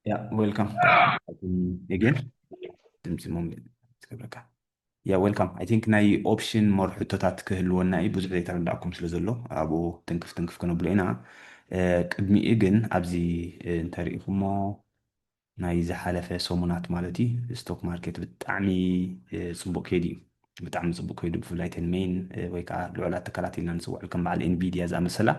Yeah, welcome. Again, ድምፂ ሞም ትገብረካ። Yeah, welcome. I think ናይ ኦፕሽን ሞር ሕቶታት ክህልወና እዩ፣ ብዙሕ ዘይተረዳእኩም ስለ ዘሎ ኣብኡ ትንክፍ ትንክፍ ክነብሎ ኢና። እ፣ ቅድሚኡ ግን ኣብዚ፣ እ፣ እንተሪኢኹሞ ናይ ዝሓለፈ ሰሙናት ማለት እዩ፣ ስቶክ ማርኬት ብጣዕሚ፣ እ፣ ጽቡቅ ከይዱ እዩ። ብጣዕሚ ጽቡቅ ከይዱ፣ ብፍላይ ተን ሜይን፣ እ፣ ወይ ከዓ ልዑላት ትካላት ኢልና ንጽውዐል ከም በዓል ኤንቪዲያ ዝኣመሰላ፣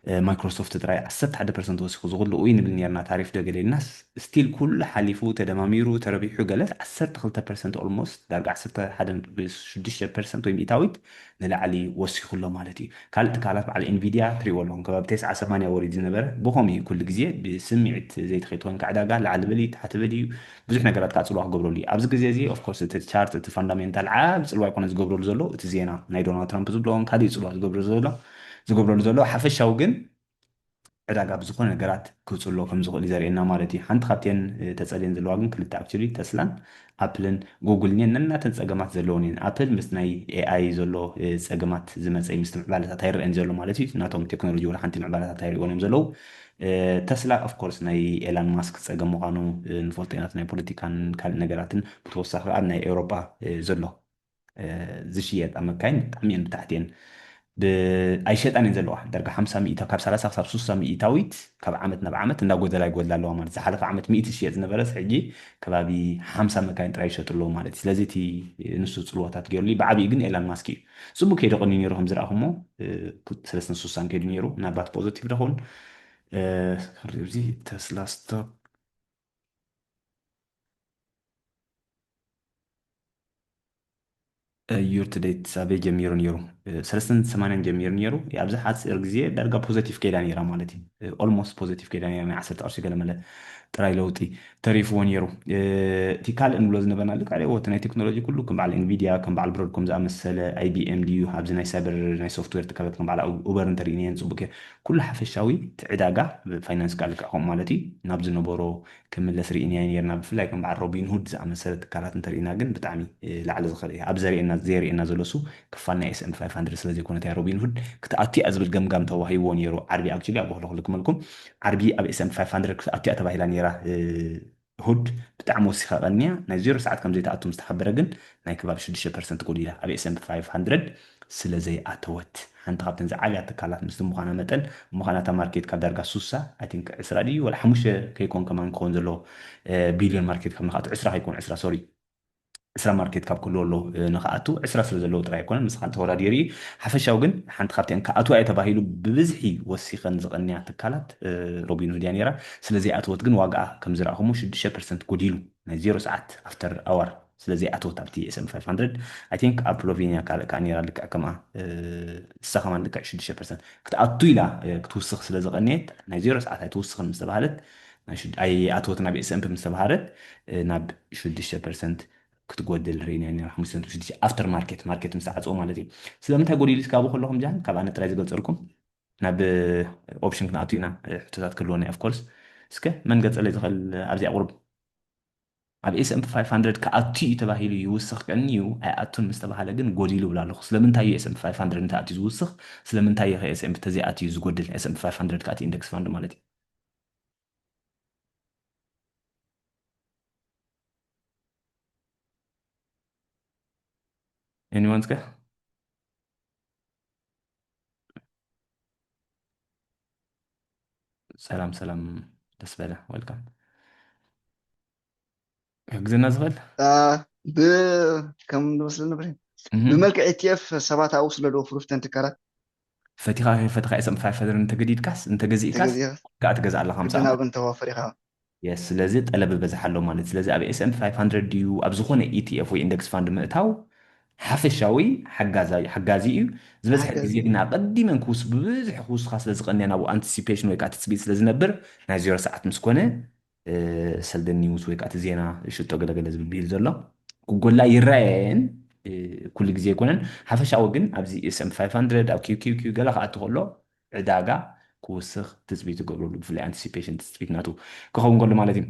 እ፣ ማይክሮሶፍት ጥራይ ዓሰርተ ሓደ ፐርሰንት ወሲኹ ዝኹሉ፣ ኡይ ንብል ኔርና፣ ታሪፍ ዶ ገለ ኢልናስ፣ ስቲል ኩሉ ሓሊፉ ተደማሚሩ ተረቢሑ ገለስ ዓሰርተ ክልተ ፐርሰንት፣ ኦልሞስት ዳርጋ ዓሰርተ ሓደ ነጥቢ ሽዱሽተ ፐርሰንት ወይ ሚእታዊት ንላዕሊ ወሲኹ ኣሎ ማለት እዩ። ካልእ ትካላት በዓል ኤንቪዲያ ትሪእዎ ኣለኹም፣ ከባቢ ተስዓ ሰማንያ ወሪድ ዝነበረ፣ ብኸምኡ እዩ ኩሉ ግዜ ብስምዒት ዘይትኸይድ ኮይንካ ዕዳጋ ላዕሊ በሊ ታሕቲ በሊ እዩ፣ ብዙሕ ነገራት ከዓ ጽልዋ ክገብረሉ እዩ። ኣብዚ ግዜ እዚ ኦፍኮርስ እቲ ቻርት እቲ ፋንዳሜንታል ዓብ ጽልዋ ኣይኮነ ዝገብረሉ ዘሎ፣ እቲ ዜና ናይ ዶናልድ ትራምፕ ዝብሎን ካልእ ጽልዋ ዝገብረሉ ዘሎ ዝገብረሉ ዘሎ። ሓፈሻዊ ግን ዕዳጋ ብዝኾነ ነገራት ክጽሎ ከም ዝኽእል እዩ ዘርእየና ማለት እዩ። ሓንቲ ካብተን፣ እ፣ ተጸልየን ዘለዋ ግን ክልተ ኣክቹሊ፣ ተስላን ኣፕልን ጉግልን እየን። ነናተን ጸገማት ዘለወን እየን። ኣፕል ምስ ናይ ኤኣይ ዘሎ፣ እ፣ ጸገማት ዝመጸ እዩ፣ ምስቲ ምዕባለታት ኣይረኣን ዘሎ ማለት እዩ። ናቶም ቴክኖሎጂ ወላ ሓንቲ ምዕባለታት ኣይርእዎን እዮም ዘለዉ። እ፣ ተስላ ኦፍኮርስ ናይ ኤላን ማስክ ጸገም ምዃኑ፣ እ፣ ንፈልጦ ኢና፣ ናይ ፖለቲካን ካልእ ነገራትን፣ ብተወሳኺ ኣብ ናይ ኤውሮጳ፣ እ፣ ዘሎ እ፣ ዝሽየጣ መካይን ብጣዕሚ እየን ብታሕቲ እየን። ብ-፣ ኣይሸጣን እየን ዘለዋ። ዳርጋ ሓምሳ ሚእታ፣ ካብ ሰላሳ ክሳብ ስሳ ሚእታዊት ካብ ዓመት ናብ ዓመት እንዳጎደላ ይጎድላ ኣለዋ ማለት። ዝሓለፈ ዓመት ሚእቲ ዝሽየጥ ዝነበረስ ሕጂ ከባቢ ሓምሳ መካይን ጥራይ ይሸጡ ኣለዉ ማለት እዩ። ስለዚ እቲ ንሱ ጽልዋታት ገይሩሉ እዩ። ብዓቢኡ ግን ኤላን ማስክ እዩ። ጽቡቅ ከይዱ ቀንዩ ነይሩ ከም ዝረኣኹሞ፣ እ፣ ሰለስተን ስሳን ከይዱ ነይሩ። ምናልባት ፖዘቲቭ ዶ ኸውን? እ፣ ክርኢ፣ እዚ ተስላ ስቶክ ዩር ቱ ዴት ኣበይ ጀሚሩ ነይሩ? እ፣ ሰለስተን ሰማንያን ጀሚሩ ነይሩ። ኣብዚ ሓፂር ግዜ ዳርጋ ፖዘቲቭ ከይዳ ነይራ ማለት እዩ። ኦልሞስት ፖዘቲቭ ከይዳ ነይራ፣ ናይ ዓሰርተ ቅርሺ ገለ መለ ጥራይ ለውጢ ተሪፍዎ ነይሩ። እ፣ እቲ ካልእ ንብሎ ዝነበርና ልክዕ ሪእዎ፣ እቲ ናይ ቴክኖሎጂ ኩሉ ከም በዓል ኤንቪዲያ፣ ከም በዓል ብሮድኮም ዝኣመሰለ፣ ኣይቢኤም ድዩ፣ ኣብዚ ናይ ሳይበር ናይ ሶፍትዌር ትካላት ከም በዓል ኡበር እንተሪእናየን ጽቡቅ እዩ። ኩሉ ሓፈሻዊ እቲ ዕዳጋ ብፋይናንስ ቃል ልክዕ ከምኡ ማለት እዩ፣ ናብ ዝነበሮ ክምለስ ርኢናዮ ነይርና። ብፍላይ ከም በዓል ሮቢን ሁድ ዝኣመሰለ ትካላት እንተርኢና ግን ብጣዕሚ፣ እ፣ ላዕሊ ዝኸደ እዩ። ኣብ ዘርእየና፣ ዘርእየና ዘሎ እሱ ክፋል ናይ ኤስ ኤንድ ፒ ፋይቭ ሃንድረድ ስለ ዘይኮነት እያ ሮቢን ሁድ ክትኣቱ እያ ዝብል ገምጋም ተዋሂብዎ ነይሩ። ዓርቢ ኣክቹሊ ኣብ በክሎ ክልክመልኩም፣ ዓርቢ ኣብ ኤስ ኤንድ ፒ ፋይቭ ሃንድረድ ክትኣቱ እያ ተባሂላ ነይራ። እ፣ ሁድ ብጣዕሚ ወሲኻ ቀንያ። ናይ ዜሮ ሰዓት ከም ዘይትኣቱ ምስ ተሓበረ ግን ናይ ከባቢ ሽዱሽተ ፐርሰንት ጎዲላ ኣብ ኤስ ኤንድ ፒ ፋይቭ ሃንድረድ ስለ ዘይኣተወት፣ ሓንቲ ካብተን ዝዓብያ ትካላት ምስቲ ምዃና መጠን፣ ምዃና እታ ማርኬት ካብ ዳርጋ ሱሳ፣ ኣይ ቲንክ ዕስራ ድዩ ወላ ሓሙሽተ ከይኮን ከማን ክኸውን ዘለዎ፣ እ፣ ቢልዮን ማርኬት ካብ ንኽኣቱ፣ ዕስራ ከይኮን፣ ዕስራ፣ ሶሪ፣ ዕስራ ማርኬት ካብ ክህልዎ ኣለዎ፣ እ፣ ንኽኣቱ፣ ዕስራ ስለ ዘለዎ ጥራይ ኣይኮነን፣ ምስኻ ተወዳዲሩ እዩ። ሓፈሻዊ ግን ሓንቲ ካብተን ክኣትዋ እየ ተባሂሉ ብብዝሒ ወሲኸን ዝቐንያ ትካላት፣ እ፣ ሮቢን ሁድ እያ ነይራ። ስለ ዘይኣተወት ግን ዋጋኣ ከም ዝረኣኹሞ ሽዱሽተ ፐርሰንት ጎዲሉ፣ ናይ ዜሮ ሰዓት ኣፍተር ኣዋር ስለ ዘይኣተወት ኣብቲ ኤስ ኤንድ ፒ ፋይቭ ሃንድረድ፣ ኣይ ቲንክ ኣብ ሎቬንያ ካልእ ከኣ ነይራ ልክዕ ከምኣ፣ እ፣ እሳ ከማን ልክዕ ሽዱሽተ ፐርሰንት ክትኣቱ ኢላ፣ እ፣ ክትውስኽ ስለ ዝቐነየት፣ ናይ ዜሮ ሰዓት ኣይትውስኽን ምስ ተባህለት፣ ናይ ሽድ-፣ ኣይኣተወትን ናብ ኤስ ኤንድ ፒ ምስ ተባህለት፣ እ፣ ናብ ሽዱሽተ ፐርሰንት ክትጎድል ርኢና ኢና። ሓሙሽተ ነጥቢ ሽዱሽተ ኣፍተር ማርኬት፣ ማርኬት ምስ ተዓጽዎ ማለት እዩ። ስለምንታይ ጎዲሉ እስካብ ከለኹም ጃን ካብ ኣነ ጥራይ ዝገልጸልኩም፣ ናብ ኦፕሽን ክንኣቱ ኢና፣ እ፣ ሕቶታት ክህልወና እዩ ኦፍኮርስ። እስከ መን ገጸለይ ዝኽእል ኣብዚኣ ቁሩብ? ኣብ ኤስ ኤንድ ፒ ፋይቭ ሃንድረድ ክኣቱ እዩ ተባሂሉ ይውስኽ ቀንዩ ኣይኣቱን ምስ ተባሃለ ግን ጎዲሉ እብል ኣለኹ። ስለምንታይ እዩ ኤስ ኤንድ ፒ ፋይቭ ሃንድረድ እንተኣትዩ ዝውስኽ? ስለምንታይ እዩ ከ ኤስ ኤንድ ፒ ተዘይኣትዩ ዝጎድል? ኤስ ኤንድ ፒ ፋይቭ ሃንድረድ ክኣትዩ ኢንደክስ ፋንድ ማለት እዩ። ኤኒዋን እስከ? ሰላም፣ ሰላም፣ ደስ በለ፣ ዌልካም። ክሕግዘና ዝኽእል? አ፣ ብ-፣ ከም ዝመስለኒ ብሬን፣ እህ። ብመልክዕ ኢ ቲ ኤፍ ሰባት ኣብኡ ስለ ደወፍሩ፣ ፍተን ትካላት ፈቲኻ፣ ፈቲኻ ኤስ ኤንድ ፒ ፋይቭ ሃንድረድ እንተገዲድካስ፣ እንተገዚእካስ፣ ተገዚእካ፣ ከኣ ትገዝእ ኣለኻ፣ ምሳና። ናብ እንተዋፈር ኢኻ። የስ፣ ስለዚ ጠለብ ይበዝሕ ኣሎ ማለት። ስለዚ ኣብ ኤስ ኤንድ ፒ ፋይቭ ሃንድረድ ድዩ፣ ኣብ ዝኾነ ኢ ቲ ኤፍ ወይ ኢንደክስ ፋንድ ምእታው ሓፈሻዊ ሓጋዛይ-፣ ሓጋዚ እዩ። ዝበዝሐ ሓጋዚ። ግዜ ግን ኣቐዲመን ክውስ-፣ ብብዝሒ ክውስኻ ስለ ዝቐንያ፣ ናብኡ ኣንቲሲፔሽን ወይ ከኣ ትጽቢት ስለ ዝነብር፣ ናይ ዜሮ ሰዓት ምስ ኮነ፣ እ፣ ሰልደን ኒውስ ወይ ከኣ እቲ ዜና ሽጦ ገለገለ ዝብል ብሂል ዘሎ ክጎላ ይረኣየን፣ እ፣ ኩሉ ግዜ ኣይኮነን። ሓፈሻዊ ግን ኣብዚ ኤስ ኤንድ ፒ ፋይቭ ሃንድረድ፣ ኣብ ኪው ኪው ኪው ገለ ክኣቱ ከሎ፣ ዕዳጋ ክውስኽ ትጽቢት ይገብረሉ፣ ብፍላይ ኣንቲሲፔሽን ትጽቢት ናቱ ክኸውን ከሎ ማለት እዩ።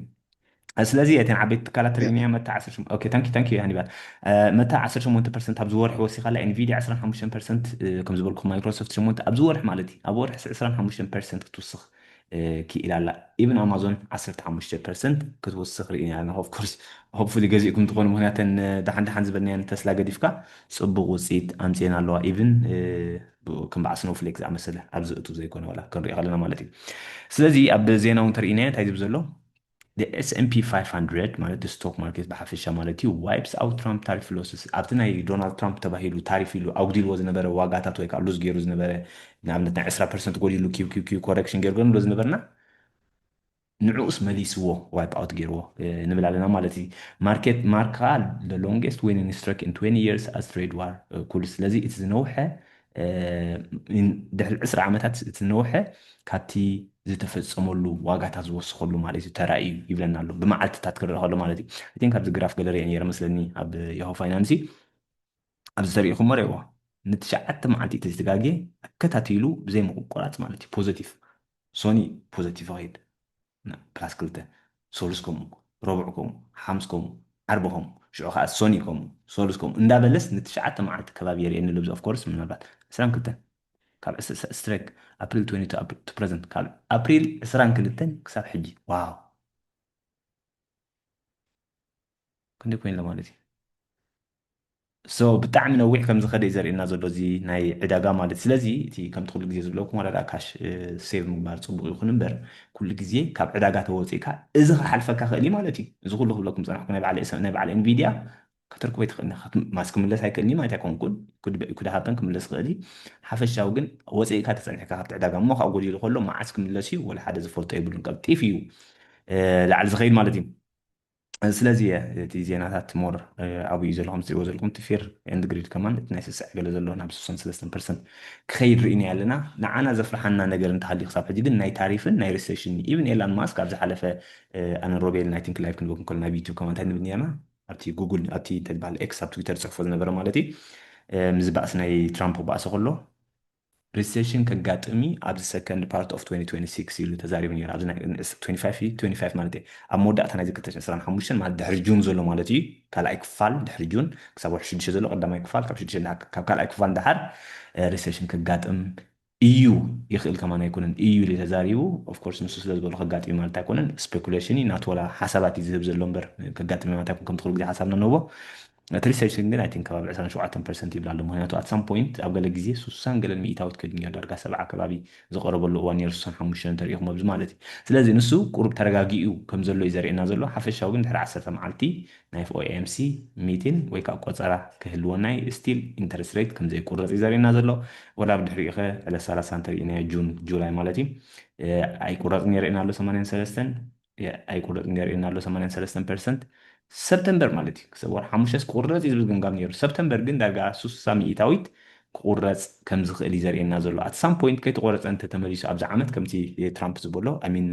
ስለዚ እተን ዓበይቲ ትካላት ትርእንያ መታ ዓሰርተ ሸሞንተ፣ ኦኬ፣ ታንኪ፣ ታንኪ ሃኒባል። እ፣ መታ ዓሰርተ ሸሞንተ ፐርሰንት ኣብዚ ወርሒ ወሲኻላ፣ ኤንቪድያ ዕስራን ሓሙሽተን ፐርሰንት፣ እ፣ ከም ዝበልኩ ማይክሮሶፍት ሸሞንተ ኣብዚ ወርሒ ማለት እዩ። ኣብ ወርሒ ዕስራን ሓሙሽተን ፐርሰንት ክትውስኽ ክኢላ ኣላ። ኢብን ኣማዞን ዓሰርተ ሓሙሽተ ፐርሰንት ክትወስኽ ርኢና ኣለና። Of course hopefully ገዚእኩም ትኾኑ፣ ምክንያተን ደሓን ደሓን ዝበልናየን ተስላ ገዲፍካ ጽቡቕ ውፅኢት ኣምፅኤን ኣለዋ። ኢብን ከም በዓል ስኖፍሌክ ዝኣመሰለ ኣብዚ እቱ ዘይኮነ ዋላ ክንሪኦ ከለና ማለት እዩ። ስለዚ ኣብ ዜና እውን ተርእናዮ እንታይ ዝብል ዘሎ S&P five hundred ማለት ስቶክ ማርኬት ብሓፈሻ ማለት እዩ wipes out Trump tariff losses ኣብቲ ናይ ዶናልድ ትራምፕ ተባሂሉ ታሪፍ ኢሉ ኣጉዲልዎ ዝነበረ ዋጋታት ወይ ከዓ ሉዝ ገይሩ ዝነበረ ንኣብነት ናይ ዕስራ ፐርሰንት ጎዲሉ ኪው ኪው ኪው ኮረክሽን ገይሩ ንብሎ ዝነበርና ንዕኡስ መሊስዎ wipe out ገይርዎ ንብል ኣለና ማለት እዩ። ማርኬት ማርክ ከዓ the longest winning streak in twenty years as trade war ኩሉ ስለዚ እቲ ዝነውሐ ድሕሪ ዕስራ ዓመታት እቲ ዝነውሐ ካብቲ ዝተፈፀመሉ ዋጋታት ዝወሰኸሉ ማለት እዩ ተራእዩ ይብለና ኣሎ። ብመዓልትታት ክረአ ከሎ ማለት እዩ። እቲ ኣብዚ ግራፍ ገለ ሪአ ነይረ መስለኒ ኣብ የሆ ፋይናንሲ ኣብዚ ተሪኢኹሞ ሪእዎ ንትሽዓተ መዓልቲ ተዝተጋግየ ኣከታቲሉ ብዘይ ምቁቆራፅ ማለት እዩ ፖዘቲቭ ሶኒ ፖዘቲቭ ይኸይድ ፕላስ ክልተ ሶሉስ ከምኡ ረቡዕ ከምኡ ሓሙስ ከምኡ ዓርቢ ከምኡ ሽዑ ከዓ ሶኒ ከምኡ ሶሉስ ከምኡ እንዳበለስ ንትሽዓተ መዓልቲ ከባቢ የርእየኒ ልብዚ ኦፍኮርስ ምናልባት ዕስራን ክልተን ካብ ስትሬክ ኣፕሪል ቱ ፕረዘንት ካብ ኣፕሪል ዕስራን ክልተን ክሳብ ሕጂ ዋው ክንደይ ኮይንለ ማለት እዩ so ብጣዕሚ ነዊሕ ከም ዝኸደ እዩ ዘርእየና ዘሎ እዚ ናይ ዕዳጋ ማለት ስለዚ እቲ ከምቲ ኩሉ ግዜ ዝብለኩም ዋላ ደኣ ካሽ ሴቭ ምግባር ፅቡቅ ይኹን እምበር ኩሉ ግዜ ካብ ዕዳጋ ተወፂእካ እዚ ክሓልፈካ ክእል እዩ ማለት እዩ እዚ ኩሉ ክብለኩም ፀናሕኩ ናይ በዓል ናይ በዓል ኤንቪድያ ከተርክቦ ይትኽእል ማስ ክምለስ ኣይክእልኒ ማለት ኣይኮንኩን ኩዳ ሃበን ክምለስ ክእል ሓፈሻዊ ግን ወፂእካ ተፀኒሕካ ካብቲ ዕዳጋ እሞ ካብ ጎዲሉ ከሎ መዓስ ክምለስ እዩ ወላ ሓደ ዝፈልጦ የብሉን ቀልጢፍ እዩ ላዕሊ ዝኸይድ ማለት እዩ ስለዚ እቲ ዜናታት ሞር ኣብኡ እዩ ዘሎ ከም ትሪእዎ ዘለኩም እቲ ፌር ኤንድ ግሪድ ከማን እቲ ናይ ስስዕ ገለ ዘሎ ናብ ስሳን ሰለስተን ፐርሰንት ክኸይድ ርኢና ኣለና ንዓና ዘፍርሓና ነገር እንተሃልዩ ክሳብ ሕጂ ግን ናይ ታሪፍን ናይ ሪሴሽን ኢብን ኤላን ማስክ ኣብ ዝሓለፈ ኣነ ሮቤል ናይ ቲንክ ላይፍ ክንበኩም ከሎ ናብ ዩቱብ ከማ እንታይ ንብል ነርና ኣብቲ ጉግል ኣብቲ እንታይ ዝበሃል ኤክስ ኣብ ትዊተር ዝፅሕፎ ዝነበረ ማለት እዩ ምዚ ባእሲ ናይ ትራምፕ ክባእሰ ከሎ ሪሴሽን ከጋጥም እዩ ኣብዚ ሰከንድ ፓርት ኦፍ twenty twenty six ኢሉ ተዛሪቡ ነይሩ ኣብዚ ናይ twenty five ማለት እዩ ኣብ መወዳእታ ናይዚ ክልተ ሽሕን ዕስራን ሓሙሽተን ማለት ድሕሪ ጁን ዘሎ ማለት እዩ ካልኣይ ክፋል ድሕሪ ጁን ክሳብ ወርሒ ሽዱሽተ ዘሎ ቀዳማይ ክፋል ካብ ሽዱሽተ ካብ ካልኣይ ክፋል እንዳሓር ሪሴሽን ከጋጥም እዩ ይኽእል ከማን ኣይኮነን እዩ ኢሉ ተዛሪቡ ኦፍኮርስ ንሱ ስለ ዝበሎ ከጋጥም ማለት ኣይኮነን ስፔኩሌሽን እዩ ናቱ ወላ ሓሳባት እዩ ዝህብ ዘሎ እምበር ከጋጥም ማለት ኣይኮን ከምቲ ኩሉ ግዜ ሓሳብና ነቦ እቲ ሪሰርች ግን ኣይ ቲንክ ከባቢ ዕስራን ሸውዓተን ፐርሰንት ይብል ኣሎ ምክንያቱ at some point ኣብ ገለ ግዜ ሱሳን ገለን ሚእታዊት ክድኛ ዳርጋ ሰብዓ ከባቢ ዝቐረበሉ እዋን ነይሩ ሱሳን ሓሙሽተን ተሪኢኹም ኣብዚ ማለት እዩ ስለዚ ንሱ ቁሩብ ተረጋጊኡ ከም ዘሎ እዩ ዘርእየና ዘሎ ሓፈሻዊ ግን ድሕሪ ዓሰርተ መዓልቲ ናይ ኤፍ ኦ ኤም ሲ ሚቲን ወይ ከዓ ቆፀራ ክህልወና እዩ still interest rate ከም ዘይቁረፅ እዩ ዘርእየና ዘሎ ወላ ብድሕሪኡ ከ ዕለት ሰላሳ እንተሪእናዮ ጁን ጁላይ ማለት እዩ ኣይቁረፅን የርእየና ኣሎ ሰማንያን ሰለስተን ኣይቁረፅን የርእየና ኣሎ ሰማንያን ሰለስተን ፐርሰንት ሰፕተምበር ማለት እዩ ክሰብ ወር ሓሙሽተስ ክቁረፅ እዩ ዝብል ገምጋም ነይሩ ሰፕተምበር ግን ዳርጋ ሱሳ ሚእታዊት ክቁረፅ ከም ዝኽእል እዩ ዘርእየና ዘሎ at some point ከይተቆረፀ እንተተመሊሱ ኣብዚ ዓመት ከምቲ ትራምፕ ዝበሎ I mean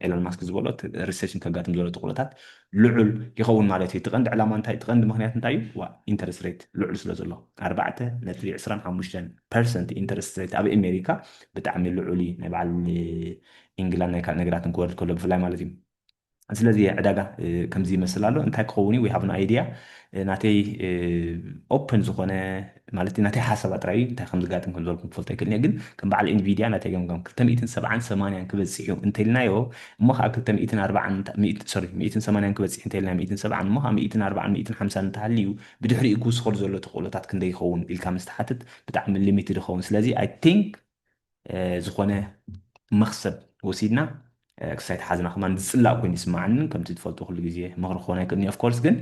ኤሎን ማስክ ዝበሎ ሪሴሽን ከጋጥም ዘሎ ተኽእሎታት ልዑል ይኸውን ማለት እዩ እቲ ቀንዲ ዕላማ እንታይ እቲ ቀንዲ ምክንያት እንታይ እዩ interest rate ልዑል ስለ ዘሎ ኣርባዕተ ነጥቢ ዕስራን ሓሙሽተን ፐርሰንት interest rate ኣብ ኣሜሪካ ብጣዕሚ ልዑል እዩ ናይ በዓል ኢንግላንድ ናይ ካልእ ነገራትን ክወርድ ከሎ ብፍላይ ማለት እዩ ስለዚ ዕዳጋ ከምዚ ይመስል ኣሎ እንታይ ክኸውን እዩ we have no idea ናተይ ኦፕን ዝኾነ ማለት ናተይ ሓሳብ ጥራይ እንታይ ከም ዝጋጥም ከም ዝበልኩም ክፈልጦ ይክእል ግን ከም በዓል ኤንቪድያ ናተይ ገምጋም ክልተ ሚእትን ሰብዓን ሰማንያን ክበፅሕ እዩ እንተልናዮ እሞ ከዓ ክልተ ሚእትን ኣርባዓን ሶሪ ሚእትን ሰማንያን ክበፅሕ እንተልና ሚእትን ሰብዓን እሞ ከዓ ሚእትን ኣርባዓን ሚእትን ሓምሳን እንተሃልዩ ብድሕሪኡ ክውስኸሉ ዘሎ ተኽእሎታት ክንደይ ይኸውን ኢልካ ምስ ትሓትት ብጣዕሚ ሊሚትድ ይኸውን ስለዚ I think ዝኾነ መኽሰብ ወሲድና ክሳይ ተሓዝና ከማን ዝፅላእ ኮይኑ ይስማዓኒ ከምቲ ትፈልጡ ኩሉ ግዜ ምኽሪ ክኾን ኣይክእልኒ of course ግን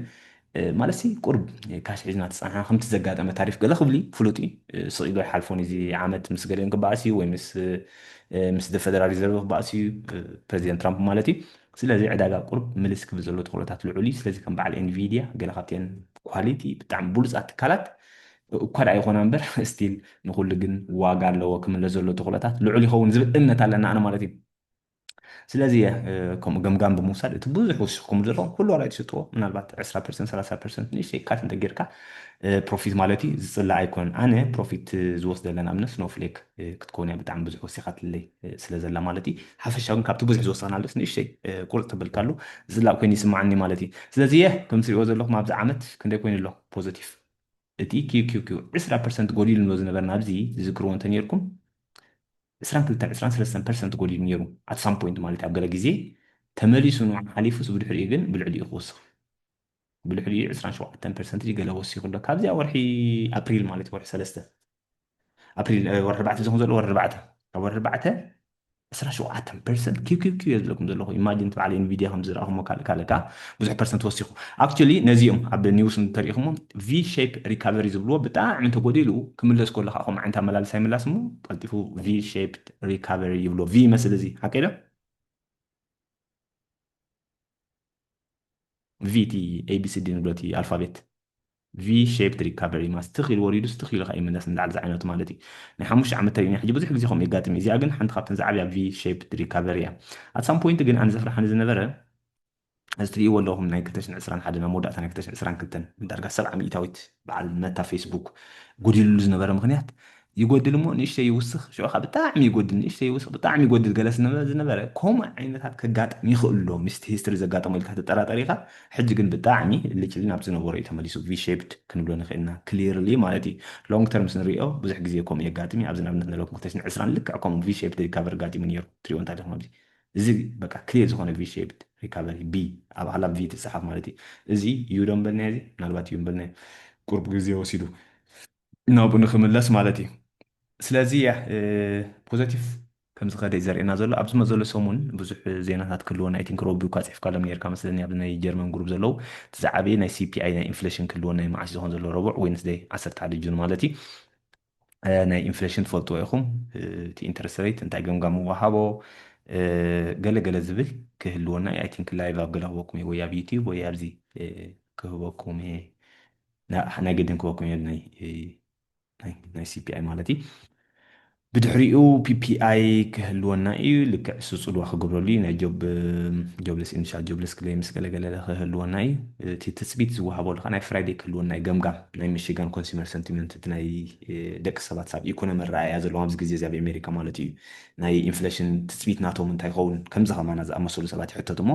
ማለት ቁርብ ካሽ ሒዝና ተፃንሓ ከምቲ ዘጋጠመ ታሪፍ ገለ ክብሊ ፍሉጥ እዩ ስቕ ኢሉ ኣይሓልፎን እዚ ዓመት ምስ ገሊኦም ክበኣስ እዩ ወይ ምስ ምስ ፈደራል ሪዘርቭ ክበኣስ እዩ ፕሬዚደንት ትራምፕ ማለት እዩ ስለዚ ዕዳጋ ቁርብ ምልስ ክብል ዘሎ ተኽእሎታት ልዑል እዩ ስለዚ ከም በዓል ኤንቪድያ ገለ ካብተን ኳሊቲ ብጣዕሚ ብሉፃት ትካላት እኳ ደኣ ይኾና እምበር still ንኹሉ ግን ዋጋ ኣለዎ ክምለስ ዘሎ ተኽእሎታት ልዑል ይኸውን ዝብል እምነት ኣለና ኣነ ማለት እዩ ስለዚ ከምኡ ገምጋም ብምውሳድ እቲ ብዙሕ ወሲኽኩም ዘለኹም ኩሉ ዋላ ትሽጥዎ ምናልባት ዕስራ ፐርሰንት ሰላሳ ፐርሰንት ንእሽተይ ካት እንተጌርካ ፕሮፊት ማለት እዩ ዝፅላእ ኣይኮነን ኣነ ፕሮፊት ዝወስደለን ኣብነት ስኖፍሌክ ክትከውን እያ ብጣዕሚ ብዙሕ ወሲኻትለይ ስለ ዘላ ማለት እዩ ሓፈሻ ግን ካብቲ ብዙሕ ዝወሰኽናለስ ንእሽተይ ቁርፅ ተበልካሉ ዝፅላእ ኮይኑ ይስማዓኒ ማለት እዩ ስለዚ የ ከም ትሪእዎ ዘለኹም ኣብዚ ዓመት ክንደይ ኮይኑ ኣሎ ፖዘቲቭ እቲ ኪው ኪው ኪው ዕስራ ፐርሰንት ጎዲሉ ንብሎ ዝነበርና ኣብዚ ዝዝክርዎ እንተነርኩም 22 23 percent ጎዲሉ ነይሩ at some point ማለት ኣብ ገለ ግዜ ተመሊሱ ንዓ ሓሊፉስ ብድሕሪኡ ግን ብልዕሊኡ ክወስኽ ብልዕሊኡ 27 percent ገለ ወሲኹ ኣሎ ካብዚኣ ወርሒ ኣፕሪል ማለት ወርሒ ሰለስተ ኣፕሪል ወርሒ ኣርባዕተ ዝኾን ዘሎ ወርሒ ኣርባዕተ ካብ ወርሒ ኣርባዕተ 27 percent ኪው ኪው ኪው የዝለኩም ዘለኹ imagine በዓል Nvidia ከም ዝረኣኹሞ ካልእ ካልእ ከዓ ብዙሕ percent ወሲኹ actually ነዚኦም ኣብ news እንተሪኢኹሞ V shape recovery ዝብልዎ ብጣዕሚ እንተጎዲሉ ክምለስ ከሎ ከዓ ከምኡ ዓይነት ኣመላልሳ ይምላስ እሞ ቀልጢፉ V shaped recovery ይብሎ V ይመስል እዚ ሓቀ ዶ V ቲ A B C D ንብሎ እቲ ኣልፋቤት V shaped recovery ማለት ትኽ ኢሉ ወሪዱ ትኽ ኢሉ ከዓ ይምለስ እንዳዓል ዝዓይነቱ ማለት እዩ ናይ ሓሙሽተ ዓመት ተሪእና ሕጂ ብዙሕ ግዜ ከምኡ የጋጥም እዚኣ ግን ሓንቲ ካብተን ዝዓብያ V shaped recovery እያ at some point ግን ኣነ ዘፍርሓኒ ዝነበረ እዚ ትሪእዎ ኣለኹም ናይ ክልተ ሽሕን ዕስራን ሓደን ኣብ መወዳእታ ናይ ክልተ ሽሕን ዕስራን ክልተን ዳርጋ ሰብዓ ሚእታዊት በዓል መታ ፌስቡክ ጎዲልሉ ዝነበረ ምክንያት ይጎድል እሞ ንእሽተይ ይውስኽ ሽዑ ከዓ ብጣዕሚ ይጎድል ንእሽተይ ይውስኽ ብጣዕሚ ይጎድል ገለ ዝነበረ ከምኡ ዓይነታት ከጋጥም ይኽእል ኣሎ ምስቲ ሂስትሪ ዘጋጠሞ ኢልካ ትጠራጠር ኢኻ ሕጂ ግን ብጣዕሚ ልጭሊ ናብ ዝነበሮ እዩ ተመሊሱ V shaped ክንብሎ ንኽእልና clearly ማለት እዩ long terms ንሪኦ ብዙሕ ግዜ ከምኡ የጋጥም እዩ ኣብዚ ንኣብነት ንለኩም ክልተ ሽሕን ዕስራን ልክዕ ከምኡ V shaped recovery ኣጋጢሙ ነይሩ ትሪእዎ እንታይ ዲኹም ኣብዚ እዚ በቃ clear ዝኾነ V shaped recovery B ኣብ ዓላ V ትፅሓፍ ማለት እዩ እዚ U ዶ ምበልናዮ እዚ ምናልባት U ምበልናዮ ቁርብ ግዜ ወሲዱ ናብኡ ንክምለስ ማለት እዩ ስለዚ positive ከም ዝኸደ እዩ ዘርእየና ዘሎ ኣብዚ መዘሎ ሰሙን ብዙሕ ዜናታት ክህልወና I think ሮቢ እኳ ፅሒፍካሎም ነርካ መስለኒ ኣብ ናይ ጀርመን group ዘለዉ እቲ ዝዓበየ ናይ C P I ናይ inflation ክህልወና እዩ መዓስ ዝኾን ዘሎ ረቡዕ Wednesday ዓሰርተ ሓደ ጁን ማለት እዩ ናይ inflation ትፈልጥዎ ኢኹም እቲ interest rate እንታይ ገምጋም ምወሃቦ ገለ ገለ ዝብል ክህልወና እዩ I think live ኣብ ገለ ክህበኩም ወይ ኣብ YouTube ወይ ኣብዚ ክህበኩም ናይ ግድን ክህበኩም ናይ ናይ C P I ማለት እዩ ብድሕሪኡ P P I ክህልወና እዩ ልክዕ እሱ ፅልዋ ክገብረሉ እዩ ናይ job jobless initial jobless claims ገለገለ ክህልወና እዩ እቲ ትፅቢት ዝወሃበሉ ከዓ ናይ Friday ክህልወና እዩ ገምጋም ናይ Michigan consumer sentiment እቲ ናይ ደቂ ሰባት ሳብ ኢኮኖሚ ኣረኣእያ ዘለዎም ኣብዚ ግዜ እዚ ኣብ ኣሜሪካ ማለት እዩ ናይ inflation ትፅቢት ናቶም እንታይ ይኸውን ከምዚ ከማና ዝኣመሰሉ ሰባት ይሕተት እሞ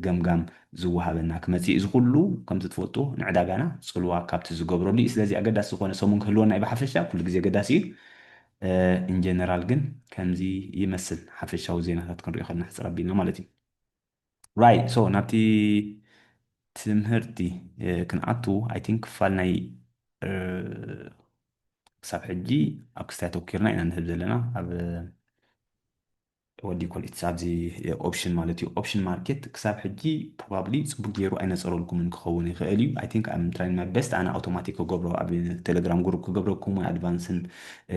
ገምጋም ዝወሃበና ክመፅእ እዚ ኩሉ ከምዚ ትፈልጡ ንዕዳጋና ፅልዋ ካብቲ ዝገብረሉ እዩ ስለዚ ኣገዳሲ ዝኾነ ሰሙን ክህልወና እዩ ብሓፈሻ ኩሉ ግዜ ኣገዳሲ እዩ in general ግን ከምዚ ይመስል ሓፈሻዊ ዜናታት ክንሪኦ ከለና ሕፅር ኣቢልና ማለት እዩ right so ናብቲ ትምህርቲ ክንኣቱ I think ክፋል ናይ ክሳብ ሕጂ ኣብ ክስታይ ኣተኪርና ኢና ንህብ ዘለና ኣብ what do you call it ኣብዚ option ማለት እዩ option market ክሳብ ሕጂ probably ፅቡቅ ገይሩ ኣይነፀረልኩምን ክኸውን ይኽእል እዩ I think I'm trying my best ኣነ automatic ክገብሮ ኣብ Telegram group ክገብረኩም ወይ advance ን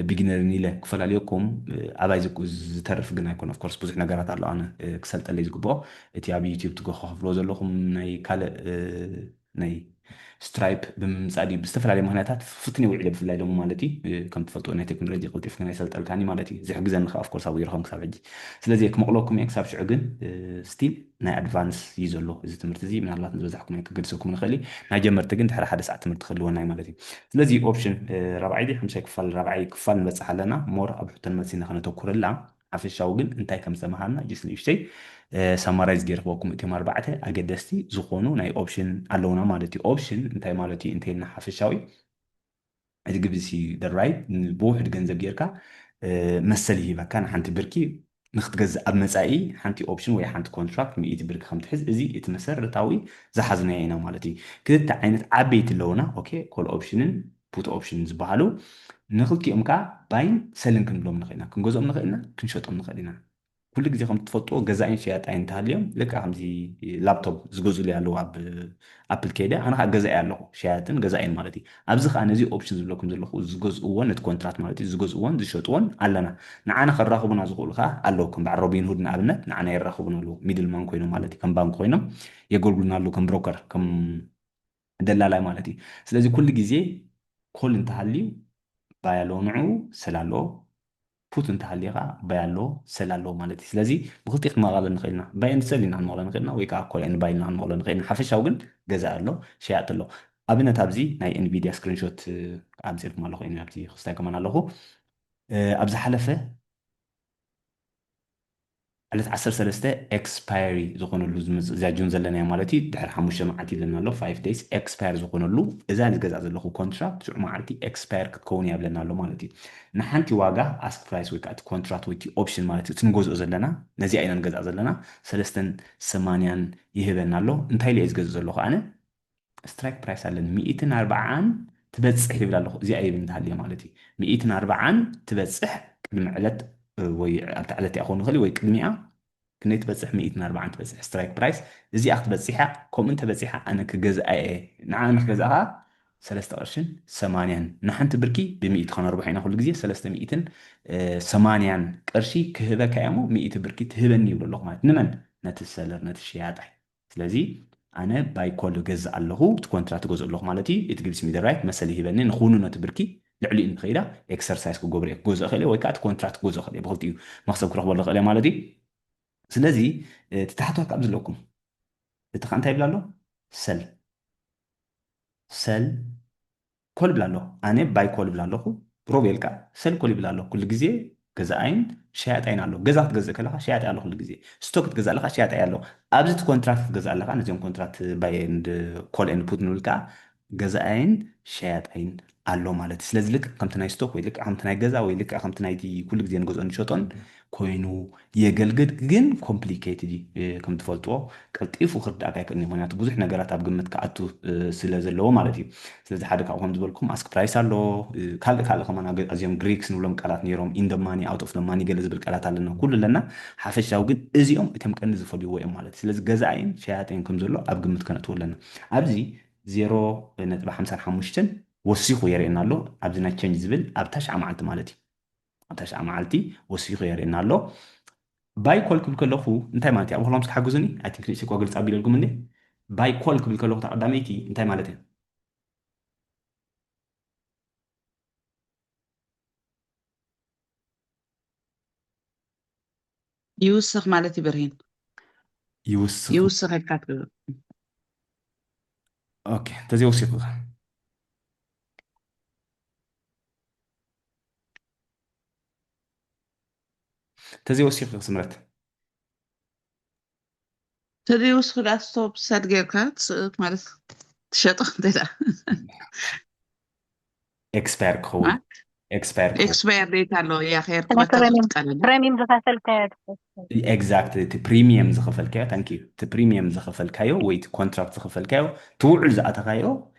beginner ን ኢለ ክፈላልየኩም ኣባይ ዝተርፍ ግን ኣይኮነ of course ብዙሕ ነገራት ኣሎ ኣነ ክሰልጠለይ ዝግብኦ እቲ ኣብ YouTube ትጎ ከፍሎ ዘለኹም ናይ ካልእ ናይ Stripe ብምምፃእ ድዩ ብዝተፈላለየ ምክንያታት ፍትን ውዒለ ብፍላይ ሎሚ ማለት እዩ ከም ትፈልጥዎ ናይ ቴክኖሎጂ ቀልጢፍካ ናይ ሰልጠልካኒ ማለት እዩ ዝሕግዘኒ ከዓ of course ኣብኡ ይረኸም ክሳብ ሕጂ ስለዚ ክመቕለኩም እየ ክሳብ ሽዑ ግን still ናይ advance እዩ ዘሎ እዚ ትምህርቲ እዚ ምናልባት ዝበዛሕኩም ኣይክገድሰኩም ንኽእል እዩ ናይ ጀመርቲ ግን ድሕሪ ሓደ ሰዓት ትምህርቲ ክህልወና እዩ ማለት እዩ ስለዚ option ራብዓይ ዲ ሓምሳይ ክፋል ራብዓይ ክፋል ንበፅሕ ኣለና more ኣብ ሕቶን መልሲ ኢና ከነተኩረላ ሓፈሻዊ ግን እንታይ ከም ዝተምሃርና just ንእሽተይ summarize ገይረ ክበኩም እቶም ኣርባዕተ ኣገደስቲ ዝኾኑ ናይ option ኣለውና ማለት እዩ option እንታይ ማለት እዩ እንተይልና ሓፈሻዊ እቲ ግብሲ right ብውሕድ ገንዘብ ጌርካ መሰል ይህበካ ንሓንቲ ብርኪ ንክትገዝእ ኣብ መፃኢ ሓንቲ option ወይ ሓንቲ contract ሚእቲ ብርኪ ከም ትሕዝ እዚ እቲ መሰረታዊ ዝሓዝናዮ ኢና ማለት እዩ ክልተ ዓይነት ዓበይቲ ኣለውና okay call option ን put option ዝበሃሉ ንክልቲኦም ከዓ buying selling ክንብሎም ንኽእልና ክንገዝኦም ንኽእልና ክንሸጦም ንኽእል ኢና ኩሉ ግዜ ከም ትፈልጥዎ ገዛኢን ሸያጣይን እንተሃልዮም ልክዕ ከምዚ laptop ዝገዝኡለይ ኣለዉ ኣብ Apple ከይደ ኣነ ከዓ ገዛኢ ኣለኹ ሸያጥን ገዛኢን ማለት እዩ ኣብዚ ከዓ ነዚ option ዝብለኩም ዘለኹ ዝገዝእዎን ነቲ contract ማለት እዩ ዝገዝእዎን ዝሸጥዎን ኣለና ንዓና ከራኽቡና ዝኽእሉ ከዓ ኣለዉ ከም በዓል Robinhood ንኣብነት ንዓና የራኽቡና ኣለዉ middleman ኮይኖም ማለት እዩ ከም ባንክ ኮይኖም የገልግሉና ኣለዉ ከም broker ከም ደላላይ ማለት እዩ ስለዚ ኩሉ ግዜ call እንተሃልዩ buy ኣለዎ ንዕኡ sell ኣለዎ put እንተሃልዩ ከዓ buy ኣለዎ sell ኣለዎ ማለት እዩ ስለዚ ብክልቲኡ ክንመቓቐል ንኽእል ኢና buy and sell ኢና ክንመቕሎ ንኽእል ኢና ወይ ከዓ call and buy ኢልና ክንመቕሎ ንኽእል ኢና ሓፈሻዊ ግን ገዛኢ ኣሎ ሸያጢ ኣሎ ኣብነት ኣብዚ ናይ Nvidia screenshot ኣምፂልኩም ኣለኹ እየ ኣብቲ ክስታይ ከማን ኣለኹ ኣብ ዝሓለፈ ዕለት ዓሰርተ ሰለስተ ኤክስፓየሪ ዝኾነሉ ዝመጽእ እዚኣ ጁን ዘለና ማለት እዩ። ድሕሪ ሓሙሽተ መዓልቲ ይብለና ኣሎ፣ five days ኤክስፓየር ዝኾነሉ እዛ ዝገዛ ዘለኹ ኮንትራክት ሽዑ መዓልቲ ኤክስፓየር ክትከውን እያ ይብለና ኣሎ ማለት እዩ። ንሓንቲ ዋጋ ኣስክ ፕራይስ ወይ ከዓ እቲ ኮንትራክት ወይ እቲ ኦፕሽን ማለት እዩ፣ እቲ ንገዝኦ ዘለና ነዚኣ ኢና ንገዝኣ ዘለና ሰለስተን ሰማንያን ይህበና ኣሎ። እንታይ ኢለ እየ ዝገዝእ ዘለኹ ኣነ? ስትራይክ ፕራይስ ኣለኒ ሚእትን ኣርባዓን ትበፅሕ ይብል ኣለኹ። እዚኣ ይብል እንተሃልየ ማለት እዩ። ሚእትን ኣርባዓን ትበፅሕ ቅድሚ ዕለት ወይ ኣብታ ዕለት እያ ክኸውን ይኽእል ወይ ቅድሚኣ ክንደይ ትበፅሕ? ሚእትን ኣርባዓን ትበፅሕ ስትራይክ ፕራይስ እዚኣ ክትበፅሕ እያ። ከምኡ እንተበፂሓ ኣነ ክገዝኣ እየ። ንዓ ንክገዝኣ ከዓ ሰለስተ ቅርሽን ሰማንያን ንሓንቲ ብርኪ ብሚእቲ ከነርብሖ ኢና ኩሉ ግዜ ሰለስተ ሚእትን ሰማንያን ቅርሺ ክህበካ እያ እሞ ሚእቲ ብርኪ ትህበኒ ይብሎ ኣለኹ ማለት ንመን? ነቲ ሰለር ነቲ ሸያጣይ። ስለዚ ኣነ ባይ ኮል ገዝእ ኣለኹ፣ እቲ ኮንትራት ገዝእ ኣለኹ ማለት እዩ። እቲ ጊቭስ ሚ ራይት መሰል ይህበኒ ንክውንኖ እቲ ብርኪ ልዕሊኡ እንተኸይዳ ኤክሰርሳይዝ ክገብሮ እየ፣ ክገዝኦ ክእል እየ ወይ ከዓ እቲ ኮንትራት ክገዝኦ ክእል እየ። ብክልቲኡ መክሰብ ክረኽበሉ ክእል እየ ማለት እዩ። ስለዚ እቲ ታሕተዋ ካብ ዝለኩም እቲ ከዓ እንታይ ይብል ኣሎ? ሰል ሰል ኮል ይብል ኣሎ። ኣነ ባይ ኮል ይብል ኣለኹ። ሮቤል ከዓ ሰል ኮል ይብል ኣሎ። ኩሉ ግዜ ገዛኣይን ሸያጣይን ኣሎ። ገዛ ክትገዝእ ከለካ ሸያጣይ ኣሎ። ኩሉ ግዜ ስቶክ ክትገዛእ ኣለካ ሸያጣይ ኣሎ። ኣብዚ እቲ ኮንትራክት ክትገዛእ ኣለካ ነዚኦም ኮንትራክት ባይ ኤንድ ኮል ኤንድ ፑት ንብል ከዓ ገዛኣይን ሸያጣይን ኣሎ ማለት እዩ። ስለዚ ልክዕ ከምቲ ናይ ስቶክ ወይ ልክዕ ከምቲ ናይ ገዛ ወይ ልክዕ ከምቲ ናይቲ ኩሉ ግዜ ንገዝኦን ንሸጦን ኮይኑ የገልግል፣ ግን ኮምፕሊኬትድ እዩ። ከም ትፈልጥዎ ቀልጢፉ ክርዳእካ ኣይክእልን እዩ፣ ምክንያቱ ብዙሕ ነገራት ኣብ ግምት ክኣቱ ስለ ዘለዎ ማለት እዩ። ስለዚ ሓደ ካብኡ ከም ዝበልኩም ኣስክ ፕራይስ ኣሎ፣ ካልእ ካልእ ከማን ኣዝዮም ግሪክስ ንብሎም ቃላት ነይሮም፣ ኢን ደ ማኒ፣ ኣውት ኦፍ ደ ማኒ ገለ ዝብል ቃላት ኣለና፣ ኩሉ ኣለና። ሓፈሻዊ ግን እዚኦም እቶም ቀንዲ ዝፈልይዎ እዮም ማለት እዩ። ስለዚ ገዛኣይን ሸያጠይን ከም ዘሎ ኣብ ግምት ከነእትዎ ኣለና። ኣብዚ ዜሮ ነጥቢ ሓምሳን ሓሙሽተን ወሲኹ የርእየና ኣሎ። ኣብዚ ናይ ቸንጅ ዝብል ኣብ ታሽዓ መዓልቲ ማለት እዩ። ኣብ ታሽዓ መዓልቲ ወሲኹ የርእየና ኣሎ። ባይ ኮል ክብል ከለኹ እንታይ ማለት እዩ? ኣብ ሆላምስ ክሓግዙኒ? ኣይ ቲንክ ንእሽተይ እኳ ግልፂ ኣቢለልኩም እንዴ? ባይ ኮል ክብል ከለኹ እታ ቀዳመይቲ እንታይ ማለት እዩ? ይውስኽ ማለት እዩ ብርሂን። ይውስኽ። ይውስኽ ኢልካ ትግብር። ኦኬ፣ እንተዘይወሲኹ ኸ? እንተዘይወሲኹ ኸ ስምረት? ተዘይወስኹ ዳ ስቶፕ ሰድ ጌርካ ትስእት ማለት ትሸጦ እንተ ደኣ ኤክስፓየር ክኸውን ኤክስፓየር ክኸውን ኤክስፓየር ዴት ኣሎ። ያ ከየር ስለ ፕረሚየም ዝኸፈልካዮ ኤግዛክት እቲ ፕሪሚየም ዝኸፈልካዮ ታንክ ዩ እቲ ፕሪሚየም ዝኸፈልካዮ ወይ እቲ ኮንትራክት ዝኸፈልካዮ ትውዕል ዝኣተኻዮ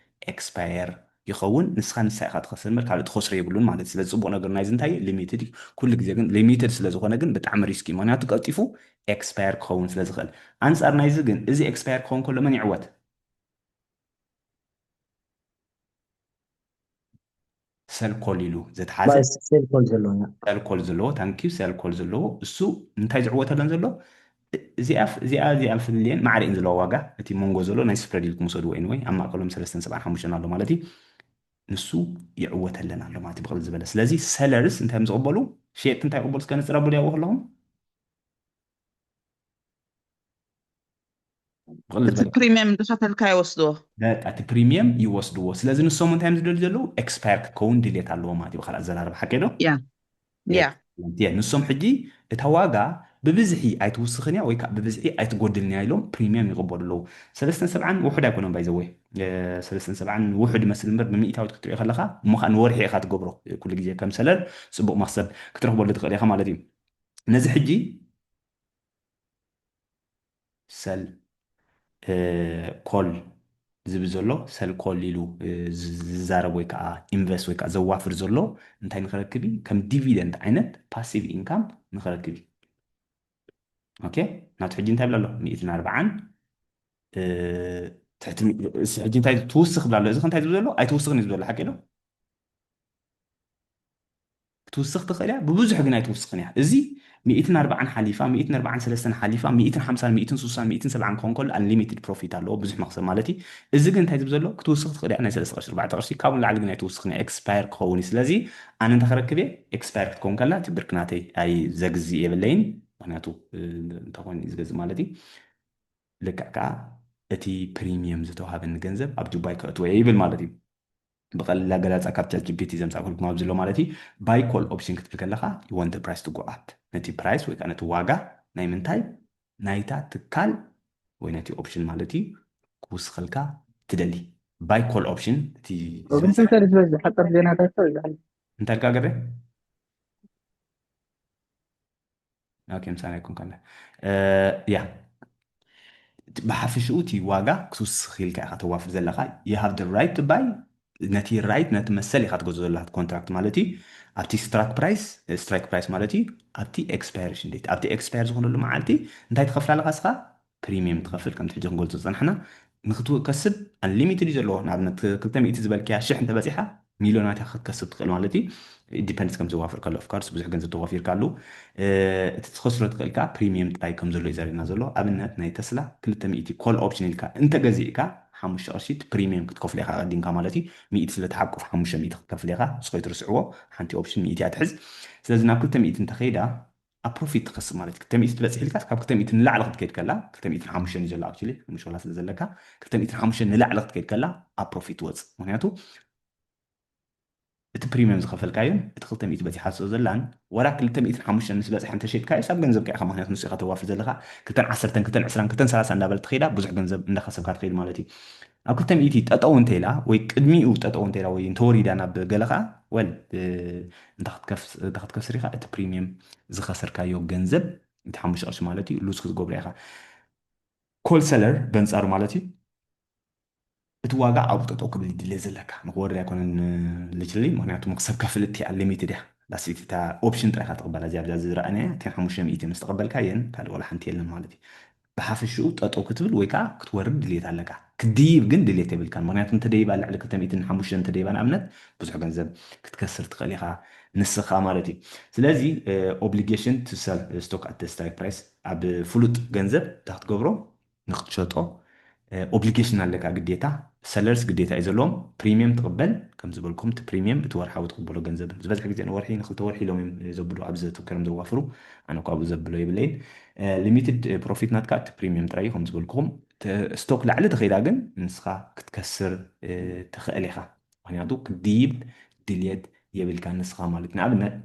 ኤክስፓየር ይኸውን። ንስኻ ንሳ ኢኻ ትኸስር እምበር ካልእ ትኸስሮ የብሉን ማለት እዩ። ስለዚ ፅቡቕ ነገር ናይዚ እንታይ ሊሚትድ እዩ። ኩሉ ግዜ ግን ሊሚትድ ስለ ዝኾነ ግን ብጣዕሚ ሪስክ እዩ። ምክንያቱ ቀልጢፉ ኤክስፓየር ክኸውን ስለ ዝኽእል። ኣንፃር ናይዚ ግን እዚ ኤክስፓየር ክኸውን ከሎ መን ይዕወት? ሰል ኮል ኢሉ ዝተሓዘ ሴል ኮል ዘለዎ ሰል ኮል ዘለዎ ታንኪዩ ሰል ኮል ዘለዎ እሱ እንታይ ዝዕወተለን ዘሎ እዚኣ እዚኣ እዚኣ ፍልልየን ማዕረ እየን ዘለዋ ዋጋ እቲ መንጎ ዘሎ ናይ ስፕረድ ኢልኩም ውሰድዎ ወይ ኣብ ማእከሎም ሰለስተን ሰብዓን ሓሙሽተን ኣሎ ማለት እዩ። ንሱ ይዕወተለን ኣሎ ማለት እዩ ብቕልል ዝበለ። ስለዚ ሰለርስ እንታይ እዮም ዝቕበሉ? ሸየጥቲ እንታይ ይቕበሉ? እስከ ነፅር ኣብሉ ያዎ ከለኹም ብቕልል እቲ ዝበለ ፕሪሚየም ዝኸፈልካ ይወስድዎ። በቃ እቲ ፕሪሚየም ይወስድዎ። ስለዚ ንሶም እንታይ እዮም ዝደልዩ ዘለዉ? ኤክስፓየር ክከውን ድሌት ኣለዎ ማለት እዩ። ብካልእ ኣዘራርባ ሓቂ ዶ? ያ ያ የ ንሶም ሕጂ እታ ዋጋ ብብዝሒ ኣይትውስኽን እያ ወይ ከዓ ብብዝሒ ኣይትጎድልን እያ ኢሎም ፕሪሚየም ይቕበሉ ኣለዉ። ሰለስተን ሰብዓን ውሑድ ኣይኮነን ባይዘወይ ሰለስተን ሰብዓን ውሑድ መስል እምበር ብሚእታዊት ክትሪኦ ከለካ እሞ ከዓ ንወርሒ ኢካ ትገብሮ ኩሉ ግዜ ከም ሰለር ፅቡቅ መክሰብ ክትረክበሉ ትኽእል ኢካ ማለት እዩ። ነዚ ሕጂ ሰል ኮል ዝብል ዘሎ ሰል ኮል ኢሉ ዝዛረብ ወይ ከዓ ኢንቨስት ወይ ከዓ ዘዋፍር ዘሎ እንታይ ንክረክብ እዩ? ከም ዲቪደንድ ዓይነት ፓሲቭ ኢንካም ንክረክብ እዩ። ኦኬ ናቱ ሕጂ እንታይ ብላ ኣሎ? ሚእትን ኣርባዓን ትሕቲ ሕጂ እንታይ ትውስኽ ብላ ኣሎ? እዚ እንታይ ዝብል ዘሎ ኣይትውስኽን እዩ ዝብል ዘሎ ሓቂ ዶ? ክትውስኽ ትኽእል እያ፣ ብብዙሕ ግን ኣይትውስኽን እያ። እዚ ሚእትን ኣርባዓን ሓሊፋ፣ ሚእትን ኣርባዓን ሰለስተን ሓሊፋ፣ ሚእትን ሓምሳን፣ ሚእትን ስሳን፣ ሚእትን ሰብዓን ክኸውን ከሎ ኣንሊሚትድ ፕሮፊት ኣለዎ፣ ብዙሕ መኽሰብ ማለት እዩ። እዚ ግን እንታይ ዝብል ዘሎ ክትውስኽ ትኽእል እያ፣ ናይ ሰለስተ ቅርሺ፣ ኣርባዕተ ቅርሺ፣ ካብኡ ንላዕሊ ግን ኣይትውስኽን እያ። ኤክስፓየር ክኸውን እዩ። ስለዚ ኣነ እንታይ ክረክብ እየ? ኤክስፓየር ክትከውን ከላ እቲ ብርኪ ናተይ ኣይ ዘግዝእ የብለይን፣ ምክንያቱ እንታይ ኮይኑ እዩ ዝገዝእ ማለት እዩ። ልክዕ ከዓ እቲ ፕሪሚየም ዝተዋሃበኒ ገንዘብ ኣብ ጁባይ ከእትዎ እየ ይብል ማለት እዩ። ብቐሊል ኣገላልፃ ካብ ቻት ጂፒቲ ዘምፃእኩልኩም ኣብዚ ኣሎ ማለት እዩ። ባይ ኮል ኦፕሽን ክትብል ከለካ you want the price to go up ነቲ ፕራይስ ወይ ከዓ ነቲ ዋጋ ናይ ምንታይ ናይታ ትካል ወይ ናይቲ ኦፕሽን ማለት እዩ ክውስኸልካ ትደሊ። Buy call option እቲ ወግንትን ሰልፍ ዝበዝ ሓፀር ዜናታት ይበሃል። እንታይ ልካ ገበ ኦኬ ምሳና ይኮን ካለ ያ ብሓፈሽኡ እቲ ዋጋ ክትውስኽ ኢልካ ኢኻ ተዋፍር ዘለካ። You have the right to buy ነቲ right ነቲ መሰል ኢኻ ትገዝኦ ዘለካ ኮንትራክት ማለት እዩ። ኣብቲ ስትራክ ፕራይስ ስትራይክ ፕራይስ ማለት እዩ ኣብቲ ኤክስፓየሬሽን ዴት ኣብቲ ኤክስፓየር ዝኾነሉ መዓልቲ እንታይ ትኸፍል ኣለካ እስኻ ፕሪሚየም ትኸፍል ከምቲ ሕጂ ክንገልፆ ዝፀናሕና ንክትከስብ ኣንሊሚትድ እዩ ዘለዎ ንኣብነት ክልተ ሚእቲ ዝበልክያ ሽሕ እንተበፂሓ ሚሊዮናት ክትከስብ ትኽእል ማለት እዩ ዲፐንድስ ከም ዘዋፍር ከሎ ኦፍኮርስ ብዙሕ ገንዘብ ተዋፊርካ ኣሉ እቲ ትኸስሮ ትኽእል ከዓ ፕሪሚየም ጥራይ ከም ዘሎ እዩ ዘርእና ዘሎ ኣብነት ናይ ተስላ ክልተ ሚእቲ ኮል ኦፕሽን ኢልካ እንተገዚእካ ሓሙሽተ ቅርሺ እቲ ፕሪሚየም ክትከፍሎ ኢኻ ቀዲምካ ማለት እዩ ሚእቲ ስለ ተሓቁፍ ሓሙሽተ ሚእቲ ክትከፍል ኢኻ ንስኸይ ትርስዕዎ ሓንቲ ኦፕሽን ሚእቲ እያ ትሕዝ ስለዚ ናብ ክልተ ሚእቲ እንተኸይዳ ኣብ ፕሮፊት ትኸስብ ማለት እዩ ክልተ ሚእቲ ትበፅሕ ኢልካ ካብ ክልተ ሚእቲ ንላዕሊ ክትከይድ ከላ ክልተ ሚእቲ ሓሙሽተ እዩ ዘሎ ኣክቹሊ ሓሙሽተ ዋላ ስለ ዘለካ ክልተ ሚእቲ ሓሙሽተ ንላዕሊ ክትከይድ ከላ ኣብ ፕሮፊት ትወፅእ ምክንያቱ እቲ ፕሪሚየም ዝኸፈልካዮን እቲ ክልተ ሚእቲ በፂሓ ስለ ዘላን ወላ ክልተ ሚእትን ሓሙሽተን ምስ በፅሐ እንተሸይጥካዮ ሳብ ገንዘብካ ኢኻ ምክንያቱ ንሱ ኢኻ ተዋፍር ዘለካ ክልተን ዓሰርተን ክልተን ዕስራን ክልተን ሰላሳን እንዳበለ ትኸይዳ ብዙሕ ገንዘብ እንዳኸሰብካ ትኸይድ ማለት እዩ ኣብ ክልተ ሚእቲ ጠጠው እንተኢላ ወይ ቅድሚኡ ጠጠው እንተኢላ ወይ እንተወሪዳ ናብ ገለ ከዓ ወል እንተ ክትከስር ኢኻ እቲ ፕሪሚየም ዝኸሰርካዮ ገንዘብ እቲ ሓሙሽተ ቅርሺ ማለት እዩ ሉዝ ክትገብሮ ኢኻ ኮል ሰለር በንፃሩ ማለት እዩ እቲ ዋጋ ኣብኡ ጠጠው ክብል ድሌት ዘለካ ንክወርድ ኣይኮነን ልጅሊ ምክንያቱ መክሰብ ከፍል እቲኣ ሊሚትድ እያ ዳስቲ እታ ኦፕሽን ጥራይካ ትቕበላ እዚኣ ብዛ ዝረኣናያ እተን ሓሙሽተ ሚእቲ ምስ ተቐበልካየን ካልእ ዋላ ሓንቲ የለን ማለት እዩ ብሓፈሽኡ ጠጠው ክትብል ወይ ከዓ ክትወርድ ድሌት ኣለካ ክድይብ ግን ድሌት የብልካን ምክንያቱ እንተደይባ ልዕሊ ክልተ ሚእትን ሓሙሽተን እንተደይባ ንኣብነት ብዙሕ ገንዘብ ክትከስር ትኽእል ኢኻ ንስኻ ማለት እዩ ስለዚ obligation to sell stock at strike price ኣብ ፍሉጥ ገንዘብ እንታይ ክትገብሮ ንክትሸጦ ኦብሊጌሽን ኣለካ ግዴታ ሰለርስ ግዴታ እዩ ዘለዎም ፕሪሚየም ትቕበል ከም ዝበልኩም እቲ ፕሪሚየም እቲ ወርሓዊ ትቕበሎ ገንዘብ ዝበዝሕ ግዜ ንወርሒ ንክልተ ወርሒ ኢሎም እዮም ዘብሉ ኣብዚ ተከርም ዘዋፍሩ ኣነ እኳ ኣብኡ ዘብሎ የብለይን ሊሚትድ ፕሮፊት ናትካ እቲ ፕሪሚየም ጥራይ እዩ ከም ዝበልኩም ስቶክ ላዕሊ ተኸይዳ ግን ንስኻ ክትከስር ትኽእል ኢኻ ምክንያቱ ክድይብ ድልየት የብልካ ንስኻ ማለት ንኣብነት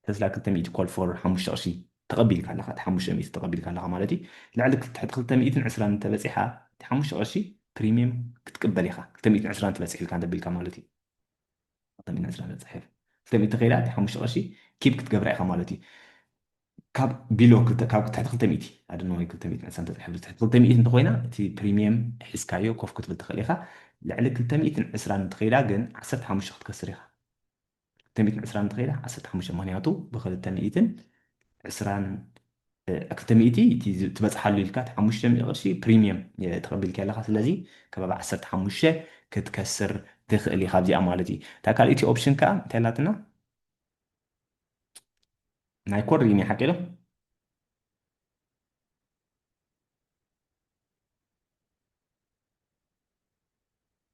ተስላ ክልተ ሚእቲ ኮል ፎር ሓሙሽተ ቅርሺ ተቐቢልካ ኣለኻ እቲ ሓሙሽተ ሚእቲ ተቐቢልካ ኣለኻ ማለት እዩ ልዕሊ ትሕቲ ክልተ ሚእትን ዕስራን እንተበፂሓ እቲ ሓሙሽተ ቅርሺ ፕሪሚየም ክትቅበል ኢኻ ክልተ ሚእትን ዕስራን ትበፅሕ ኢልካ እንተቢልካ ማለት እዩ ክልተ ሚእትን ዕስራን በፅሕ ክልተ ሚእቲ ከይዳ እቲ ሓሙሽተ ቅርሺ ኪፕ ክትገብራ ኢኻ ማለት እዩ ካብ ቢሎ ካብ ትሕቲ ክልተ ሚእቲ ኣድነዋይ ክልተ ሚእትን ዕስራን ተፅሕፍ ትሕቲ ክልተ ሚእቲ እንተኮይና እቲ ፕሪሚየም ሒዝካዮ ኮፍ ክትብል ትኽእል ኢኻ ልዕሊ ክልተ ሚእትን ዕስራን እንተኸይዳ ግን ዓሰርተ ሓሙሽተ ክትከስር ኢኻ ክልተ ሚእትን ዕስራን እንተኸይዳ ዓሰርተ ሓሙሽተ ምኽንያቱ ብክልተ ሚእትን ዕስራን ክልተ ሚእቲ እቲ ትበፅሓሉ ኢልካ እቲ ሓሙሽተ ሚእቲ ቅርሺ ፕሪሚየም ተቐቢልካ ኣለካ ስለዚ ከባቢ ዓሰርተ ሓሙሽተ ክትከስር ትኽእል ኢኻ ኣብዚኣ ማለት እዩ እታ ካልእቲ ኦፕሽን ከዓ እንታይ ኣላትና ናይ ኮድ ሪኒ ሓቂ ዶ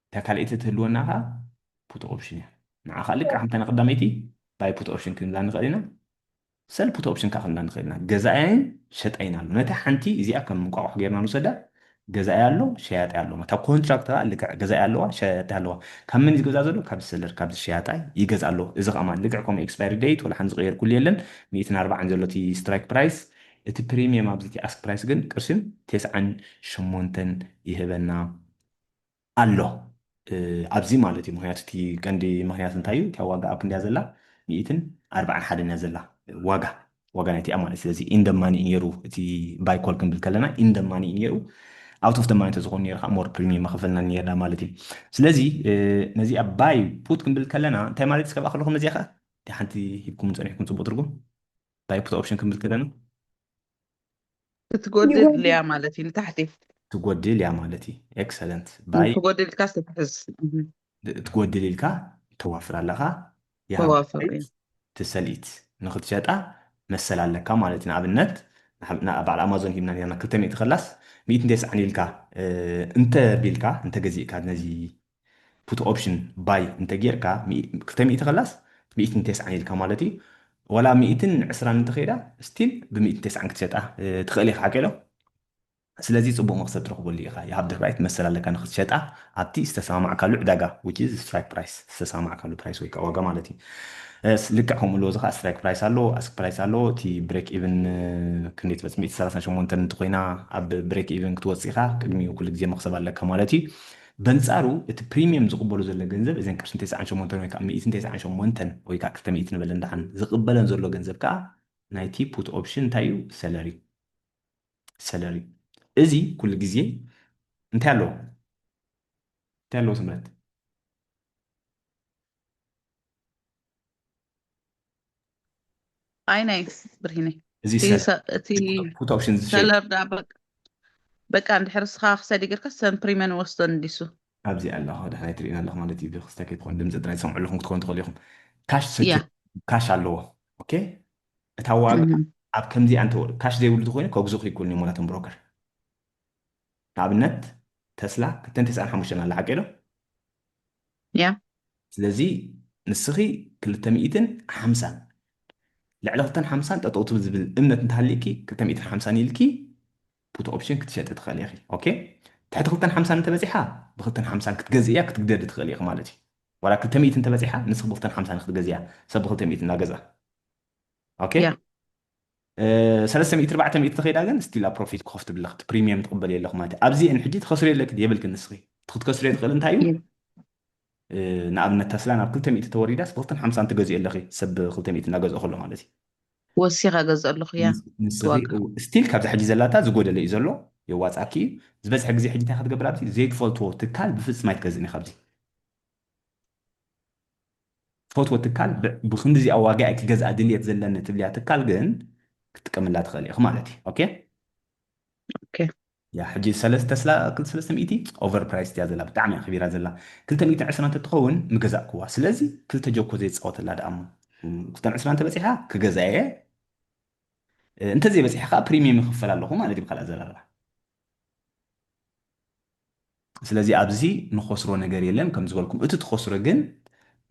እታ ካልኣይቲ ትህልወና ከዓ ፑት ኦፕሽን እያ ንዓ ከዓ ልክዕ ከምታ ንቀዳመይቲ ባይ ፑት ኦፕሽን ክንብላ ንኽእል ኢና ሰል ፑት ኦፕሽን ከዓ ክንብላ ንኽእል ኢና ገዛኣይን ሸጣይን ኣሎ ነታ ሓንቲ እዚኣ ከም እንቋቑሖ ጌርና ንውሰዳ ገዛኣይ ኣሎ ሸያጣይ ኣሎ እታ ኮንትራክት ከዓ ልክዕ ገዛኣይ ኣለዋ ሸያጣይ ኣለዋ ካብ መን እዩ ዝገዛ ዘሎ ካብ ሰለር ካብ ሸያጣይ ይገዛ ኣሎ እዚ ከዓ ልክዕ ከምኡ ኤክስፓየሪ ዴት ወላ ሓንቲ ዝቀየርኩሉ የለን ሚእትን ኣርባዓን ዘሎ እቲ ስትራይክ ፕራይስ እቲ ፕሪሚየም ኣብዚ እቲ ኣስክ ፕራይስ ግን ቅርሽን ተስዓን ሸሞንተን ይህበና ኣሎ ኣብዚ ማለት እዩ ምክንያቱ እቲ ቀንዲ ምክንያት እንታይ እዩ እቲያ ዋጋ ኣብ ክንዲያ ዘላ ሚእትን ኣርባዓን ሓደን እያ ዘላ ዋጋ ዋጋ ናይቲኣ ማለት ስለዚ ኢንደ ማኒ ነሩ እቲ ባይ ኮል ክንብል ከለና ኢንደ ማኒ ነሩ ኣውት ኦፍ ደ ማኒ ተዝኾኑ ነሩ ከዓ ሞር ፕሪሚየም መኸፈልና ነርና ማለት እዩ ስለዚ ነዚኣ ባይ ፑት ክንብል ከለና እንታይ ማለት ይስከብኣ ከለኹም ነዚኣ ከዓ ሓንቲ ሂብኩም ፀኒሕኩም ፅቡቅ ትርጉም ባይ ፑት ኦፕሽን ክንብል ከለና ክትጎድል እያ ማለት እዩ ንታሕቲ ትጎድል እያ ማለት እዩ ኤክሰለንት ትጎድል ኢልካ ስትሕዝ ትጎድል ኢልካ ተዋፍር ኣለካ ተዋፍር ትሰልኢት ንክትሸጣ መሰል ኣለካ ማለት እዩ ንኣብነት በዓል ኣማዞን ሂብና ርና ክልተ ሚእቲ ከላስ ሚእቲ እንተይስዓን ኢልካ እንተ ቢልካ እንተ ገዚእካ ነዚ ፑት ኦፕሽን ባይ እንተ ጌርካ ክልተ ሚእቲ ከላስ ሚእቲ እንተይስዓን ኢልካ ማለት እዩ ዋላ ሚእትን ዕስራን እንተኸይዳ ስቲል ብሚእቲ እንተይስዓን ክትሸጣ ትኽእል ኢኻ ሓቂ ዶ ስለዚ ፅቡቅ መክሰብ ትረክበሉ ኢኻ የሃብ ድራይት መሰል ኣለካ ንክትሸጣ ኣብቲ ዝተሰማማዕካሉ ዕዳጋ which is strike price ዝተሰማማዕካሉ ፕራይስ ወይ ከዓ ዋጋ ማለት እዩ ልክዕ ከምኡ ኣለዎ። እዚ ከዓ ስትራይክ ፕራይስ ኣለዎ፣ ኣስክ ፕራይስ ኣለዎ። እቲ ብሬክ ኢቨን ክንደይ ትበፅሕ? ሚእቲ ሰላሳን ሸሞንተን እንተኮይና ኣብ ብሬክ ኢቨን ክትወፅእ ኢኻ። ቅድሚኡ ኩሉ ግዜ መክሰብ ኣለካ ማለት እዩ። በንፃሩ እቲ ፕሪሚየም ዝቕበሉ ዘሎ ገንዘብ እዘን ቅርሽን ተስዓን ሸሞንተን ወይ ከዓ ሚእትን ተስዓን ሸሞንተን ወይ ከዓ ክልተ ሚእቲ ንበለን ደሓን ዝቕበለን ዘሎ ገንዘብ ከዓ ናይቲ ፑት ኦፕሽን እንታይ እዩ? ሰለሪ ሰለሪ። እዚ ኩሉ ግዜ እንታይ ኣለዎ? እንታይ ኣለዎ ስምረት? ኣይ ናይ ብርሂነይ እዚ እቲ ሰለሪ ሰ- እቲ ፑት ኦፕሽን ዝሸጥ ሰለር ዳ በቃ በቃ እንድሕር እስኻ ክሰዲ ጌርካ ሰን ፕሪመን ወስደን እንዲሱ ኣብዚ ኣለኹ። ድሕራይ ትርእዩና ኣለኹ ማለት እዩ። ብክስታ ከይትኾን ድምፂ ጥራይ ትሰምዑ ኣለኹም ክትኮኑ ትኽእሉ ኢኹም። ካሽ እያ ሰኪ- ካሽ ኣለዎ። ኦኬ፣ እታ ዋጋ እም። ኣብ ከምዚ ኣንተ ካሽ ዘይብሉ ተኮይኑ ከግዙ ክይኮኑ እዮም ወላቶም ብሮከር። ንኣብነት ተስላ ክልተን ተስዓን ሓሙሽተን ኣላ፣ ሓቂ ዶ? ያ ስለዚ ንስኺ ክልተ ሚእትን ሓምሳን ልዕሊ ክልተን ሓምሳን ጠጠው ትብል ዝብል እምነት እንተሃልዩኪ ክልተ ሚእትን ሓምሳን ኢልኪ ፑት ኦፕሽን ክትሸጢ ትኽእል ኢኺ። ኦኬ፣ ትሕቲ ክልተን ሓምሳን እንተበፂሓ ብክልተን ሓምሳን ክትገዝእያ ክትግደዲ ትኽእል ኢኺ ማለት እዩ። ዋላ ክልተ ሚእቲ እንተበፂሓ ንስኺ ብክልተን ሓምሳን ክትገዝእያ ሰብ ብክልተ ሚእቲ እናገዝኣ። ኦኬ፣ ያ እ፣ ሰለስተ ሚእቲ ኣርባዕተ ሚእቲ ተኸይዳ ግን ስቲል ኣብ ፕሮፊት ክኸፍት ብለኽ ፕሪሚየም ትቕበል የለኹ ማለት እዩ። ኣብዚአን ሕጂ ትኸስሪ የለክ የብልክን ንስኺ እቲ ክትከስሪ ትኽእል እንታይ እዩ? ያ እ፣ ንኣብነት ተስላ ናብ ክልተ ሚእቲ ተወሪዳስ ብክልተን ሓምሳን ትገዝእ ኣለኺ ሰብ ክልተ ሚእቲ እናገዝኦ ከሎ ማለት እዩ። ወሲኻ ገዝእ ኣለኹ ያ ንስ- ንስኺ ዋጋ ስቲል ካብዚ ሕጂ ዘላታ ዝጎደለ እዩ ዘሎ የዋፃኪ እዩ። ዝበዝሐ ግዜ ሕጂ እንታይ ክትገብር ኣብዚ ዘይትፈልጥዎ ትካል ብፍፅም ኣይትገዝእን ኢኻ ኣብዚ ትፈትዎ ትካል ብ- ብክንዲዚኣ ዋጋ እየ ክገዝኣ ድልየት ዘለኒ ትብልያ ትካል ግን ክትጥቀምላ ትኽእል ኢኺ ማለት እዩ። ኦኬ፣ ኦኬ ያ ሕጂ ሰለስተ ተስላ ክልተ ሰለስተ ሚእቲ ኦቨር ፕራይስ እያ ዘላ፣ ብጣዕሚ እያ ከቢራ ዘላ። ክልተ ሚእቲ ዕስራ እንተትኸውን ምገዛእክዋ። ስለዚ ክልተ ጆኮ ዘይፃወተላ ደኣ እሞ ክልተን ዕስራ እንተበፂሓ ክገዛ እየ፣ እንተዘይበፂሓ ከዓ ፕሪሚየም ይኽፈል ኣለኹ ማለት እዩ ብካልእ ኣዘራርባ። ስለዚ ኣብዚ ንኸስሮ ነገር የለን። ከም ዝበልኩም እቲ ትኸስሮ ግን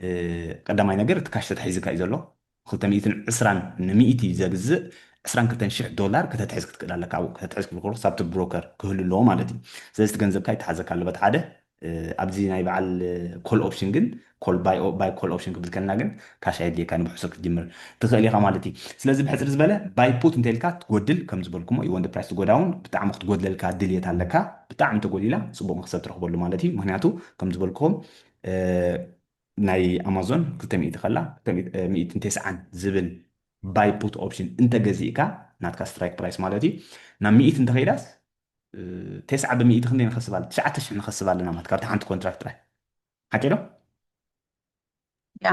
እ፣ ቀዳማይ ነገር እቲ ካሽ ተታሒዝካ እዩ ዘሎ። ክልተ ሚእትን ዕስራን ንሚእቲ ዘግዝእ ዕስራን ክልተን ሽሕ ዶላር ከተትሕዝ ክትክእል ኣለካ። ኣብኡ ከተትሕዝ ክብል ከሎ ሳብቲ ብሮከር ክህሉ ኣለዎ ማለት እዩ። ስለዚ እቲ ገንዘብካ ይተሓዘካ ኣሎ በቲ ሓደ። እ፣ ኣብዚ ናይ በዓል ኮል ኦፕሽን ግን ኮል ባይ ባይ ኮል ኦፕሽን ክብል ከለና ግን ካሽ ኣየድልየካን ብሕሱር ክትጅምር ትኽእል ኢኻ ማለት እዩ። ስለዚ ብሕፅር ዝበለ ባይ ፑት እንተልካ ትጎድል ከም ዝበልኩሞ ኢወን ፕራይስ ትጎዳውን ብጣዕሚ ክትጎድለልካ ድልየት ኣለካ። ብጣዕሚ ተጎዲላ ፅቡቅ መክሰብ ትረክበሉ ማለት እዩ። ምክንያቱ ከም ዝበልኩኹም እ፣ ናይ ኣማዞን ክልተ ሚእቲ ከላ ሚእትን ተስዓን ዝብል ባይ ፑት ኦፕሽን እንተገዚእካ ናትካ ስትራይክ ፕራይስ ማለት እዩ ናብ ሚእቲ እንተኸይዳስ እ፣ ተስዓ ብሚእቲ ክንደይ ንኸስብ ኣለና? ትሽዓተ ሽሕ ንኸስብ ኣለና ማለት ካብቲ ሓንቲ ኮንትራክት ጥራይ ሓቂ ዶ? ያ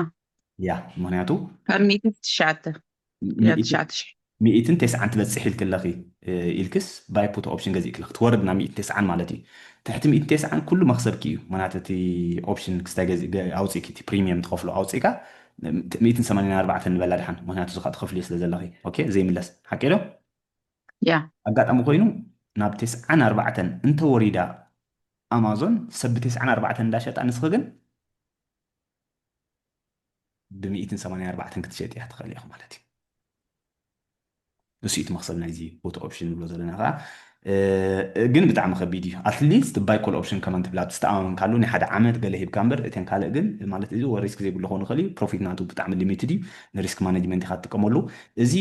ያ ምክንያቱ ካብ ሚእቲ ትሽዓተ ያ ሚእቲ ትሽዓተ ሽሕ ሚእትን ተስዓን ትበፅሕ ኢልክ ኣለኺ እ፣ ኢልክስ ባይ ፑት ኦፕሽን ገዚእክ ኣለኺ ትወርድ ናብ ሚእትን ተስዓን ማለት እዩ። ትሕቲ ሚእትን ተስዓን ኩሉ መክሰብኪ እዩ። ምክንያቱ እቲ ኦፕሽን ክስታይ ገዚ ገ- ኣውፂእኪ እቲ ፕሪሚየም ትኸፍሎ ኣውፂእካ እ፣ ሚእትን ሰማንያን ኣርባዕተን ንበላ ድሓን ምክንያቱ እዚ ከዓ ትኸፍልዮ ስለ ዘለኺ ኦኬ ዘይምለስ ሓቂ ዶ? ያ ኣጋጣሚ ኮይኑ ናብ ተስዓን ኣርባዕተን እንተወሪዳ ኣማዞን ሰብ ብተስዓን ኣርባዕተን እንዳሸጣ ንስኺ ግን ብሚእትን ሰማንያን ኣርባዕተን ክትሸጥ እያ ትኽእል ኢኻ ማለት እዩ። እሱ እቲ መክሰብ ናይዚ ፖት ኦፕሽን ንብሎ ዘለና ከዓ እ፣ ግን ብጣዕሚ ከቢድ እዩ። ኣትሊስት ባይ ኮል ኦፕሽን ከማን ትብላ ትስተኣማመን ካሉ ናይ ሓደ ዓመት ገለ ሂብካ እምበር እተን ካልእ ግን ማለት እዚ ሪስክ ዘይብሉ ክኸውን ይኽእል እዩ። ፕሮፊት ናቱ ብጣዕሚ ሊሚትድ እዩ። ንሪስክ ማኔጅመንት ኢኻ ትጥቀመሉ። እዚ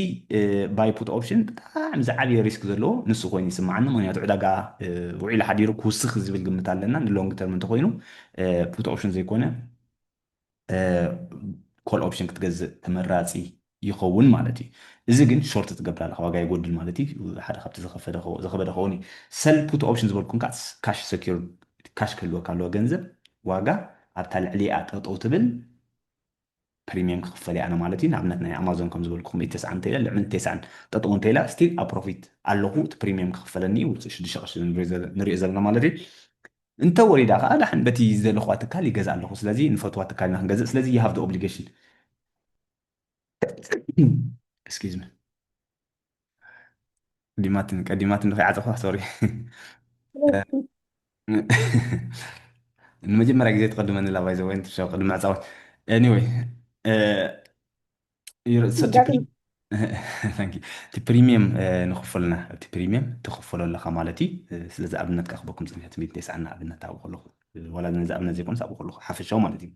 ባይ ፑት ኦፕሽን ብጣዕሚ ዝዓበየ ሪስክ ዘለዎ ንሱ ኮይኑ ይስምዓኒ። ምክንያቱ ዕዳጋ እ፣ ውዒሉ ሓዲሩ ክውስኽ ዝብል ግምት ኣለና። ንሎንግ ተርም እንተኮይኑ ፑት ኦፕሽን ዘይኮነ ኮል ኦፕሽን ክትገዝእ ተመራፂ ይኸውን ማለት እዩ። እዚ ግን ሾርት ትገብር ኣለካ ዋጋ ይጎድል ማለት እዩ። ሓደ ካብቲ ዝኸፈደ ከ- ዝኸበደ ከውን እዩ። ሰል ፑት ኦፕሽን ዝበልኩም ከዓ ካሽ ሰኪር ካሽ ክህልወካ ኣለዎ ገንዘብ ዋጋ ኣብታ ልዕሊኣ ጠጠው ትብል ፕሪሚየም ክኽፈል እየ ኣነ ማለት እዩ። ንኣብነት ናይ ኣማዞን ከም ዝበልኩኹም ኢቲ ተስዓን እንተኢለ ልዕሊ ተስዓን ጠጠው እንተኢላ ስቲል ኣብ ፕሮፊት ኣለኹ እቲ ፕሪሚየም ክኽፈለኒ እዩ ውፅእ ሽዱሽተ ቅርሺ ንሪኦ ዘለ- ንሪኦ ዘለና ማለት እዩ። እንተ ወሪዳ ከዓ ዳሕን በቲ ዝደለኹዋ ትካል ይገዛ ኣለኹ። ስለዚ ንፈትዋ ትካል ኢና ክንገዝእ ስለዚ you have the obligation excuse me ቀዲማትን ቀዲማትን ንኸይዓፀኹ ሶሪ ንመጀመርያ ግዜ ትቐድመኒ ላ ባይዘ ወይ ንትሻው ቅድሚ ዕፃወት anyway እቲ ፕሪሚየም ንኽፈልና እቲ ፕሪሚየም ትኽፈሎ ኣለካ ማለት እዩ ስለዚ ኣብነት ከዓ ክበኩም ፅንሕ ትሚት ደስዓና ኣብነት ኣብኡ ከለኹ ዋላ ነዚ ኣብነት ዘይኮነስ ኣብኡ ከለኹ ሓፈሻው ማለት እዩ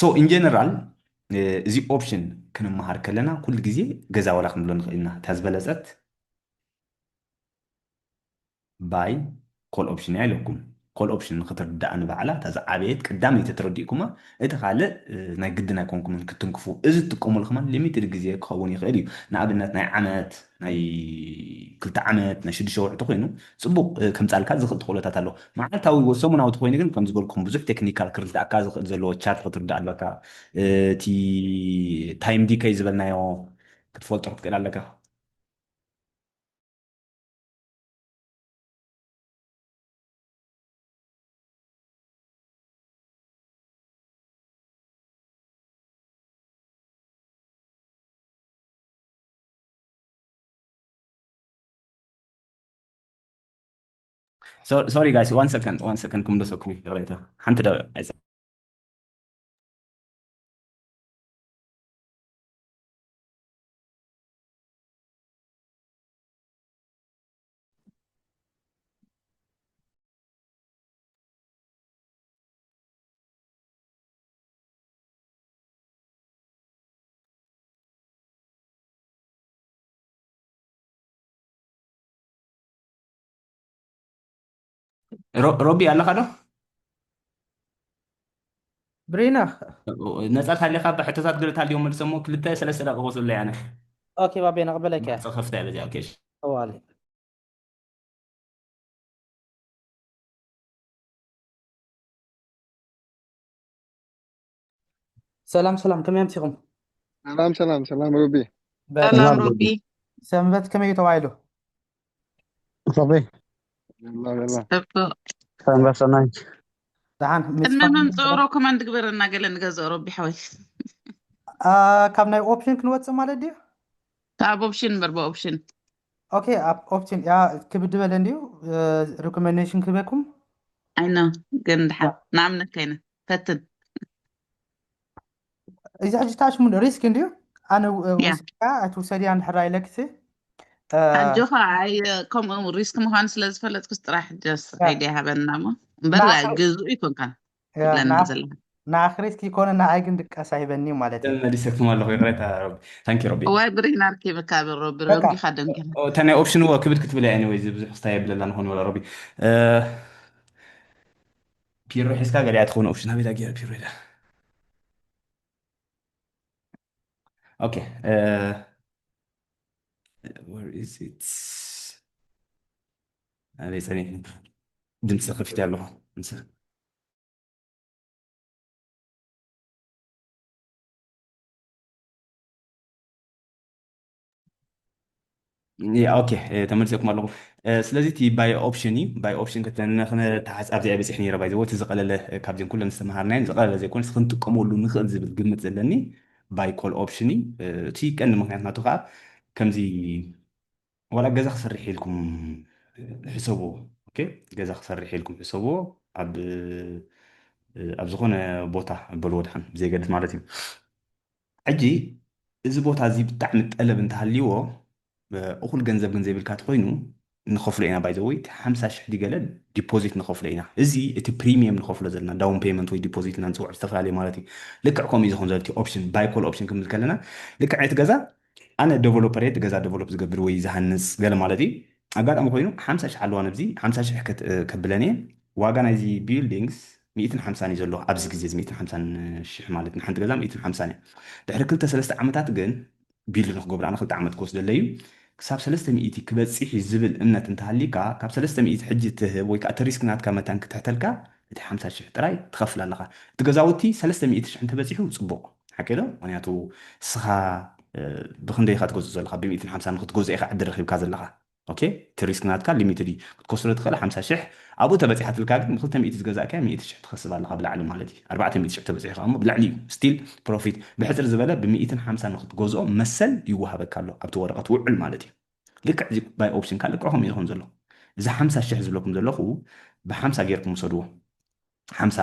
so in general እዚ ኦፕሽን ክንመሃር ከለና ኩሉ ግዜ ገዛ ዋላ ክንብሎ ንኽእል ኢና። እታ ዝበለጸት ባይ ኮል ኦፕሽን እያ ኢለኩም። ኮል ኦፕሽን ንክትርዳእ ንባዕላ እታ ዝዓበየት ቀዳመይቲ ተረዲእኩማ፣ እቲ ካልእ ናይ ግድን ኣይኮንኩምን ክትንክፉ። እዚ ትጥቀሙሉ ከማን ሊሚትድ ግዜ ክኸውን ይኽእል እዩ። ንኣብነት ናይ ዓመት፣ ናይ ክልተ ዓመት፣ ናይ ሽዱሽተ ወርሒ ተኮይኑ ጽቡቕ ከምጻልካ ዝኽእል ተኽእሎታት ኣሎ። መዓልታዊ ወይ ሰሙናዊ ተኮይኑ ግን ከም ዝበልኩም ብዙሕ ቴክኒካል ክርዳእካ ዝኽእል ዘለዎ ቻርት ክትርዳእ ኣለካ። እቲ ታይም ዲከይ ዝበልናዮ ክትፈልጦ ክትክእል ኣለካ። So, sorry guys, one second, one second. ክምለሰኩም ይቕሬታ። ሓንቲ ደቂቕ። ሮቢ ኣለኻ ዶ? ብሬና፣ ነፃ ታሊኻ ብሕቶታት ገለ ታልዮም መልሰሞ። ክልተ ሰለስተ ደቂቕ ወስደለይ ኣነ። ኦኬ ባቤና፣ ቅበለካ። ማዕፆ ከፍታ እያ በዚኣ። ኦኬ፣ እሺ። እዋሊ። ሰላም ሰላም፣ ከመይ ኣምሲኹም? ሰላም ሰላም ሰላም ሩቢ። በል። ሰላም ሩቢ። ሰንበት ከመይ እዩ ተባሂሉ? ሩቢ። የላ የላ። ሰንበት ሰናይ። ደሓን ቅድሚ ምምፅኡ ሮኮመንድ ግበረና ገለ ንገዝኦ ሮቢ ሓወይ። አ፣ ካብ ናይ ኦፕሽን ክንወፅእ ማለት ድዩ? ካብ ኦፕሽን እምበር ብኦፕሽን። ኦኬ፣ ኣብ ኦፕሽን ያ ክብድ በለ እንድዩ። ሪኮሜንዴሽን ክበኩም ኣይኖ ግን ድሓን ንኣብነት ከይነ ፈትን። እዚ ሕጂ ታሽሙን ሪስክ እንድዩ። ኣነ ያ። ውስካ ኣይትውሰድያ እንድሕር ኣይለክሲ። ኣጆኻ ኣይ ከምኡ ሪስክ ምዃኑ ስለ ዝፈለጥኩስ ጥራሕ ጀስ ያ። ኣይዲ ሃበና እሞ እምበር ንዓኻ- ግዙእ ይኮንካን ያ፣ ትብለና ንዓ- ዘለካ። ንዓኺ ሪስክ ይኮነ ንዓይ ግን ድቃስ ኣይበኒ ማለት እዩ። መሊሰኩም ኣለኹ፣ ይቕሬታ ሮቢ። ታንኪ ሮቢ። ዋይ ብሪና ርኪብካ ሮቢ በቃ። ረጊኻ ደንጊኻ። እታ ናይ ኦፕሽን እዋ ክብድ ክትብል እያ። ኤኒዌይዝ ብዙሕ ክስታይ የብለላ ንኾን ወላ ሮቢ። ፒሮ ሒዝካ ገሊኣ ትኸውን ኦፕሽን ኣበይ ዳጊያ ፒሮ ኢላ። ኦኬ፣ where is it? ኣበይ ጸኒሑ? ድምፂ ከፊት ኣለኹ። ኦኬ፣ ተመልሰኩም ኣለኹ። ስለዚ እቲ ባይ ኦፕሽን እዩ። ባይ ኦፕሽን ከተሓዝ ኣብዚኣ በፂሕ ነይረ። ባይ ዘወ እቲ ዝቀለለ ካብዚን ኩለን ዝተመሃርናየን ዝቀለለ ዘይኮነስ ክንጥቀመሉ ንኽእል ዝብል ግምት ዘለኒ ባይ ኮል ኦፕሽን እዩ። እቲ ቀንዲ ምክንያት ናቱ ከዓ ከምዚ ዋላ ገዛ ክሰርሕ ኢልኩም ሕሰብዎ። ኦኬ፣ ገዛ ክሰርሕ ኢልኩም ሕሰብዎ። ኣብ ኣብ ዝኾነ ቦታ በልዎ ድሓን ብዘይገድስ ማለት እዩ። ሕጂ እዚ ቦታ እዚ ብጣዕሚ ጠለብ እንተሃልይዎ እኹል ገንዘብ ግን ዘይብልካ ተኮይኑ ንኸፍሎ ኢና። ባይዘወይ ሓምሳ ሽሕ ዲገለ ዲፖዚት ንኸፍሎ ኢና። እዚ እቲ ፕሪሚየም ንኸፍሎ ዘለና ዳውን ፔመንት ወይ ዲፖዚት ኢና ንፅውዖ ዝተፈላለየ ማለት እዩ። ልክዕ ከምኡ እዩ ዝኾን ዘሎ እቲ ኦፕሽን ባይ ኮል ኦፕሽን ክንብል ከለና ልክዕ እቲ ገዛ ኣነ ዴቨሎፐር እየ፣ እቲ ገዛ ዴቨሎፕ ዝገብር ወይ ዝሃንፅ ገለ ማለት እዩ። ኣጋጣሚ ኮይኑ ሓምሳ ሽሕ ኣለዋ ነብዚ ሓምሳ ሽሕ ከት- ከብለን እየ። ዋጋ ናይዚ ቢልዲንግስ ሚእትን ሓምሳን እዩ ዘሎ ኣብዚ ግዜ እዚ ሚእትን ሓምሳን ሽሕ ማለት ንሓንቲ ገዛ ሚእትን ሓምሳን እያ። ድሕሪ ክልተ ሰለስተ ዓመታት ግን ቢልድ ንክገብሩ ኣነ ክልተ ዓመት ክወስደለይ እዩ። ክሳብ ሰለስተ ሚእቲ ክበፅሕ እዩ ዝብል እምነት እንተሃሊካ ካብ ሰለስተ ሚእቲ ሕጂ ትህብ ወይ ከዓ እቲ ሪስክ ናትካ መታን ክትሕተልካ እቲ ሓምሳ ሽሕ ጥራይ ትኸፍል ኣለኻ። እቲ ገዛውቲ ሰለስተ ሚእቲ ሽሕ እንተበፂሑ ፅቡቕ ሓቂ ዶ? ምክንያቱ ንስኻ ብክንደይ ኢኻ ትገዝእ ዘለካ? ብሚእትን ሓምሳን ክትገዝኦ ኢኻ ዕድል ረኪብካ ዘለካ። ኦኬ፣ እቲ ሪስክ ናትካ ሊሚትድ እዩ። ክትከስሮ ትኽእል ሓምሳ ሽሕ፣ ኣብኡ ተበፂሓትልካ ግን ብክልተ ሚእቲ ዝገዛእካዮ ሚእቲ ሽሕ ትኸስብ ኣለካ ብላዕሊ ማለት እዩ። ኣርባዕተ ሚእቲ ሽሕ ተበፂሑ ከዓ እሞ ብላዕሊ እዩ ስቲል ፕሮፊት። ብሕፅር ዝበለ ብሚእትን ሓምሳን ንክትገዝኦ መሰል ይወሃበካ ኣሎ ኣብቲ ወረቐት ውዕል ማለት እዩ። ልክዕ እዚ ባይ ኦፕሽን ከዓ ልክዕ ከምኡ እዩ ዝኸውን ዘሎ። እዚ ሓምሳ ሽሕ ዝብለኩም ዘለኹ ብሓምሳ ጌርኩም ውሰድዎ። ሓምሳ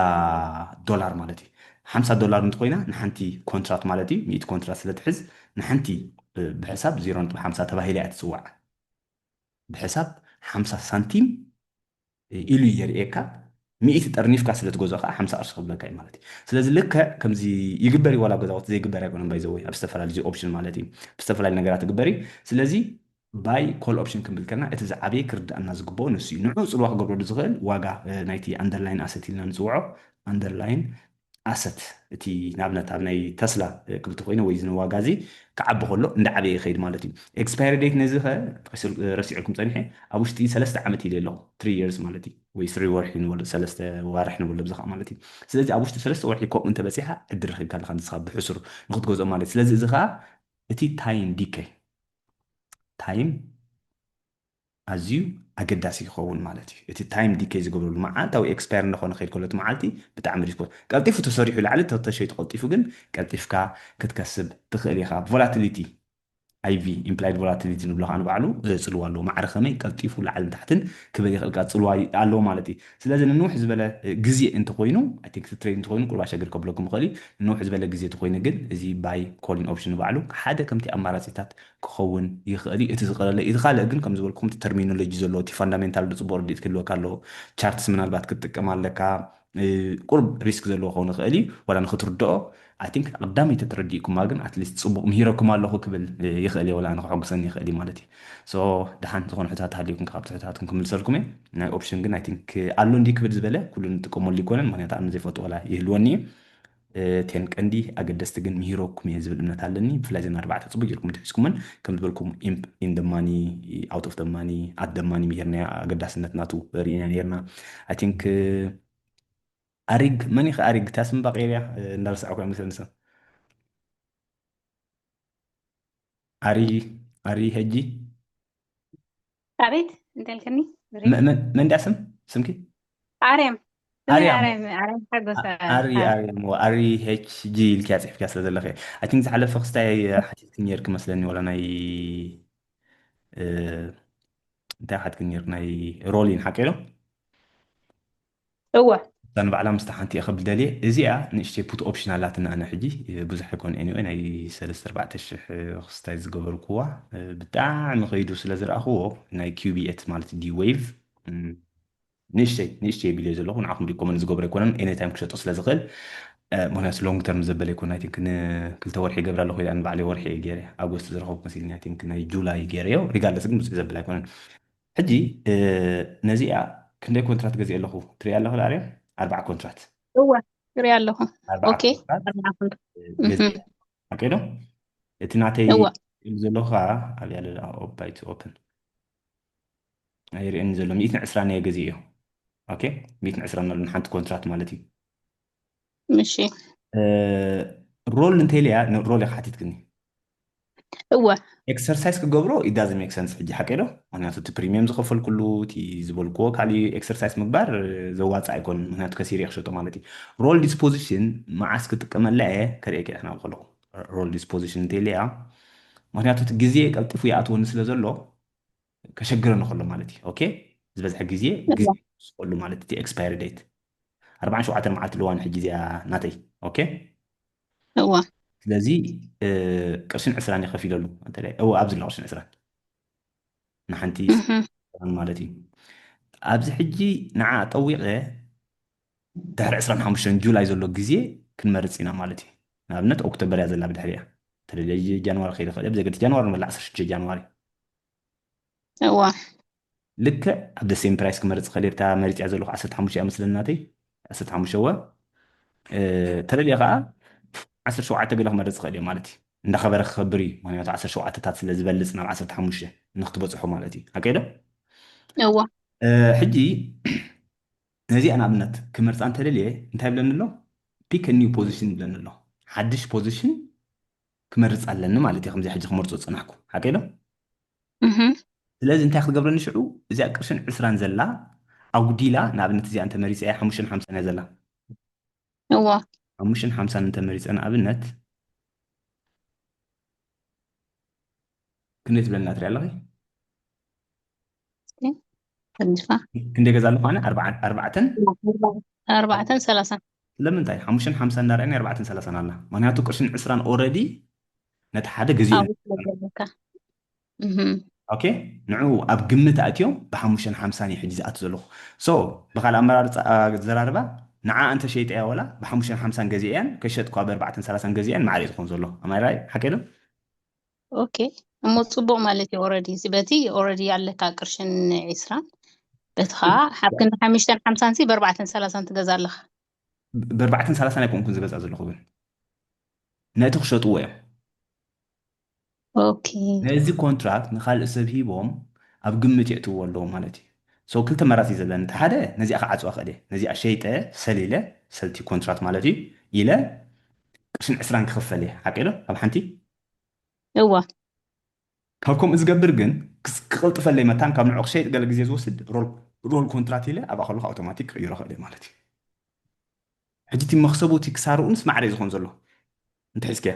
ዶላር ማለት እዩ። ሓምሳ ዶላር እንተኮይና ንሓንቲ ኮንትራት ማለት እዩ፣ ሚእቲ ኮንትራት ስለ ትሕዝ ንሓንቲ ብሕሳብ ዜሮ ነጥቢ ሓምሳ ተባሂላ እያ ትፅዋዕ። ብሕሳብ ሓምሳ ሳንቲም ኢሉ እዩ የርእየካ። ሚእቲ ጠርኒፍካ ስለ ትገዝኦ ከዓ ሓምሳ ቅርሺ ክብለካ እዩ ማለት እዩ። ስለዚ ልክዕ ከምዚ ይግበር እዩ፣ ዋላ ኣብ ገዛውቲ ዘይግበር ኣይኮነን። ባይዘወይ ኣብ ዝተፈላለዩ ኦፕሽን ማለት እዩ፣ ብዝተፈላለዩ ነገራት ይግበር እዩ። ስለዚ ባይ ኮል ኦፕሽን ክንብል ከለና እቲ ዝዓበየ ክርዳእና ዝግብኦ ንሱ እዩ። ንዑ ፅልዋ ክገብረሉ ዝኽእል ዋጋ ናይቲ ኣንደርላይን ኣሰት ኢልና ንፅውዖ። ኣንደርላይን ኣሰት፣ እቲ ንኣብነት ኣብ ናይ ተስላ ክብቲ ኮይኑ ወይ ዝንዋጋ እዚ ክዓቢ ከሎ እንዳዓበየ ይኸይድ ማለት እዩ። ኤክስፓየሪ ዴት ነዚ ከ ረሲዕኩም ፀኒሐ፣ ኣብ ውሽጢ ሰለስተ ዓመት ኢለ ኣለኹ። ትሪ ይርስ ማለት እዩ፣ ወይ ስሪ ወርሒ ንበሎ፣ ሰለስተ ዋርሒ ንበሎ ብዚ ከዓ ማለት እዩ። ስለዚ ኣብ ውሽጢ ሰለስተ ወርሒ ከምኡ እንተበፂሓ ዕድል ረኪብካ ኣለካ ንስኻ ብሕሱር ንክትገዝኦ ማለት እዩ። ስለዚ እዚ ከዓ እቲ ታይም ዲከይ ታይም ኣዝዩ ኣገዳሲ ይኸውን ማለት እዩ። እቲ ታይም ዲከይ ዝገብረሉ መዓልታዊ ኤክስፓየር እንደኾነ ከይድ ከሎ እቲ መዓልቲ ብጣዕሚ ሪስኮ ቀልጢፉ ተሰሪሑ ላዕሊ ተተሸይጡ ቀልጢፉ ግን ቀልጢፍካ ክትከስብ ትኽእል ኢኻ። ቮላቲሊቲ ኣይቪ ኢምፕላይድ ቮላቲሊቲ ንብሎ ከዓ ንባዕሉ ጽልዋ ኣለዎ። ማዕረ ከመይ ቀልጢፉ ላዕልን ታሕትን ክብል ይኽእል ጽልዋ ኣለዎ ማለት እዩ። ስለዚ ንንውሕ ዝበለ ግዜ እንተኮይኑ ትሬድ እንተኮይኑ ቁርባ ሸግር ከብለኩም ይኽእል እዩ። ንንውሕ ዝበለ ግዜ ተኮይኑ ግን እዚ ባይ ኮሊን ኦፕሽን ንባዕሉ ሓደ ከምቲ ኣማራፂታት ክኸውን ይኽእል እዩ። እቲ ዝቐለለ እቲ ካልእ ግን ከም ዝበልኩም እቲ ተርሚኖሎጂ ዘለዎ እቲ ፋንዳሜንታል ጽቡቕ ርድኢት ክህልወካ ኣለዎ። ቻርትስ ምናልባት ክትጥቀም ኣለካ። ቁርብ ሪስክ ዘለዎ ክኸውን ይኽእል እዩ። ዋላ ንክትርድኦ ኣይ ቲንክ ቀዳመይቲ ተረዲእኩማ ግን ኣትሊስት ጽቡቕ ምሂረኩም ኣለኹ ክብል ይኽእል እየ። ዋላ ንክሐጉሰኒ ይኽእል እዩ ማለት እዩ። ሶ ደሓን ዝኾነ ሕታት ሃልዩኩም ካብቲ ሕታትኩም ክምልሰልኩም እየ። ናይ ኦፕሽን ግን ኣይ ቲንክ ኣሎ እንዲ ክብል ዝበለ ኩሉ ንጥቀመሉ ይኮነን። ምክንያቱ ኣነ ዘይፈልጡ ዋላ ይህልወኒ እዩ። ቴን ቀንዲ ኣገደስቲ ግን ምሂረኩም እየ ዝብል እምነት ኣለኒ። ብፍላይ ዘን ኣርባዕተ ጽቡቅ ጌርኩም ትሒዝኩምን ከም ዝበልኩም ኢምፕ ኢን ደ ማኒ ኣውት ኦፍ ደ ማኒ ኣት ደ ማኒ ምሂርና ኣገዳስነት ናቱ ርኢና ነርና። ኣይ ቲንክ ኣሪግ መን ኢኸ ኣሪግ ታስም ባቄርያ እንዳረሳዕኩ መስለኒ ሰብ ኣሪ ኣሪ ሄጂ ኣቤት እንተልክኒ መን ዳ ስም ስምኪ ኣርያም ኣርያም ኣርያም ሓጎስ ኣሪ ኣርያም ኣሪ ኤች ጂ ኢልኪያ ፅሒፍካ ስለ ዘለኺ ኣይ ቲንክ ዝሓለፈ ክስታይ ሓቲትክ ነርክ መስለኒ ወላ ናይ እንታይ ሓትክ ነር ናይ ሮሊን ሓቂ ዶ እወ እዛ ንባዕላ ምስታ ሓንቲ እየ ከብል ደልየ እዚኣ ንእሽተይ ፑት ኦፕሽን ኣላትና ኣነ ሕጂ ብዙሕ ኣይኮን ኤኒወ ናይ ሰለስተ ኣርባዕተ ሽሕ ክስታይ ዝገበርኩዋ ብጣዕሚ ከይዱ ስለ ዝረኣኽዎ ናይ ኪዩቢኤት ማለት ዲ ዌቭ ንእሽተይ ንእሽተይ ቢልዮ ዘለኹ ንዓኹም ሪኮመንድ ዝገብሮ ኣይኮነን ኤኒታይም ክሸጦ ስለ ዝኽእል ምክንያቱ ሎንግ ተርም ዘበለ ይኮን ኣይ ቲንክ ንክልተ ወርሒ ይገብራ ኣለኹ ኢላ ንባዕለይ ወርሒ እየ ገይረ ኣጎስት ዝረኸብኩ መሲልኒ ኣይ ቲንክ ናይ ጁላይ ገይረዮ ሪጋርደስ ግን ብፅዕ ዘብል ኣይኮነን ሕጂ ነዚኣ ክንደይ ኮንትራት ገዚእ ኣለኹ ትሪኢ ኣለኹ ዳርዮ ኣርባዓ ኮንትራት እወ ትሪኢ ኣለኹ ኣርባዓ ኦኬ ኮንትራት ኣርባዓ ኮንትራት ገዚእ እህ ሓቂ ዶ እቲ ናተይ እወ ኢሉ ዘለኹ ከዓ ኣብያ ለላ ኦባይት ኦፕን ኣይርእየኒ ዘሎ ሚእትን ዕስራን እየ ገዚእዮ ኦኬ ሚእትን ዕስራን ኣሎ ንሓንቲ ኮንትራት ማለት እዩ እሺ ሮል እንተይለያ ሮል ኢኻ ሓቲትክኒ እወ ኤክሰርሳይዝ ክገብሮ ኢዳዝ ሜክ ሰንስ ሕጂ ሓቂ ዶ ምክንያቱ እቲ ፕሪሚየም ዝኸፈልኩሉ እቲ ዝበልክዎ ካሊእ ኤክሰርሳይዝ ምግባር ዘዋፅእ ኣይኮን ምክንያቱ ከሲር እየ ክሸጦ ማለት እዩ ሮል ዲስፖዚሽን መዓስ ክጥቀመላ እየ ከርእየኪ ክናብ ከለኹ ሮል ዲስፖዚሽን እንተይለያ ምክንያቱ እቲ ግዜ ቀልጢፉ ይኣትወኒ ስለ ዘሎ ከሸግረኒ ከሎ ማለት እዩ ኦኬ ዝበዝሐ ግዜ ግዜ ስቀሉ ማለት እቲ ኤክስፓየር ዴት ኣርባዓን ሸውዓተን መዓልቲ ኣለዋ ንሕጂ እዚኣ ናተይ ኦኬ እወ ስለዚ ቅርሽን ዕስራን ይኸፊለሉ እወ ኣብዚ ኣሎ ቅርሽን ዕስራን ንሓንቲ እህ ማለት እዩ ኣብዚ ሕጂ ንዓ ጠዊቐ ድሕሪ ዕስራን ሓሙሽተን ጁላይ ዘሎ ግዜ ክንመርፅ ኢና ማለት እዩ ንኣብነት ኦክቶበር እያ ዘላ ብድሕሪያ ተለለ ጃንዋሪ ከይደ ክእል ብዘገድ ጃንዋሪ ንበላ ዓሰርተ ሽዱሽተ ጃንዋሪ እወ ልክዕ ኣብ ደሴም ፕራይስ ክመርፅ ክእል እታ መሪፅያ ዘለኹ ዓሰርተ ሓሙሽተ እያ መስለኒ ናተይ ዓሰርተ ሓሙሽተ እወ ተለልየ ከዓ ዓሰርተ ሸውዓተ ገለ ክመርፅ ክእል እየ ማለት እዩ እንዳኸበረ ክኸብር እዩ ምክንያቱ ዓሰርተ ሸውዓተታት ስለ ዝበልፅ ናብ ዓሰርተ ሓሙሽተ ንክትበፅሖ ማለት እዩ ሓቂ ዶ እወ ሕጂ ነዚኣ ንኣብነት ክመርፃ እንተደልየ እንታይ ብለኒ ኣሎ ፒክ ኒው ፖዚሽን ይብለኒ ኣሎ ሓድሽ ፖዚሽን ክመርፅ ኣለኒ ማለት እዩ ከምዚ ሕጂ ክመርፆ ዝፀናሕኩ ሓቂ ዶ እህ ስለዚ እንታይ ክትገብረኒ ሽዑ እዚኣ ቅርሽን ዕስራን ዘላ ኣጉዲላ ንኣብነት እዚኣ እንተመሪፀ እያ ሓሙሽተን ሓምሳን እያ ዘላ እወ ሓሙሽተን ሓምሳን እንተመሪፀ ንኣብነት ክንደይ ትብለና ትሪኣ ኣለኺ ፈንድፋ ክንደይ ገዛ ኣለኹ ኣነ ኣርባዓ- ኣርባዕተን ኣርባዕተን ሰላሳን ስለምንታይ ሓሙሽተን ሓምሳን እንዳርኣኒ ኣርባዕተን ሰላሳን ኣላ ምክንያቱ ቅርሽን ዕስራን ኦረዲ ነቲ ሓደ ገዚኡ ኣብኡ ስለ ዘለካ እህ ኦኬ፣ ንዑ ኣብ ግምት ኣእትዮም ብሓሙሽተን ሓምሳን እዩ ሕጂ ዝኣቱ ዘለኹ። So ብካልእ ኣመራርፃ ኣዘራርባ፣ ንዓ እንተ ሸይጠያ ወላ ብሓሙሽተን ሓምሳን ገዚአያን፣ ከሸጥኳ ብኣርባዕተን ሰላሳን ገዚአያን ማዕረ እዩ ዝኾን ዘሎ። ኣማራይ ሓቂ ዶ? ኦኬ፣ እሞ ፅቡቅ ማለት እዩ። ኦረዲ እዚ በቲ ኦረዲ ያለካ ቅርሽን ዒስራን በቲ ከዓ ሓብክን ሓሙሽተን ሓምሳን ሲ ብኣርባዕተን ሰላሳን ትገዛ ኣለካ። ብኣርባዕተን ሰላሳን ኣይኮንኩን ዝገዛ ዘለኹ፣ ግን ነቲ ክሸጥዎ እዮም። ኦኬ፣ ነዚ ኮንትራክት ንካልእ ሰብ ሂቦም ኣብ ግምት የእትዎ ኣለዉ ማለት እዩ። So ክልተ መራት እዩ ዘለኒ። እቲ ሓደ ነዚኣ ክዓፅዋ ክእል እየ። ነዚኣ ሸይጠ ሰሊለ ሰልቲ ኮንትራክት ማለት እዩ ኢለ ቅርሽን ዕስራን ክኽፈል እየ። ሓቂ ዶ? ኣብ ሓንቲ እዋ ካብ ከምኡ ዝገብር ግን ክስ- ክቕልጥፈለይ መታን ካብ ንዑ ክሸይጥ ገለ ግዜ ዝወስድ ሮል ሮል ኮንትራት ኢለ ኣብኣ ከለኹ ኣውቶማቲክ ክቕይሮ ክእል እየ ማለት እዩ። ሕጂ እቲ መክሰቡ እቲ ክሳርኡንስ ማዕረ እዩ ዝኾን ዘሎ እንተሒዝከ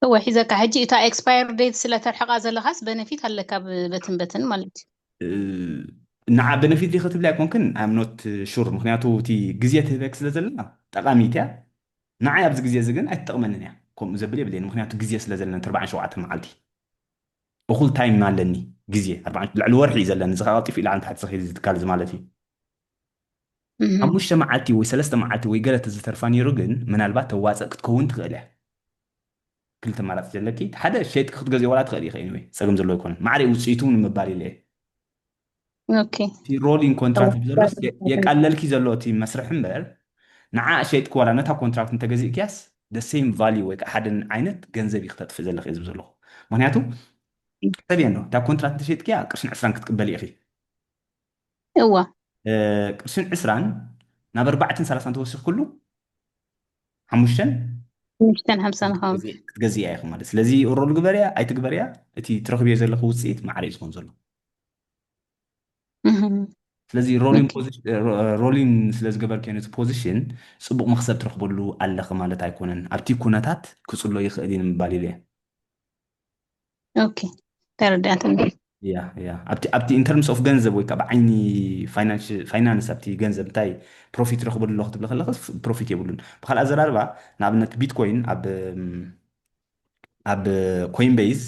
እወ ሒዘካ። ሕጂ እታ ኤክስፓየር ዴት ስለ ተርሕቃ ዘለካስ በነፊት ኣለካ ብ- በትን በትን ማለት እዩ። ንዓ በነፊት ዲኸ ትብሊ ኣይኮንክን? I'm not sure። ምክንያቱ እቲ ግዜ ትህበክ ስለ ዘለና ጠቃሚት እያ። ንዓይ ኣብዚ ግዜ እዚ ግን ኣይትጠቅመንን እያ። ከምኡ ዘብል የብለይን፣ ምክንያቱ ግዜ ስለ ዘለኒ ኣርባዓን ሸውዓተን መዓልቲ እኩል ታይም ኣለኒ። ግዜ ኣርባዓን ልዕሊ ወርሒ እዩ ዘለኒ። እዚ ከዓ ቀልጢፉ ኢላ ንታሕቲ ዝኸይድ እዚ ትካል እዚ ማለት እዩ። እህ፣ ሓሙሽተ መዓልቲ ወይ ሰለስተ መዓልቲ ወይ ገለ ተዝተርፋ ነይሩ ግን ምናልባት ተዋፀእ ክትከውን ትኽእል እያ። ክልተ ኣማራፂ ዘለኪ፣ ሓደ ሸይጥኪ ክትገዝኦ ዋላ ትኽእል ኢኺ። Anyway ፀገም ዘለዎ ኣይኮነን። ማዕረ ውፅኢቱ እውን ምባል ኢለ እየ። ኦኬ እቲ ሮሊንግ ኮንትራክት እወ፣ ዘሎስ የ- እወ። የቃለልኪ ዘሎ እቲ መስርሕ እምበር፣ ንዓ ሸይጥኪ ዋላ ነታ ኮንትራክት እንተገዚእክያስ the same value ወይ ከዓ ሓደ ዓይነት ገንዘብ እዩ ክተጥፍእ ዘለኺ ዝብ ዘለኹ። ምክንያቱ ሰብ እየ እታ ኮንትራክት እንተሸይጥክያ ቅርሽን ዕስራን ክትቅበል ኢኺ። እዋ እ፣ ቅርሽን ዕስራን ናብ ኣርባዕተን ሰላሳን ተወሲኽኩሉ ሓሙሽተን ሓሙሽተን ሓምሳን ኸም ክትገዝእያ ኢኺ ማለት። ስለዚ ሮል ግበርያ ኣይትግበርያ እቲ ትረኽብዮ ዘለኹ ውፅኢት ማዕረ እዩ ዝኾን ዘሎ። እህም። ስለዚ ሮሊንግ ኦኬ ፖዚሽን ሮሊንግ ስለ ዝገበርክዮ ነቲ ፖዚሽን ፅቡቅ መክሰብ ትረኽበሉ ኣለኺ ማለት ኣይኮነን። ኣብቲ ኩነታት ክፅሎ ይኽእል እዩ ንምባል ኢለ እየ። ኦኬ ተረዳእትኒ። ያ ያ ኣብቲ ኣብቲ in terms of ገንዘብ ወይ ከዓ ብዓይኒ ፋይናንስ ኣብቲ ገንዘብ እንታይ ፕሮፊት ረኽበሉ ኣለኹ ትብሊ ከለኺ ፕሮፊት የብሉን። ብካልእ ኣዘራርባ ንኣብነት ቢትኮይን ኣብ ኣብ ኮይንቤዝ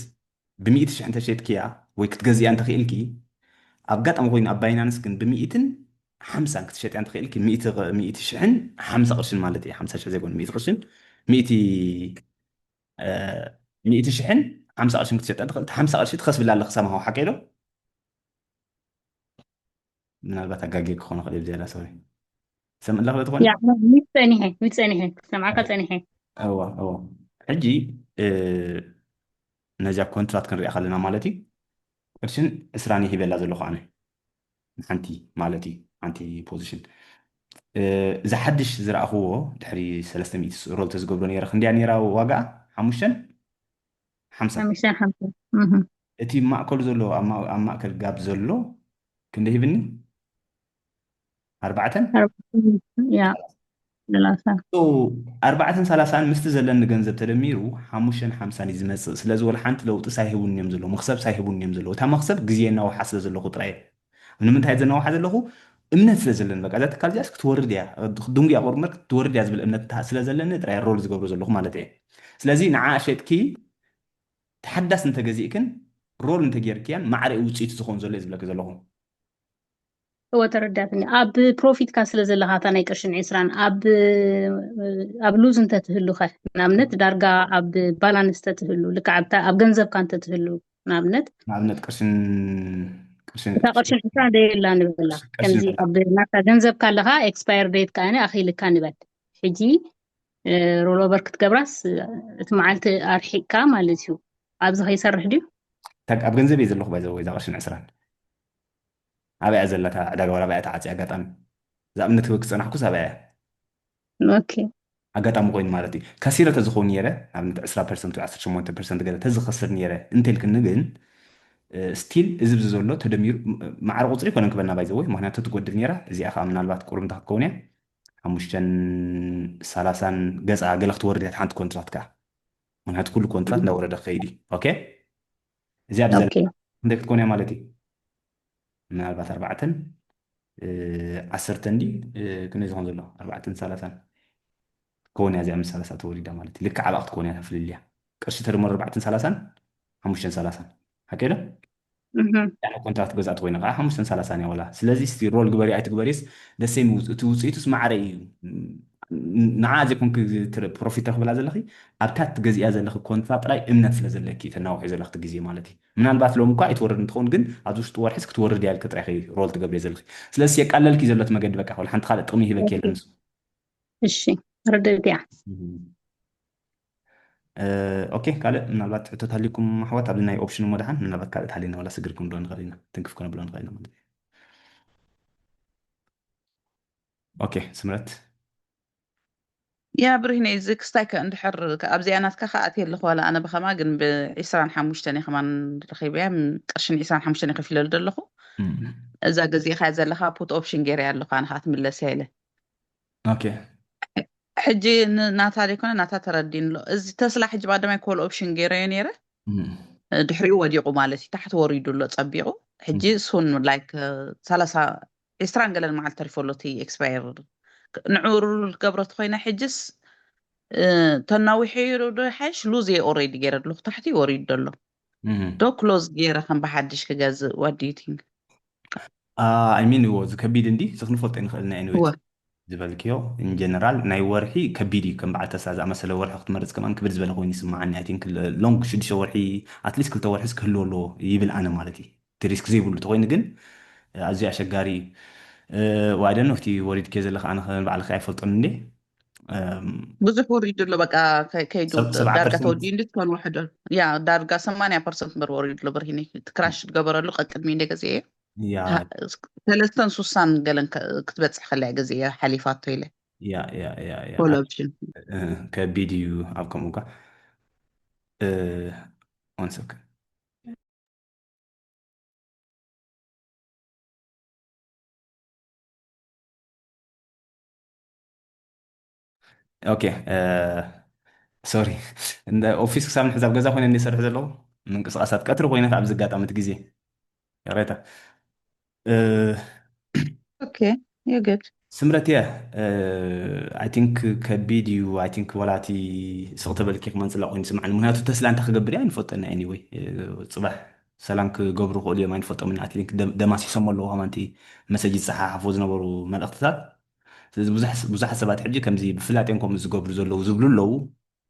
ብሚእቲ ሽሕ እንተሸጥክያ ወይ ክትገዝእያ እንተኽኢልኪ፣ ኣብ ኣጋጣሚ ኮይኑ ኣብ ባይናንስ ግን ብሚእትን ሓምሳን ክትሸጥያ እንተኽኢልኪ፣ ሚእቲ ቕ- ሚእቲ ሽሕን ሓምሳ ቅርሽን ማለት እዩ። ሓምሳ ሽሕ ዘይኮነ ሚእቲ ቅርሽን ሚእቲ እ፣ ሚእቲ ሽሕን ሓምሳ ቅርሽን ክትሸጥያ እንተኽእል፣ ሓምሳ ቅርሺ ትኸስብላ ኣለኺ ሰማሃው ሓቂ ዶ? ምናልባት ኣጋጌ ክኾነ ክእል ዝያዳ ሶሪ ሰምዕ ኣለኽ ትኾነ ያ ሚት ፀኒሐ ሚት ፀኒሐ ሰምዓካ ፀኒሐ እዋ እዋ ሕጂ እ፣ ነዚኣ ኮንትራት ክንሪኣ ከለና ማለት እዩ ቅርሽን ዕስራን ሂበላ ዘለኹ ኣነ ንሓንቲ ማለት እዩ ሓንቲ ፖዚሽን እ፣ እዚ ሓድሽ ዝረኣኽዎ ድሕሪ ሰለስተ ሚእቲ ሮል ተዝገብሮ ነይረ ክንደያ ነይራ ዋጋ ሓሙሽተን ሓምሳ ሓሙሽተን ሓምሳ እህ። እቲ ማእከሉ ዘሎ ኣብ ማ- ኣብ ማእከል ጋብ ዘሎ ክንደ ሂብኒ ኣርባዕተን ኣርባዕተን ያ ሰላሳ So ኣርባዕተን ሰላሳን ምስቲ ዘለኒ ገንዘብ ተደሚሩ ሓሙሽተን ሓምሳን እዩ ዝመፅእ። ስለዚ ወላ ሓንቲ ለውጢ ሳይህቡን እዮም ዘለዉ፣ መክሰብ ሳይህቡን እዮም ዘለዉ። እታ መክሰብ ግዜ እናወሓ ስለ ዘለኹ ጥራይ እየ። ንምንታይ ዘናውሓ ዘለኹ እምነት ስለ ዘለኒ በቃ እዛ ትካል እዚኣስ ክትወርድ እያ ድንጉያ ቆርመር ክትወርድ እያ ዝብል እምነት እንተ- ስለ ዘለኒ ጥራይ ሮል ዝገብሮ ዘለኹ ማለት እየ። ስለዚ ንዓ ሸጥኪ ተሓዳስ እንተገዚእክን ሮል እንተጌርክያን ማዕረ እዩ ውፅኢት ዝኾን ዘሎ እየ ዝብለኪ ዘለኹ። እወ ተረዳትኒ። ኣብ ፕሮፊትካ ስለ ዘለካ እታ ናይ ቅርሽን ዕስራን ኣብ ኣብ ሉዝ እንተትህሉኸ ንኣብነት ዳርጋ ኣብ ባላንስ ተትህሉ ልክዕ ኣብታ ኣብ ገንዘብካ እንተትህሉ ንኣብነት ንኣብነት ቅርሽን ቅርሽን እታ ቅርሽን ዕስራ ደየላ ንበላ ቅርሽን ከምዚ ኣብ ናታ ገንዘብካ ኣለካ ኤክስፓየር ዴት ከኣ ኣኺልካ ንበል ሕጂ ሮሎቨር ክትገብራስ እቲ መዓልቲ ኣርሒቅካ ማለት እዩ ኣብዚ ከይሰርሕ ድዩ ታግ ኣብ ገንዘብ እየ ዘለኹ ባይዘ ወይ እዛ ቅርሽን ዕስራን ኣበያ ዘለታ ዕዳጋ ወላ ኣበያ ተዓፂ ኣጋጣሚ ዝኣብነት ክበክ ፀናሕኩስ ኣበያ ኦኬ ኣጋጣሚ ኮይኑ ማለት እዩ ከሲረ ተዝኸውን ነረ ኣብነት ዕስራ ፐርሰንት ወይ ዓሰርተ ሸሞንተ ፐርሰንት ገለ ተዝኸስር ነረ እንተልክኒ ግን ስቲል እዚ ብዚ ዘሎ ተደሚሩ ማዕረ ቁፅሪ ይኮነን ክበልና ባይዘወይ ምክንያቱ ትጎድል ነራ እዚኣ ከዓ ምናልባት ቁርምታ ክትከውን እያ ሓሙሽተን ሰላሳን ገፃ ገለ ክትወርድ እያ ሓንቲ ኮንትራት ከዓ ምክንያቱ ኩሉ ኮንትራት እንዳወረደ ክኸይድ እዩ ኦኬ እዚኣ ብዘላ ኦኬ ክንደይ ክትኮን እያ ማለት እዩ ምናልባት ኣርባዕተን ዓሰርተን ዲ ክንደይ ዝኾን ዘሎ ኣርባዕተን ሰላሳን ክትከውን እያ እዚኣ ምስ ሰላሳ ተወሊዳ ማለት እዩ ልክዕ ኣብኣ ክትከውን እያ ፍልልያ ቅርሺ ተደመሩ ኣርባዕተን ሰላሳን ሓሙሽተን ሰላሳን ሓቂ ዶ? ያለ ኮንትራክት ገዛእቲ ኮይነ ከዓ ሓሙሽተን ሰላሳን እያ ወላ። ስለዚ እስቲ ሮል ግበሪ ኣይትግበሪስ ደስ ይም-፣ እቲ ውፅኢቱስ ማዕረ እዩ። ንዓ ዘይኮንክ ፕሮፊት ትረኽብላ ዘለኺ፣ ኣብታ ትገዝእያ ዘለኺ ኮንትራ ጥራይ እምነት ስለ ዘለኪ ተናውሒ ዘለኽቲ ግዜ ማለት እዩ። ምናልባት ሎም እኳ ኣይትወርድ እንትኸውን፣ ግን ኣብዚ ውሽጢ ወርሒስ ክትወርድ እያ ኢልኪ ጥራይ ሮል ትገብሪ ዘለኺ። ስለዚ የቃለልኪ ዘሎ እቲ መገዲ በቃ፣ ወላ ሓንቲ ካልእ ጥቕሚ ይህበኪ የለን። እሺ፣ ርድእት እያ። ኦኬ፣ ካልእ ምናልባት ሕቶት ሃልይኩም ኣሕዋት ኣብዚ ናይ ኦፕሽን እሞ ደሓን ምናልባት ካልእ ተሃልይና ዋላ ስግር ክንብሎ ንኽእል ኢና፣ ትንክፍ ከነብሎ ንኽእል ኢና ማለት እዩ። ኦኬ፣ ስምረት። ያ ብርሂነ፣ እዚ ክስታይ ከ እንድሕር ከ ኣብዚኣ ናትካ ከ ኣትየ ኣለኹ፣ ዋላ ኣነ ብኸማ ግን ብዒስራን ሓሙሽተን እየ ከማን ረኺበያ፣ ም-፣ ቅርሽን ዒስራን ሓሙሽተን እየ ከፊለሉ ዘለኹ። እም። እዛ ገዚእኻ ዘለኻ ፑት ኦፕሽን ገይረ ኣለኹ፣ ኣነ ከዓ ትምለስ እያ ኢለ። ኦኬ። ሕጂ ን-፣ ናታ ዘይኮነ ናታ ተረዲን ኣሎ። እዚ ተስላ ሕጂ ባደማይ ኮል ኦፕሽን ገይረዮ ነይረ። እም። ድሕሪኡ ወዲቑ ማለት እዩ፣ ታሕቲ ወሪዱ ኣሎ ጸቢቑ። ሕጂ ሱን ላይክ ሰላሳ ዒስራን ገለን መዓልቲ ተሪፎ ኣሎ እቲ ኤክስፓየር። ንዕኡ ሩል ክገብሮ ተኮይነ ሕጅስ፣ እ፣ ተናዊሑ ዶ ይሓይሽ? ሉዝ እየ ኦልሬዲ ገይረ ኣለኹ፣ ታሕቲ ወሪዱ ኣሎ። እም። ዶ ክሎዝ ገይረ ከም ብሓድሽ ክገዝእ? What do you think? I mean እዎ፣ እዚ ከቢድ እንዲ እዚ ክንፈልጦ ይንኽእል ኢና። Anyway እወ። ዝበልክዮ in general ናይ ወርሒ ከቢድ እዩ። ከም በዓል ተስላ ዝኣመሰለ ወርሒ ክትመርጽ ከማን ክብድ ዝበለ ኮይኑ ይስምዓኒ። I think ሎንግ ሽዱሽተ ወርሒ፣ ኣትሊስት ክልተ ወርሒስ ክህልዎ ኣለዎ ይብል ኣነ ማለት እዩ። እቲ ሪስክ ዘይብሉ ተኮይኑ ግን ኣዝዩ ኣሸጋሪ እዩ። ዋይደን እቲ ወሪድክዮ ዘለካ ኣነ ከ ባዕልካ ኣይፈልጦን እንዴ። እም፣ ብዙሕ ወሪዱ ኣሎ፣ በቃ ከ-፣ ከይዱ ሰብ-፣ ሰብዓ ዳርጋ ፐርሰንት። ተወዲኡ እንዲ ትኮን ውሕዶ። ያ ዳርጋ ሰማንያ ፐርሰንት በር ወሪዱ ኣሎ ብርሂኒ። እቲ ክራሽ ዝገበረሉ ቀጥቅድሚ እንደ ገዜ እየ። ያ። ሰለስተን ሱሳን ገለን ከ-፣ ክትበጽሕ ከለያ ገዜ እየ ሓሊፋቶ ኢለ። ያ፣ ያ፣ ያ፣ ያ። ኮል ኦፕሽን። እ፣ ከቢድ እዩ ኣብ ከምኡ እኳ። እ፣ one second። ኦኬ፣ እ፣ ሶሪ። እንደ ኦፊስ ክሳብ ንሕዛብ ገዛ ኮይነ እንደ ሰርሕ ዘለኹ ምንቅስቃሳት ቀትሪ ኮይነ ካብ ዝጋጣመት ግዜ ይቕሬታ። እ፣ ኦኬ፣ you're good። ስምረት እየ፣ እ፣ I think ከቢድ እዩ። I think ዋላ እቲ ስቕ ተበልኪ ክመንፅላ ኮይኑ ስምዓኒ። ምክንያቱ ተስላ እንታይ ክገብር እያ ኣይንፈልጦን ኢና። Anyway፣ እ፣ ፅባሕ ሰላም ክገብሩ ክእሉ እዮም ኣይንፈልጦም ኢና። I think ደም-፣ ደማሲሶም ኣለዉ ከማን እቲ መሰጅ ዝፀሓሓፉ ዝነበሩ መልእኽትታት። ስለዚ ብዙሕ-፣ ብዙሓት ሰባት ሕጂ ከምዚ ብፍላጤን ከምኡ ዝገብሩ ዘለዉ ዝብሉ ኣለዉ።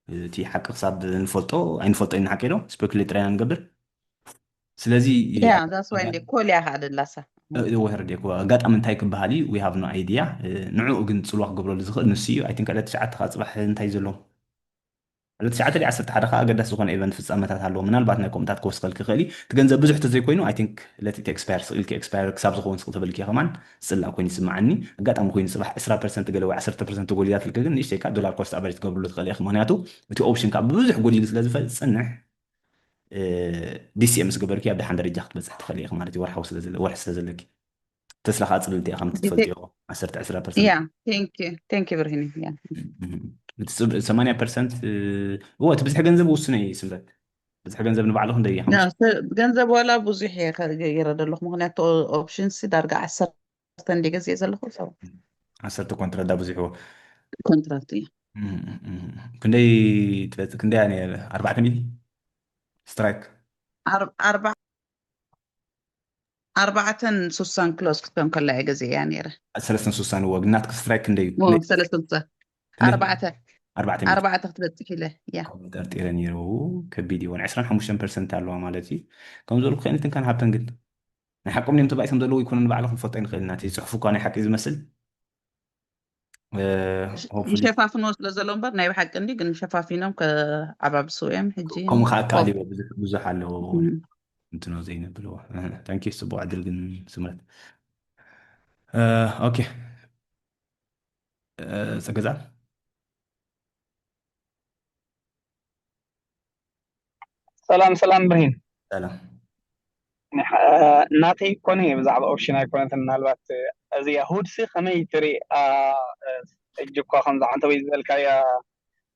እቲ ሓቂ ክሳብ ንፈልጦ ኣይንፈልጦ ኢና፣ ሓቂ ዶ? ስፔኩሌት ጥራይ ኢና ንገብር። ስለዚ ያ፣ that's why እንደ ኮል እያ ከዓ ደላሳ። እ፣ እወ፣ ተረዲኤ እኮ። ኣጋጣሚ እንታይ ክበሃል እዩ? We have no idea። እ፣ ንዕኡ ግን ጽልዋ ክገብረሉ ዝኽእል ንሱ እዩ። I think ዕለት ትሽዓተ ከዓ ጽባሕ እንታይ እዩ ዘሎ? ዕለት ትሽዓተ ድዩ ዓሰርተ ሓደ ከዓ ኣገዳሲ ዝኾነ ኢቨንት ፍጻመታት ኣለዎ። ምናልባት ናይ ከምኡታት ክወስኸልኪ ይኽእል እዩ። እቲ ገንዘብ ብዙሕ ተዘይኮይኑ፣ I think ለቲ እቲ ኤክስፓየር ስቕ ኢልኪ ኤክስፓየር ክሳብ ዝኸውን ስቕ ተበልኪ ከማን ዝጽላእ ኮይኑ ይስምዓኒ። ኣጋጣሚ ኮይኑ ጽባሕ ዕስራ ፐርሰንት ገለ ወይ ዓሰርተ ፐርሰንት ተጎዲላትልኪ ግን ንእሽተይ ከዓ ዶላር ኮስት ኣቨሬጅ ትገብርሉ ትኽእሊ ኢኺ። ምኽንያቱ እቲ ኦፕሽን ከዓ ብብዙሕ ጎዲሉ ስለ ዝፈ-፣ ዝጸንሕ፣ እ፣ ዲ ሲ ኤ ምስ ገበርኪ ኣብ ደሓን ደረጃ ክትበጽሕ ትኽእሊ ኢኺ ማለት እዩ። ወርሓዊ ስለ ዘለ-፣ ወርሒ ስለ ዘለኪ። ተስላ ከዓ ጽልልቲ እያ ከም ዲ ሲ ኤ ትፈልጥዮ። ዓሰርተ ዕስራ ፐርሰንት። ያ፣ thank you። Thank you ብርሂኒ። ያ። እም፣ እቲ ጽብ-፣ ሰማንያ ፐርሰንት፣ እ፣ እወ፣ እቲ ብዝሒ ገንዘብ ውስነ እዩ ስምረት። ብዝሒ ገንዘብ ንባዕሉ ክንደይ እዩ? ያ፣ ሓሙሽተ ሰ-፣ ገንዘብ ዋላ ብዙሕ እየ ከ-፣ ገይረ ዘለኹ። ምኽንያቱ ኦፕሽን ሲ ዳርጋ ዓሰርተ እንደ ገዚኤ ዘለኹ። ሰው ዓሰርተ ኮንትራት ዳ ብዙሕዎ። ኮንትራት እዩ። እም፣ እም፣ እም። ክንደይ ትበጽ-፣ ክንደይ እያ ነይረ? ኣርባዕተ ሚሊ? ስትራይክ? ኣር-፣ ኣርባ-፣ ኣርባዕተን ሱሳን ክሎዝ ክትከም ከላ እየ ገዚኤያ ነይረ። ሰለስተን ሱሳን እዎ፣ ግን ናትኪ ስትራይክ ክንደይ እዩ? ሞ፣ ክንደይ? ሰለስተን ሱሳን። ክንደይ? ኣርባዕተ። ኣርባዕተ ሚሊ። ኣርባዕተ ክትበጽሕ ኢለ፣ ያ። ከምኡ ጠርጢረ ነይረ። ው፣ ከቢድ እዩ። ውን ዕስራን ሓሙሽተን ፐርሰንት ኣለዋ ማለት እዩ። ከም ዝበልኩ ከይነትን ካን ሃብተን ግን ናይ ሓቆም እዮም ተባኢሶም ዘለዉ ይኮኑ ንባዕሉ ክንፈልጦ ይንኽእል ኢና። እቲ ጽሑፍ እኳ ናይ ሓቂ ዝመስል፣ እ፣ ሆፕፉሊ ይሸፋፍንዎ ስለ ዘሎ እምበር ናይ ብሓቂ እንዲ ግን ሸፋፊኖም ከዓባብስዎ እዮም። ሕጂ ከምኡ ከዓ ሆፕ። ኣካል እዩ። ብዙሕ፣ ብዙሕ ኣለዎ። እም። እንትኖ ዘይነብልዎ። እህ፣ ታንኪ፣ ጽቡቕ ዕድል ግን ስምረት። እ፣ ኦኬ። እ፣ ጸገዛ? ሰላም፣ ሰላም ብርሂን። ሰላም። ንሕ-፣ ናተይ ኮነ ብዛዕባ ኦፕሽን ኣይኮነትን። ምናልባት እዚ ሁድሲ ከመይ ትርኢ? አ፣ ሕጂ እኳ ከምዛ ዓንተ ወይ ዝበልካያ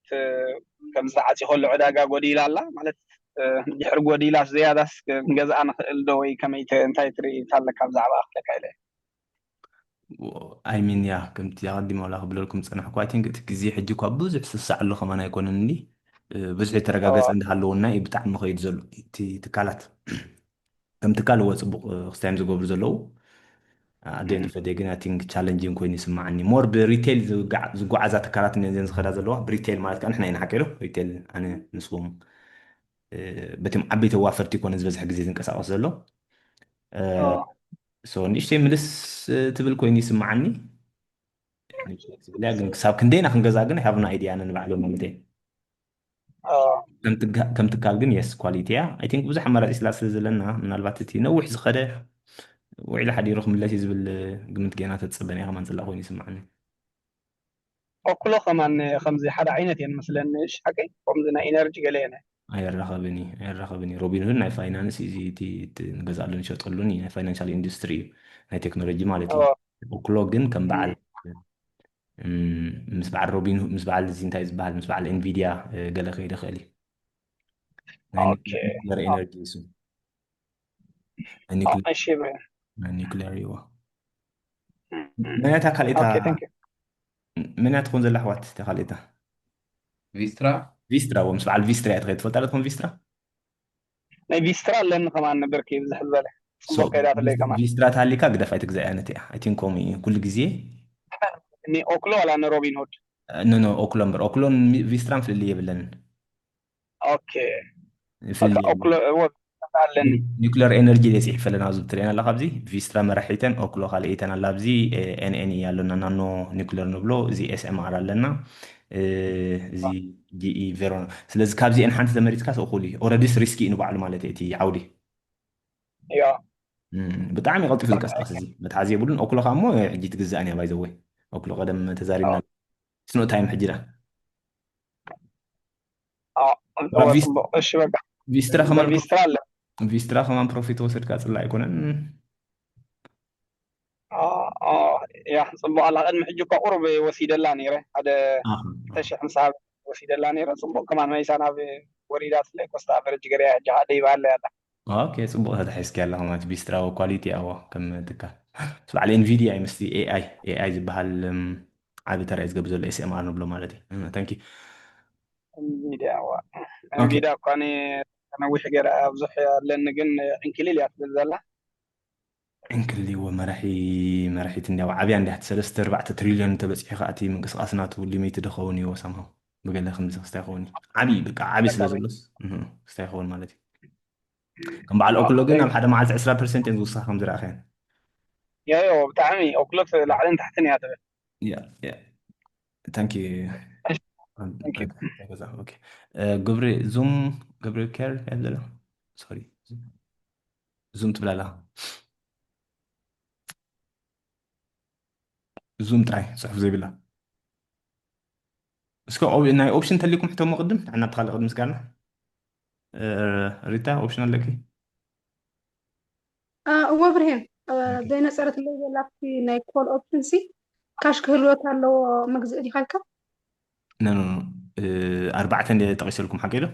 ት-፣ ከምዚ ተዓጺ ከሎ ዕዳጋ ጎዲላ ኣላ ማለት፣ እ፣ ድሕሪ ጎዲላስ ዝያዳስ ክንገዝኣ ንኽእል ዶ ወይ ከመይ ት-፣ እንታይ ትርኢ ኣለካ ብዛዕባ ክብለካ ኢለ? I mean፣ ያ፣ ከምቲ ኣቐዲመ ዋላ ክብለልኩም ዝጸናሕኩ፣ I think እቲ ግዜ ሕጂ እኳ ብዙሕ ስሳዕ ኣሎ ከማን ኣይኮነን እንዲ፣ እ፣ ብዙሕ የተረጋገጸ ኦ። እንዳሃለወና እዩ ብጣዕሚ ከይዱ ዘሎ እቲ ትካላት። ከም ትካል እወ ፅቡቕ ክስታዮም ዝገብሩ ዘለዉ ኣደን ፈደ ግን I think challenging ኮይኑ ይስማዓኒ more ብሪቴል ዝጓዓዛ ትካላት እዘን ዝኸዳ ዘለዋ ብሪቴል ማለት ከዓ ንሕና ኢና ሓቂዶ ሪቴል ኣነ ንስኹም በቲም ዓበይቲ ዋፈርቲ ኮነ ዝበዝሕ ግዜ ዝንቀሳቀስ ዘሎ so ንእሽተይ ምልስ ትብል ኮይኑ ይስማዓኒ ግን ክሳብ ክንደይና ክንገዛ ግን have no idea ነንባዕሎም ማለት እየ ከም ትካል ግን yes quality እያ I think ብዙሕ ኣማራፂ ስላ ስለ ዘለና ምናልባት እቲ ነዊሕ ዝኸደ ውዒሉ ሓዲሩ ክምለስ እዩ ዝብል ግምት ጌና ተፀበን እያ ከማን ፅላ ኮይኑ ይስማዓኒ ኦክሎ ከማን ከምዚ ሓደ ዓይነት እየን መስለኒ እሺ ሓቀይ ከምዚ ናይ ኢነርጂ ገለ እየን ኣይራኸብን እዩ ኣይራኸብን እዩ ሮቢንሁድ ናይ ፋይናንስ እዚ እቲ ንገዝኣሉ ንሸጠሉን ናይ ፋይናንሻል ኢንዱስትሪ እዩ ናይ ቴክኖሎጂ ማለት እዩ ኦክሎ ግን ከም በዓል ምስ በዓል ሮቢን ምስ በዓል እዚ እንታይ ዝበሃል ምስ በዓል ኤንቪዲያ ገለ ከይደ ክእል እዩ ናይ ኒክለር ኤነርጂ እሱ ናይ ኒክለር እዋ መን እያ ካልእታ መን እያ ትኾን ዘላ ኣሕዋት እታ ካልእታ ቪስትራ ቪስትራ እዎ ምስ በዓል ቪስትራ እያ ትኸይድ ትፈልጣ ዶ ትኾን ቪስትራ ናይ ቪስትራ ኣለኒ ከማን ብርኪ ብዝሕ ዝበለ ጽቡቅ ከይዳትለይ ከማን ቪስትራ ተሃሊካ ግደፍ ኣይትግዛእ እያ ነቲ እያ ኣይቲን ከምኡ እዩ ኩሉ ግዜ ኦክሎ ዋላ ንሮቢን ሁድ ኖ ኖ ኦክሎ እምበር ኦክሎን ቪስትራን ፍልልይ የብለንን ኦኬ ፍልልይ ኦክሎ ኣለኒ ኒክለር ኤነርጂ ደይ ፅሒፈለና ኣብዚ ትርእና ኣላ ካብዚ ቪስትራ መራሒተን ኦክሎ ካልእተን ኣላ ኣብዚ ኤንኤንኢ ኣለና ናኖ ኒክለር ንብሎ እዚ ኤስኤምኣር ኣለና እዚ ጂኢ ቬሮና ስለዚ ካብዚአን ሓንቲ ተመሪፅካስ እኩል እዩ ኦረዲስ ሪስኪ እዩ ንባዕሉ ማለት እቲ ዓውዲ ያ ብጣዕሚ ቀልጢፉ ዝንቀሳቀስ እዚ መትሓዚ የብሉን ኦክሎ ከዓ እሞ ሕጂ ትግዛእን እያ ባይዘወይ ኦክሎ ቀደም ተዛሪብና ስኖ ታይም ሕጂ ዳ እሺ በቃ ቪስትራ ከማን ቪስትራ ኣለ ቪስትራ ከማን ፕሮፊት ወሰድካ ፅላ ኣይኮነን ያ ፅቡቅ ኣላ ቅድሚ ሕጂ እኳ ቁሩብ ወሲደላ ነይረ ሓደ ክልተ ሽሕ ምስ ሃበ ወሲደላ ነይረ ፅቡቅ ከማን መሊሳ ናብ ወሪዳትለይ ኮስታ ኣቨረጅ ገሪያ ሕጂ ከዓ ደይባ ኣለ ኣላ ኦኬ ፅቡቅ ተታሒዝኪ ኣለካ ማለት ቢስትራ ኳሊቲ ኣዎ ከም ትካል በዓል ኤንቪዲያ እዩ ምስቲ ኤኣይ ኤኣይ ዝበሃል ዓቢ ተራ እዩ ዝገብር ዘሎ ኤስኤምኣር ንብሎ ማለት እዩ ታንኪ ኤንቪዲያ እዋ ኤንቪዲያ እኳ ነዊሕ ገይረ ብዙሕ ኣለኒ ግን ዕንክሊል እያ ትብል ዘላ ዕንክሊል እዎ መራሒ መራሒት እንዲያው ዓብያ እንዲያ ሰለስተ ኣርባዕተ ትሪልዮን ተበፂሑ ከዓ እቲ ምንቅስቃስ ናቱ ሊሚት ዶ ኸውን እዎ ሰምሃው ብገለ ከምዚ ክስታይ ኸውን እዩ ዓብዪ በቃ ዓብዪ ስለ ዘሎስ ክስታይ ኸውን ማለት እዩ ከም በዓል ኦክሎ ግን ኣብ ሓደ መዓልቲ ዕስራ ፐርሰንት እየን ዝውስኻ ከም ዝረእኸየን ያዮ ብጣዕሚ ኦክሎት ላዕልን ታሕትን እያ ትብል ታንኪ ግብሪ ዙም ግብሪ ኬር ያለ ሶሪ ዙም ትብላላ ዙም ጥራይ ፅሑፍ ዘይብላ እስከ ናይ ኦፕሽን ተሊኩም ሕተሞ ቅድም ንዕና ብትካሊ ቅድም ስጋርና ሪታ ኦፕሽን ኣለኪ እወ ብርሄን ዘይነፀረትለይ ዘላ ናይ ኮል ኦፕሽን ሲ ካሽ ክህልወካ ኣለዎ መግዝእ ዲካ ኢልካ ኖ ኣርባዕተ እንደ ጠቂሰልኩም ሓቂ ዶ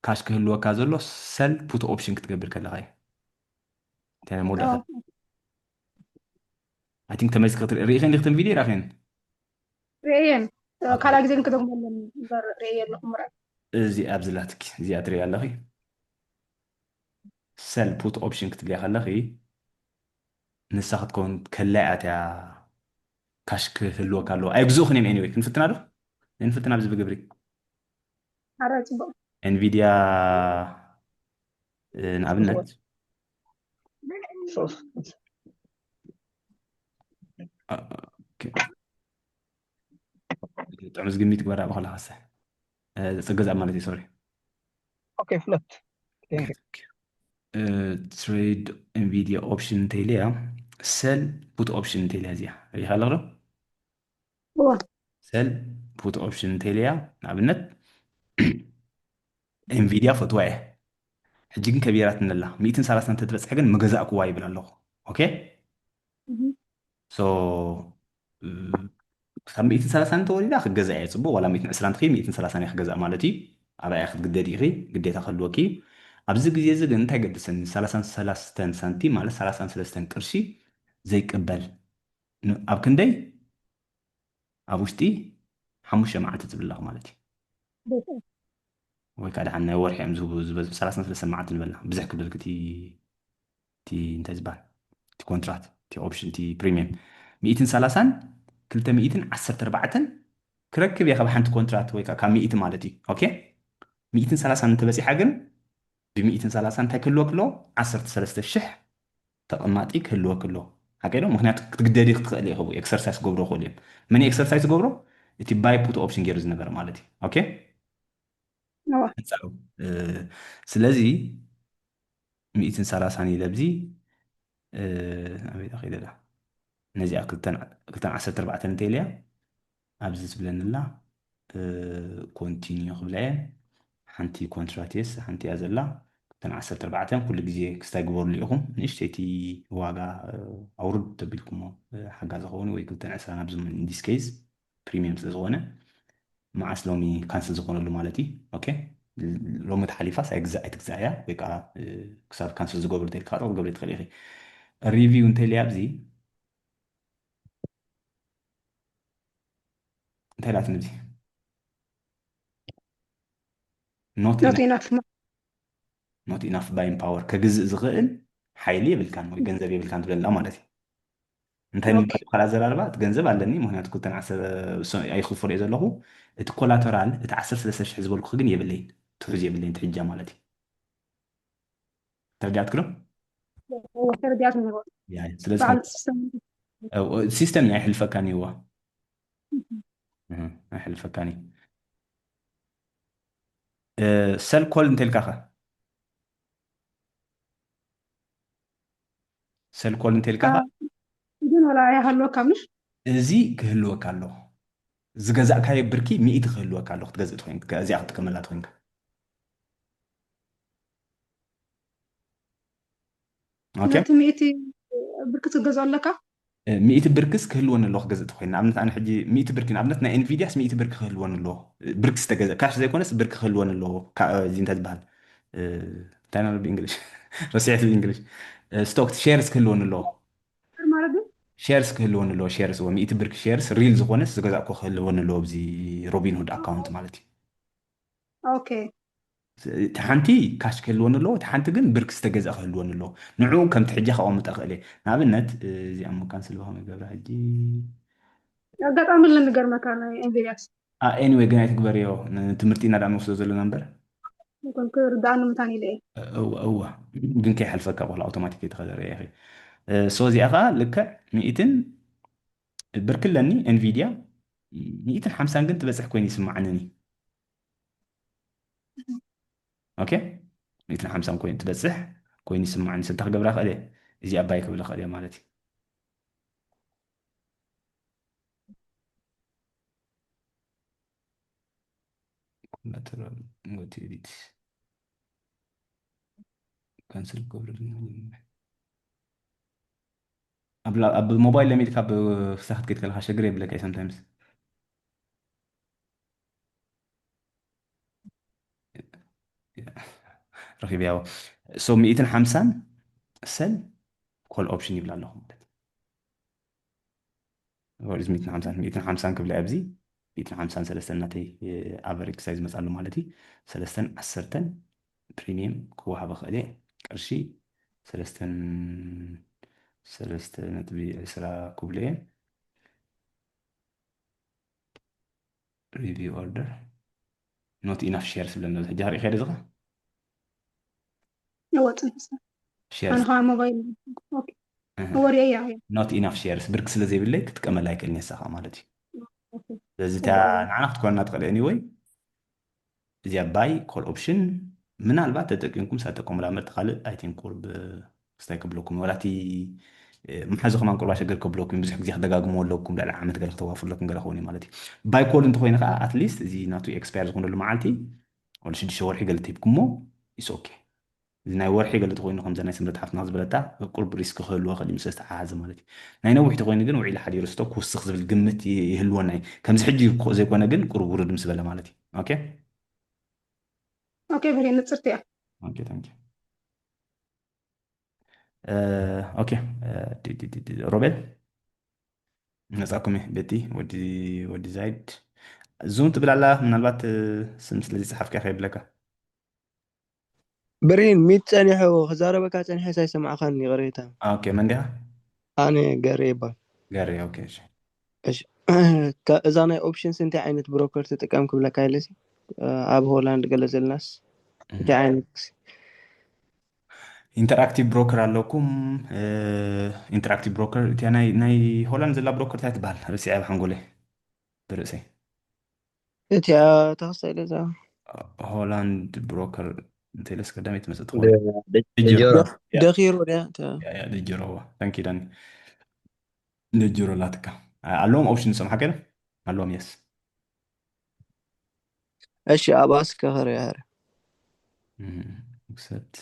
ካሽ ክህልወካ ዘሎ ሰል ፑት ኦፕሽን ክትገብር ከለካ እዩ እንታይ ናይ መወዳእታ I think ተመሊስ ክትርኢ ሪኢኸን ዲክተን ቪድዮ ራኸን ርእየን ካልኣ ግዜ ክደግመለን እምበር ርእየ ኣለኹ ምርኣይ እዚ ኣብዝላትኪ እዚኣ ትርኢ ኣለኺ ሰል ፑት ኦፕሽን ክትብልያ ከለኺ ንሳ ክትከውን ከላይ ኣትያ ካሽ ክህልወካ ኣለዎ ኣይግዝእኹን እዮም anyway ክንፍትና ዶ ንፍትና ብዚ ብግብሪ ኣረ ፅቡቅ ኤንቪዲያ ንኣብነት ጥዑም ዝግሚት ግበራ ብኸላ ካሰ ፅገዛ ማለት እዩ ሶሪ ኦኬ ፍለት ትሬድ ኤንቪዲያ ኦፕሽን እንተይለያ ሰል ፑት ኦፕሽን እንተይለያ እዚኣ ሪኢኻ ኣለኽዶ ሰል ፑት ኦፕሽን እንተይለያ ንኣብነት ኤንቪዲያ ፈትዋ እየ ሕጂ ግን ከቢራትኒ ኣላ ሚእትን ሰላሳን እንተትበፅሐ ግን ምገዛእክዋ ይብል ኣለኹ ኦኬ ሶ ካብ ሚእትን ሰላሳን እንተወሪዳ ክገዛ እየ ፅቡቅ ዋላ ሚእትን ዕስራን ትኸይድ ሚእትን ሰላሳን እየ ክገዛእ ማለት እዩ ኣብኣ ክትግደድ ኢኺ ግዴታ ክህልወኪ ኣብዚ ግዜ እዚ ግን እንታይ ገድሰኒ ሰላሳን ሰላስተን ሳንቲም ማለት ሰላሳን ሰለስተን ቅርሺ ዘይቅበል ኣብ ክንደይ ኣብ ውሽጢ ሓሙሽተ መዓልቲ ዝብለኽ ማለት እዩ ወይ ከዓ ደሓን ናይ ወርሒ እዮም ዝህቡ ዝበዝሑ ሰላሳን ሰለስተ መዓልቲ ንበልና። ብዙሕ ክብለልክ እቲ፣ እቲ እንታይ ዝበሃል? እቲ ኮንትራት፣ እቲ ኦፕሽን፣ እቲ ፕሪሚየም። ሚእትን ሰላሳን ክልተ ሚእትን ዓሰርተ ኣርባዕተን ክረክብ እየ ካብ ሓንቲ ኮንትራት ወይ ከዓ ካብ ሚእቲ ማለት እዩ። ኦኬ? ሚእትን ሰላሳን እንተበፂሓ ግን ብሚእትን ሰላሳን እንታይ ክህልወክ ኣለዎ? ዓሰርተ ሰለስተ ሽሕ ተቐማጢ ክህልወክ ኣለዎ። ሓቀይ ዶ? ምኽንያቱ ክትግደዲ ክትኽእል ኢኹ። ኤክሰርሳይዝ ክገብሮ ክኽእሉ እዮም። መን ኤክሰርሳይዝ ዝገብሮ? እቲ ባይ ፑት ኦፕሽን ገይሩ ዝነበረ ማለት እዩ። ኦኬ? እዋ። ኣንጻሩ። እ፣ ስለዚ ሚእትን ሰላሳን ኢለ ኣብዚ፣ እ፣ ኣበይ ከይደ እላ? ነዚኣ ክልተን፣ ክልተን ዓሰርተ ኣርባዕተን እንተኢለያ፣ ኣብዚ ትብለኒ ኣላ፣ እ፣ ኮንቲኒዩ ክብላ እየ። ሓንቲ ኮንትራት የስ፣ ሓንቲ እያ ዘላ። ክልተን ዓሰርተ ኣርባዕተን ኩሉ ግዜ ክስታይ ግበርሉ ኢኹም። ንእሽተይቲ ዋጋ፣ እ፣ ኣውርድ ተቢልኩሞ፣ እ፣ ሓጋዚ ክኸውን ወይ ክልተን ዕስራን ኣብዚ፣ in this case፣ ፕሪሚየም ስለ ዝኾነ፣ መዓስ ሎሚ ካንስል ዝኾነሉ ማለት እዩ። ኦኬ፣ ሎሚ ተሓሊፋስ ኣይግዛእ፣ ኣይትግዛእያ ወይ ከዓ፣ እ፣ ክሳብ ካንስል ዝገብሩ እንተኢልካ ጥቕም ገብረ ትኽእል ኢኺ። ሪቪው እንተኢልያ ኣብዚ እንታይ ኢላትኒ ኣብዚ? Not Not enough. Enough. Not enough buying power፣ ከግዝእ ዝኽእል ሓይሊ የብልካን ወይ ገንዘብ የብልካን ትብለላ ማለት እዩ። እንታይ ንምባል እዩ ካልእ ኣዘራርባ? እቲ ገንዘብ ኣለኒ፣ ምኽንያቱ ክልተን ዓሰርተ ኣይክፍሎ እየ ዘለኹ። እቲ ኮላተራል፣ እቲ ዓሰርተ ሰለስተ ሽሕ ዝበልኩ ግን የብለይን፣ ትሑዝ የብለይን፣ ትሕጃ ማለት እዩ። ተረዲኣትክሎ? እወ፣ ተረዲኣት ነይሩ። ያ፣ ስለዚ በዓል ከም-፣ ሲስተም። እ፣ ሲስተም እያ ኣይሕልፈካን እዩዋ። እህ፣ ኣይሕልፈካን እዩ። እ፣ ሰል ኮል እንተልካ ኸ? ሰል ኮል እንተልካ ኸ? ግን ወላ ይሃልወካ ምሽ? እዚ ክህልወካ ኣሎ። ዝገዛእካዮ ብርኪ ሚእቲ ክህልወካ ኣሎ ክትገዝእ ትኾይንካ፣ እዚኣ ክትጥቀመላ ትኾይንካ። ኦኬ? ነቲ ሚእቲ ብርኪ ክትገዝኦ ኣለካ? እ፣ ሚእቲ ብርክስ ክህልወኒ ኣለዎ ክገዝእ ተኾይኑ። ንኣብነት ኣነ ሕጂ ሚእቲ ብርኪ፣ ንኣብነት ናይ ኤንቪድያስ ሚእቲ ብርኪ ክህልወኒ ኣለዎ። ብርክስ ተገዘ-፣ ካሽ ዘይኮነስ ብርኪ ክህልወኒ ኣለዎ። ካ-፣ እዚ እንታይ ዝበሃል? እ፣ እንታይ ነው ብእንግሊሽ? ረሲዐት ብእንግሊሽ። እ፣ ስቶክ ሼርስ ክህልወኒ ኣለዎ። ሼር ማለት ግን? ሼርስ ክህልወኒ ኣለዎ። ሼርስ፣ እዎ፣ ሚእቲ ብርኪ ሼርስ ሪል ዝኾነስ ዝገዛእኮ ክህልወኒ ኣለዎ ኣብዚ ሮቢንሁድ ኣካውንት ማለት እዩ። ኦኬ። እቲ ሓንቲ ካሽ ክህልወኒ ኣለዎ፣ እቲ ሓንቲ ግን ብርክ ዝተገዝአ ክህልወኒ ኣለዎ። ንዕኡ ከም ትሕጃ ከቐምጠ ክእል እየ። ንኣብነት፣ እዚኣ እሞ ካንስል ብኸመይ ገብራ ሕጂ? ኣጋጣሚ ኣለኒ ገርመካ ናይ ኤንቪዲያስ። ኣ፣ ኤኒዌይ ግን ኣይትግበርዮ፣ ንትምህርቲ ኢና ደኣ ንወስዶ ዘለና እምበር። ይኹን ክርድኣኒ ምታን ኢለ እየ። እወ፣ እወ። ግን ከይሓልፈካ ቆላ ኣውቶማቲክ እየተኸዘረ እየ። እ፣ ሶ እዚኣ ኸኣ ልክዕ ሚእትን ብርክ ኣለኒ ኤንቪዲያ፣ ሚእትን ሓምሳን ግን ትበጽሕ ኮይኑ ይስምዓንኒ። ኦኬ? ሚእትን ሓምሳን ኮይኑ ትበጽሕ ኮይኑ ይስምዓኒ። ስልታ ክገብራ ክእል እየ። እዚ ኣባይ ክብል ክእል እየ ማለት እዩ። ኮላተራል፣ ሞት ኤዲት። ካንስል ክገብረልና መጀመርያ። ኣብ ላ-፣ ኣብ ሞባይል ለሚድካ ኣብ ክሳኽ ክትከይድ ከለኻ ሸግር የብለካ እዩ sometimes። ረኺብያዎ። So ሚእትን ሓምሳን ሰል ኮል ኦፕሽን ይብላ ኣለኹ ማለት እዩ። What is ሚእትን ሓምሳን? ሚእትን ሓምሳን ክብላ ኣብዚ፣ ሚእትን ሓምሳን ሰለስተን ናተይ፣ እ፣ ኣቨሬጅ ክሳይ ዝመጻሉ ማለት እዩ። ሰለስተን ዓሰርተን ፕሪሚየም ክወሃበ ክእል እየ። ቅርሺ ሰለስተን፣ ሰለስተ ነጥቢ ዕስራ ክብሎ እየ። ሪቪው ኦርደር። Not enough shares ዝብለና ዘሎ። ሕጂ ሪኢኻ ዶ ዝኻ? ይወጽእ። ሼርስ። ኣነ ኸዓ ሞባይል። ኦኬ። እህ። ወሪኤ እያ። Not enough shares፣ ብርክ ስለ ዘይብለይ ክጥቀመላ ኣይክእልን እየ ንሳ ኸዓ ማለት እዩ። ኦኬ። ስለዚ እታ ንዓና ክትኮነና ትኽእል። ኤኒወይ፣ እዚኣ ባይ ኮል ኦፕሽን ምናልባት ተጠቂምኩም ሳትጠቀሙላ ምርጥ ካልእ፣ ኣይ ቲንክ፣ ቁርብ ክስታይ ክብለኩም፣ ወላ እቲ፣ እ፣ መሓዙ ከማን ቁርብ ኣሸገር ክብለኩም፣ ብዙሕ ግዜ ክደጋግምዎ ኣለኩም፣ ልዕሊ ዓመት ገለ ክተዋፍሩ ኣለኩም ገለ ክኸውን እዩ ማለት እዩ። ባይ ኮል እንተኾይኑ ኸዓ፣ ኣትሊስት እዚ ናቱ ኤክስፓየር ዝኾነሉ መዓልቲ፣ ወላ ሽዱሽተ ወርሒ ገለ ተሂብኩሞ፣ ኢትስ ኦኬ። እዚ ናይ ወርሒ ገለ ተኾይኑ፣ ከምዛ ናይ ስምረት ሓፍትና ዝበለታ፣ ቁርብ ሪስክ ክህልዎ ይኽእል እዩ፣ ምስ ዝተሓሓዘ ማለት እዩ። ናይ ነዊሕ ተኾይኑ ግን፣ ውዒሉ ሓዲሩ ስቶክ ክውስኽ ዝብል ግምት ይ-፣ ይህልወና እዩ። ከምዚ ሕጂ ኮ-፣ ዘይኮነ ግን፣ ቁርብ ውርድ ምስ በለ ማለት እዩ። ኦኬ? ኦኬ፣ በሬ ንጽርቲ እያ። ኦኬ፣ ታንክ ዩ። እ፣ ኦኬ፣ እ፣ ዲ-፣ ዲ-፣ ዲ-፣ ዲ-፣ ሮቤል? መጻኩም እየ፣ ቤቲ፣ ወዲ፣ ወዲ ዛይድ። ዙም ትብል ኣላ፣ ምናልባት፣ እ፣ ስም ስለ ዝጸሓፍካ ከይብለካ። ብርሂን ሚት ጸኒሑ ክዛረበካ ጸኒሐ ሳይሰማዕኻን ይቕሬታ። ኦኬ፣ መን ዲኻ? ኣነ ገሬ ይባል። ገሬ። ኦኬ፣ እሺ። እሺ፣ እዛ ናይ ኦፕሽንስ እንታይ ዓይነት ብሮከር ትጥቀም ክብለካ ኢለሲ ኣብ ሆላንድ ገለ ዘለናስ እንታይ ዓይነት ኢንተራክቲቭ ብሮከር ኣለኩም። ኢንተራክቲቭ ብሮከር እቲያ ናይ ናይ ሆላንድ ዘላ ብሮከር እንታይ ትበሃል? ርሲዐ ኣብ ሓንጎለይ ብርእሰይ እቲኣ ተኸስታ ኢለ እዛ ሆላንድ ብሮከር እንተኢለስ ቀዳመይ ትመጽእ ትኸውን። ድጀሮ። ድጀሮ። ደኺሩ ድያ እታ ድጀሮ። ታንኪ ዳኒ። ድጀሮ ላትካ ኣለዎም ኦፕሽን ሶም ሓቀለ ኣለዎም የስ እሺ፣ ኣብኣ እስከ ኸርያ ኸርያ ሰት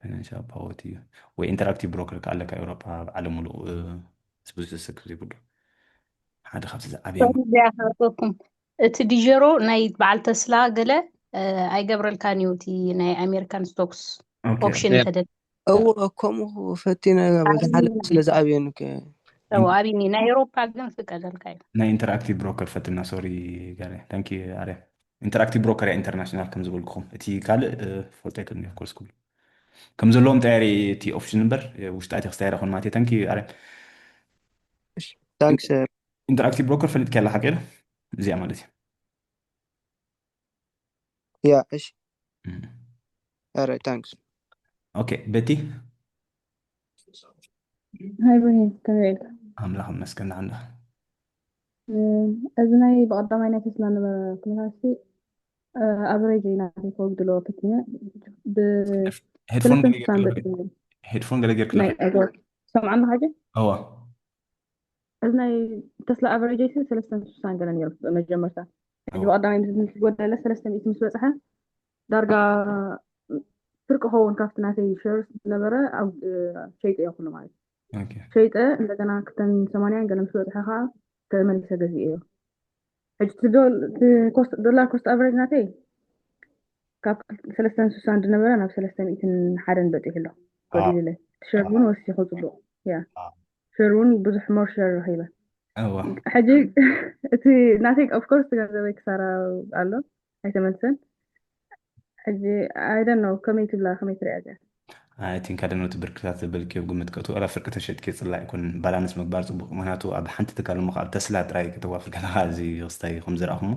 ፋይናንሻል ፓወት እዩ ወይ ኢንተራክቲቭ ብሮከር ከኣለካ ኤውሮጳ ኣብ ዓለም ሙሉእ ብዙ ዘሰክፍ ዘይብሉ ሓደ ካብቲ ዝዓበየ ሶሪ ድያ ካርበኩም እቲ ዲጀሮ ናይ በዓል ተስላ ገለ ኣይገብረልካን እዩ እቲ ናይ ኣሜሪካን ስቶክስ ኦፕሽን እንተደ እዎ ከምኡ ፈቲነ በዚ ሓለፍ ስለ ዝኣብየኒ ከ ኣብኒ ናይ ኤሮፓ ግን ፍቀደልካ እዩ ናይ ኢንተራክቲቭ ብሮከር ፈትና ሶሪ ጋር ታንኪ ኣርያ ኢንተራክቲቭ ብሮከር ያ ኢንተርናሽናል ከም ዝበልኩኹም እቲ ካልእ ፈልጦ ኣይክእልን ኦፍኮርስ ኩሉ ከም ዘለዎም ጠያሪ እቲ ኦፕሽን እምበር ውሽጣ እቲ ክስታይ ረኹን ማለት ታንኪ ኣርያ ታንክስ ኢንተራክቲቭ ብሮከር ፈሊጥካ ያለ ሓቂ እዚኣ ማለት እዩ ያ እሺ ኣረ ታንክስ ኦኬ በቲ ሃይ ብርሂን ከመይ ኢልካ ኣምላኽ መስገን ንዓንዳ እዚ ናይ ብቐዳማይ ናይ ተስላ ነበረ ኩነታት ኣቨሬጅ ናተይ ከወግድሎ ፈቲነ ሄድፎን ብሰለስተ ስሳን በጢ ሄድፎን ገለ ጌርክ ናይ ሰምዓኒ ሓጂ እዋ እዚ ናይ ተስላ ኣቨሬጅ ሲ ሰለስተ ስሳን ገለ ነይሩ መጀመርታ ሕጂ ብቐዳማይ ምስ ጎደለ ሰለስተ ሚእቲ ምስ በፅሐ ዳርጋ ፍርቂ ኸውን ካብቲ ናተይ ሸርስ ዝነበረ ሸይጠ እየ ኩሉ ማለት ኦኬ ሸይጠ እንደገና ክተን ሰማንያን ገለ ምስ በፅሐ ከዓ ተመሊሰ ገዚኤ እዮ ሕጂ እቲ ዶል- እቲ ኮስት- ዶላር ኮስት ኣቨሬጅ ናተይ ካብ ሰለስተን ስሳን ዝነበረ ናብ ሰለስተ ሚእትን ሓደን በፂሑ ኣሎ ጎዲልለ ሸር እውን ወሲኹ ፅቡቅ ያ ሸር እውን ብዙሕ ሞር ሸር ረኪበ እዋ ሕጂ እቲ ናተይ ኦፍኮርስ ገንዘበይ ክሳራ ኣሎ ኣይተመልሰን ሕጂ ኣይደን ነው ከመይ ትብላ ከመይ ትሪያ እዚኣ I think ኣደነው እቲ ብርክታት ዘበልክዮ ግምት ከእቱ ዋላ ፍርቂ ተሸጥኪ ፅላእ ይኮን ባላንስ ምግባር ፅቡቅ ምክንያቱ ኣብ ሓንቲ ትካል እሞ ኣብ ተስላ ጥራይ ከተዋፍር ከለካ እዚ ክስታይ ከም ዝረእኹሞ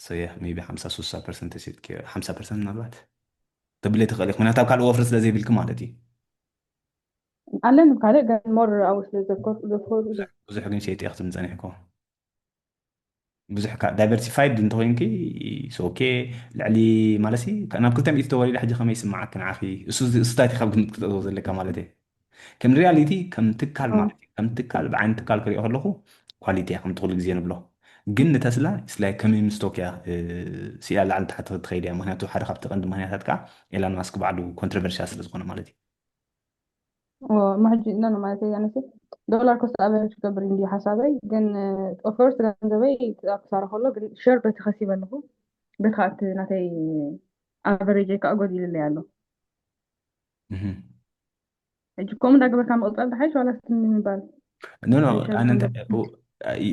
so yeah maybe ሓምሳ ሱሳ ፐርሰንት ተሸጥኪ ሓምሳ ፐርሰንት ምናልባት ተብለ ትኽእል ኢኹ ምክንያቱ ኣብ ካልእ ወፍሪ ስለ ዘይብልኪ ማለት እዩ ኣለኒ ካልእ ግን ሞር ኣብኡ ስለ ዘኮር ዘኮር ብዙሕ ግን ሸይጢ ኢኹ ትምፀኒሕኮ ብዙሕ ካ ዳይቨርሲፋይድ እንተኮይንኪ ሶኬ ልዕሊ ማለሲ ናብ ክልተ ሚእቲ ተወሪዳ ሕጂ ከመይ ይስምዓኪ ንዓኺ እሱ እዚ- እሱ ታይቲ ካብ ግምት ክትእትዎ ዘለካ ማለት እየ ከም ሪያሊቲ ከም ትካል ማለት እዩ ከም ትካል ብዓይኒ ትካል ክሪኦ ከለኹ ኳሊቲ እያ ከምቲ ኩሉ ግዜ ንብሎ ግን ንተስላ ስላይ ከመይ ምስ ቶኪያ ስኢላ ላዕሊ ታሕቲ ትኸይድ እያ ምክንያቱ ሓደ ካብቲ ቀንዲ ምክንያታት ከዓ ኤላን ማስክ ባዕሉ ኮንትሮቨርሻል ስለ ዝኾነ ማለት እዩ እሞ ሕጂ እነ ማለት እየ ኣነሲ ዶላር ኮስት ኣቨሬጅ ክገብር እንዲ ሓሳበይ ግን ኦፈርስ ገንዘበይ ክሳረ ከሎ ግን ሸር በቲ ከሲበ ኣለኹ በቲ ከኣቲ ናተይ ኣቨሬጅ ከዓ ጎዲልለይ ኣሎ ሕጂ ከምኡ እንዳገበርካ ምቕፃል ዝሓይሽ ዋላ ስትን ምባል ኖ ኖ ኣነ እንታይ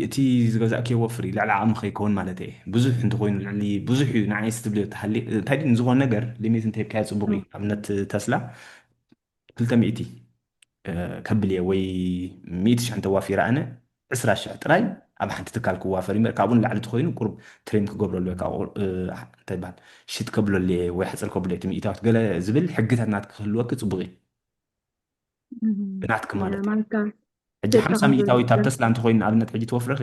እቲ ዝገዛእክዮ ወፍሪ ልዕሊ ዓቕሚ ከይከውን ማለት እየ ብዙሕ እንተኮይኑ ልዕሊ ብዙሕ እዩ ንዓይ ስትብል ተሃሊ እንታይ ድን ዝኾነ ነገር ሊሚት እንተሂብካዮ ፅቡቅ እዩ ኣብነት ተስላ ክልተ ሚእቲ ከብል እየ ወይ ሚእቲ ሽሕ እንተዋፊረ ኣነ ዕስራ ሽሕ ጥራይ ኣብ ሓንቲ ትካል ክዋፈር እምበር ካብኡ ንላዕሊ ተኮይኑ ቁሩብ ትሬን ክገብረሉ ወይ ከዓ እንታይ ይበሃል ሽት ከብለሉ እየ ወይ ሕፅር ከብሎ እቲ ሚእታዊት ገለ ዝብል ሕግታት ናትኪ ክህልወኪ ፅቡቅ እዩ ብናትኪ ማለት እዩ ሕጂ ሓምሳ ሚእታዊት ኣብ ተስላ እንተኮይኑ ንኣብነት ሕጂ ትወፍረኺ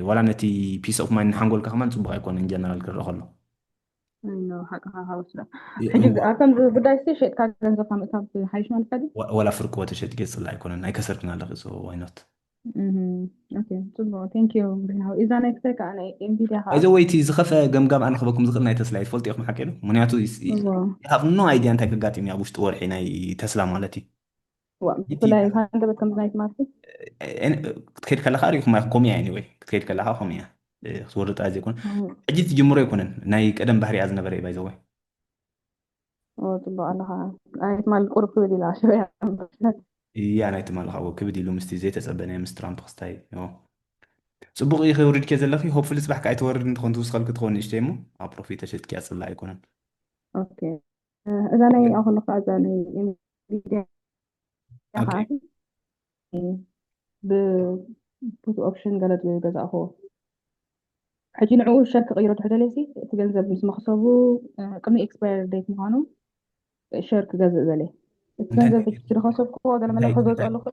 ዋላ ነቲ ፒስ ኦፍ ማይንድ ንሓንጎልካ ከማን ፅቡቅ ኣይኮነን ጀነራል ክረአ ከሎ ሓቅኻ ካብ ወስዳ ሕጂ ኣብቶም ጉዳይ ስ ሸጥካ ገንዘብካ ምእታብ ሓይሽ ማለት ዲ ወላ ፍርቅዎ ተሸጥኪ ፅላ ኣይኮነን ኣይከሰርክን ኣለኺ so why not ፅቡቅ thank you ብርሃው እዛ ናይ ክሳይ ከዓ ናይ ኤንቪዲያ ከዓ እዚ ወይቲ ዝኸፈ ገምጋም ኣነ ክበኩም ዝኽእል ናይ ተስላ ትፈልጡ ኢኹም ሓቂ ዶ ምክንያቱ you have no idea እንታይ ከጋጢም እዩ ኣብ ውሽጢ ወርሒ ናይ ተስላ ማለት እዩ ብፍላይ ሃንደበት ከምዚ ናይ ትማርቲ ክትከይድ ከለካ ሪኢኹም ኢኹም ኮሚያ anyway ክትከይድ ከለካ ኮሚያ ክትወርድ ጥራይ ዘይኮነ ሕጂ ትጅምሮ ኣይኮነን ናይ ቀደም ባህሪያ ዝነበረ እዩ ባይዘወይ ጽቡቅ ኣለኻ ኣይ ትማል ቁሩብ ክብል ኢላ ሽበያ እያ ናይ ትማል ካብኡ ክብድ ኢሉ ምስቲ ዘይተጸበነ ምስ ትራምፕ ክስታይ ጽቡቅ እዩ ከውርድኪ ዘለኺ ሆፕፍሊ ጽባሕ ከኣ ኣይትወርድ እንተኾን ትውስኸልኪ ትኸውን ንእሽተይ እሞ ኣብ ፕሮፊት ተሸጥኪ ኣጽላ ኣይኮነን ኦኬ። እዛ ናይ ኣኹሉ ከዓ እዛ ናይ ኤምቢድያ ከዓ ብ ፑት ኦፕሽን ገለ ገዛእኽዎ። ሕጂ ንዕኡ ሸር ክቕይሮ ድሕር ደልየ ሲ እቲ ገንዘብ ምስ መኽሰቡ ቅድሚ ኤክስፓየር ዴት ምዃኑ ሸር ክገዝእ ደልየ። እቲ ገንዘብ ሕጂ ዝኸሰብክዎ ገለ መለ ክገዝኦ ኣለኹ።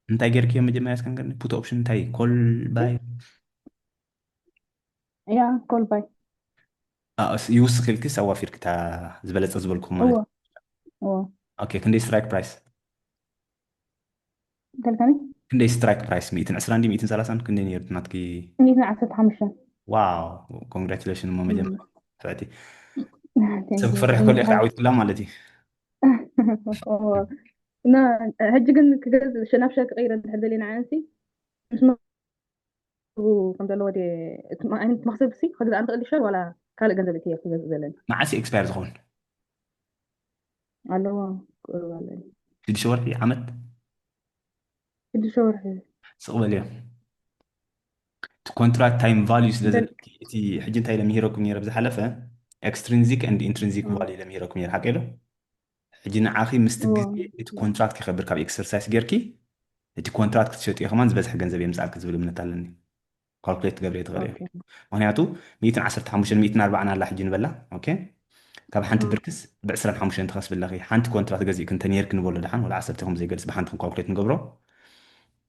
እንታይ ጌርክዮ መጀመርያ እስከ ንገርኒ? ፑት ኦፕሽን እንታይ? ኮል ባይ ያ ኮል ባይ ይውስኽ ኢልኪ ኣዋፊርኪ እታ ዝበለፀ ዝበልኩ ማለት እዎ ኦኬ። ክንደይ ስትራይክ ፕራይስ? ከልካኒ ክንደይ ስትራይክ ፕራይስ? ሚእትን ዕስራን ድዩ ሚእትን ሰላሳን? ክንደይ ነይሩ ናትኪ? ሚእትን ዓሰርተ ሓሙሽተ ዋው፣ ኮንግራቹሌሽን። እሞ መጀመርያ ፍዕቲ ሰብ ክፈርሕ ከሎ ኢኻ ዓዊትክላ ማለት እዩ። እና ሕጂ ግን ክገዝ ናብ ሸር ክቀይረ እንድሕር ደልየ ንዓንሲ ምስ መ- ከም ዘለዎ ድየ እቲ ማ- ዓይነት መክሰብ ሲ ከግዛእ ንክእል ሸር ዋላ ካልእ ገንዘብ እትየ ክገዝእ ዘለኒ? መዓስ ኤክስፓየር ዝኸውን? ኣለዎ ቁሩብ ኣለኒ። ሽዱሽተ ወርሒ? ዓመት? ሽዱሽተ ወርሒ። ስቕ በልዮ። እቲ ኮንትራክት ታይም ቫልዩ ስለ ዘለኪ፣ እቲ ሕጂ እንታይ ኢለ ምሂረኩም ነይረ ብዝሓለፈ፣ ኤክስትሪንዚክ ኤንድ ኢንትሪንዚክ ቫልዩ ኢለ ምሂረኩም ነይረ፣ ሓቀይ ዶ? ሕጂ ንዓኺ ምስቲ እዎ። ግዜ እቲ ኮንትራክት ይኸብር፣ ካብ ኤክሰርሳይስ ጌርኪ እቲ ኮንትራክት ክትሸጥዮ ከማን ዝበዝሐ ገንዘብ የምፅኣልኪ ዝብል እምነት ኣለኒ። ካልኩሌት ትገብርዮ ትኽእል እየ። ኦኬ። ምክንያቱ ሚእትን ዓሰርተ ሓሙሽተን ሚእትን ኣርባዓን ኣላ ሕጂ ንበላ። ኦኬ፣ ካብ ሓንቲ እም። ብርክስ ብ ዕስራን ሓሙሽተን ትኸስቢ ኣለኺ። ሓንቲ ኮንትራት ገዚእኪ እንተ ነርኪ ንበሎ ደሓን፣ ወላ ዓሰርተ ኢኹም ዘይገልጽ ብሓንቲ ክንኳልኩሌት ንገብሮ።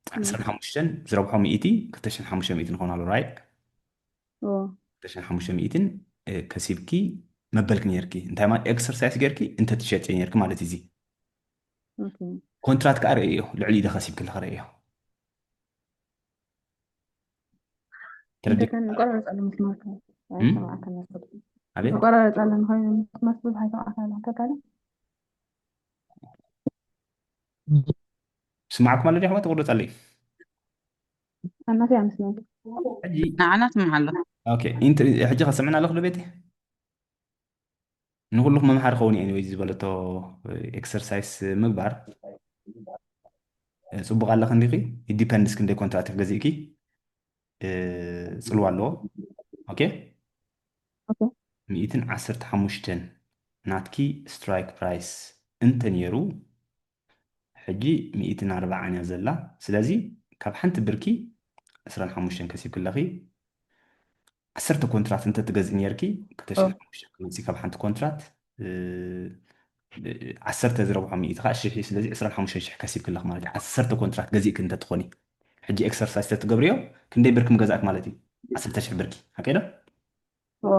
እም። ዕስራን ሓሙሽተን ዝረብሖ ሚእቲ፣ ክልተ ሽሕን ሓሙሽተ ሚእቲ ንኾን ኣሎ፣ ራይት? እዎ። ክልተ ሽሕን ሓሙሽተ ሚእትን እ፣ ከሲብኪ መበልኪ ነርኪ። እንታይ ማለት ኤክሰርሳይስ ጌርኪ እንተ ትሸጥዮ ነርኪ ማለት እዩ። እዚ ኦኬ። ኮንትራት ከኣ ርእዮ፣ ልዕሊ ኢደ ከሲብኪ ኣለኺ ርእዮ። ተረዲእ? እንደከን ቆራረጽ ኣሎ መስመርካ። እም? ኣይሰማዕካን ነበር። ኣቤት? ቆራረጽ ኣሎ ንኸይኑ መስመር ብዙሕ ኣይሰማዕካን ኣለኻ። ከካለ? ስማዕኩም ኣሎ ዲኹም? ትቑረጽ ኣለይ። ኣናፊ ኣመስመር። ሕጂ ንዓና ስምዓ ኣሎ። ኦኬ፣ ኢንት-፣ ሕጂ ከሰምዕና ኣለኹ ዶ ቤቲ? ንኹልኹም መምሃሪ ኸውን እዩ። ኤኒዌይ ዝበለቶ ኤክሰርሳይስ ምግባር እ፣ ጽቡቕ ኣለኺ እንዲኺ? ኢት ዲፐንድስ ክንደይ ኮንትራት ገዚእኪ እ፣ ጽልዋ ኣለዎ። ኦኬ፣ ኦኬ። ሚእትን ዓሰርተ ሓሙሽተን ናትኪ ስትራይክ ፕራይስ እንተ ነይሩ፣ ሕጂ ሚእትን ኣርባዓን እያ ዘላ። ስለዚ ካብ ሓንቲ ብርኪ ዕስራን ሓሙሽተን ከሲብኪ ኣለኺ። ዓሰርተ ኮንትራት እንተ ትገዝእ ነርኪ፣ ክልተ ሽሕን ሓሙሽተን ክመጽእ ካብ ሓንቲ ኮንትራት እ፣ ዓሰርተ ዝረብሖ ሚእቲ ከዓ ሽሕ እዩ። ስለዚ ዕስራን ሓሙሽተን ሽሕ ከሲብኪ ኣለኺ ማለት እዩ። ዓሰርተ ኮንትራት ገዚእኪ እንተ ትኾኒ፣ ሕጂ ኤክሰርሳይዝ ተትገብርዮ ክንደይ ብርኪ ምገዛእኪ ማለት እዩ? ዓሰርተ ሽሕ ብርኪ፣ ሓቀይ ዶ? እዎ።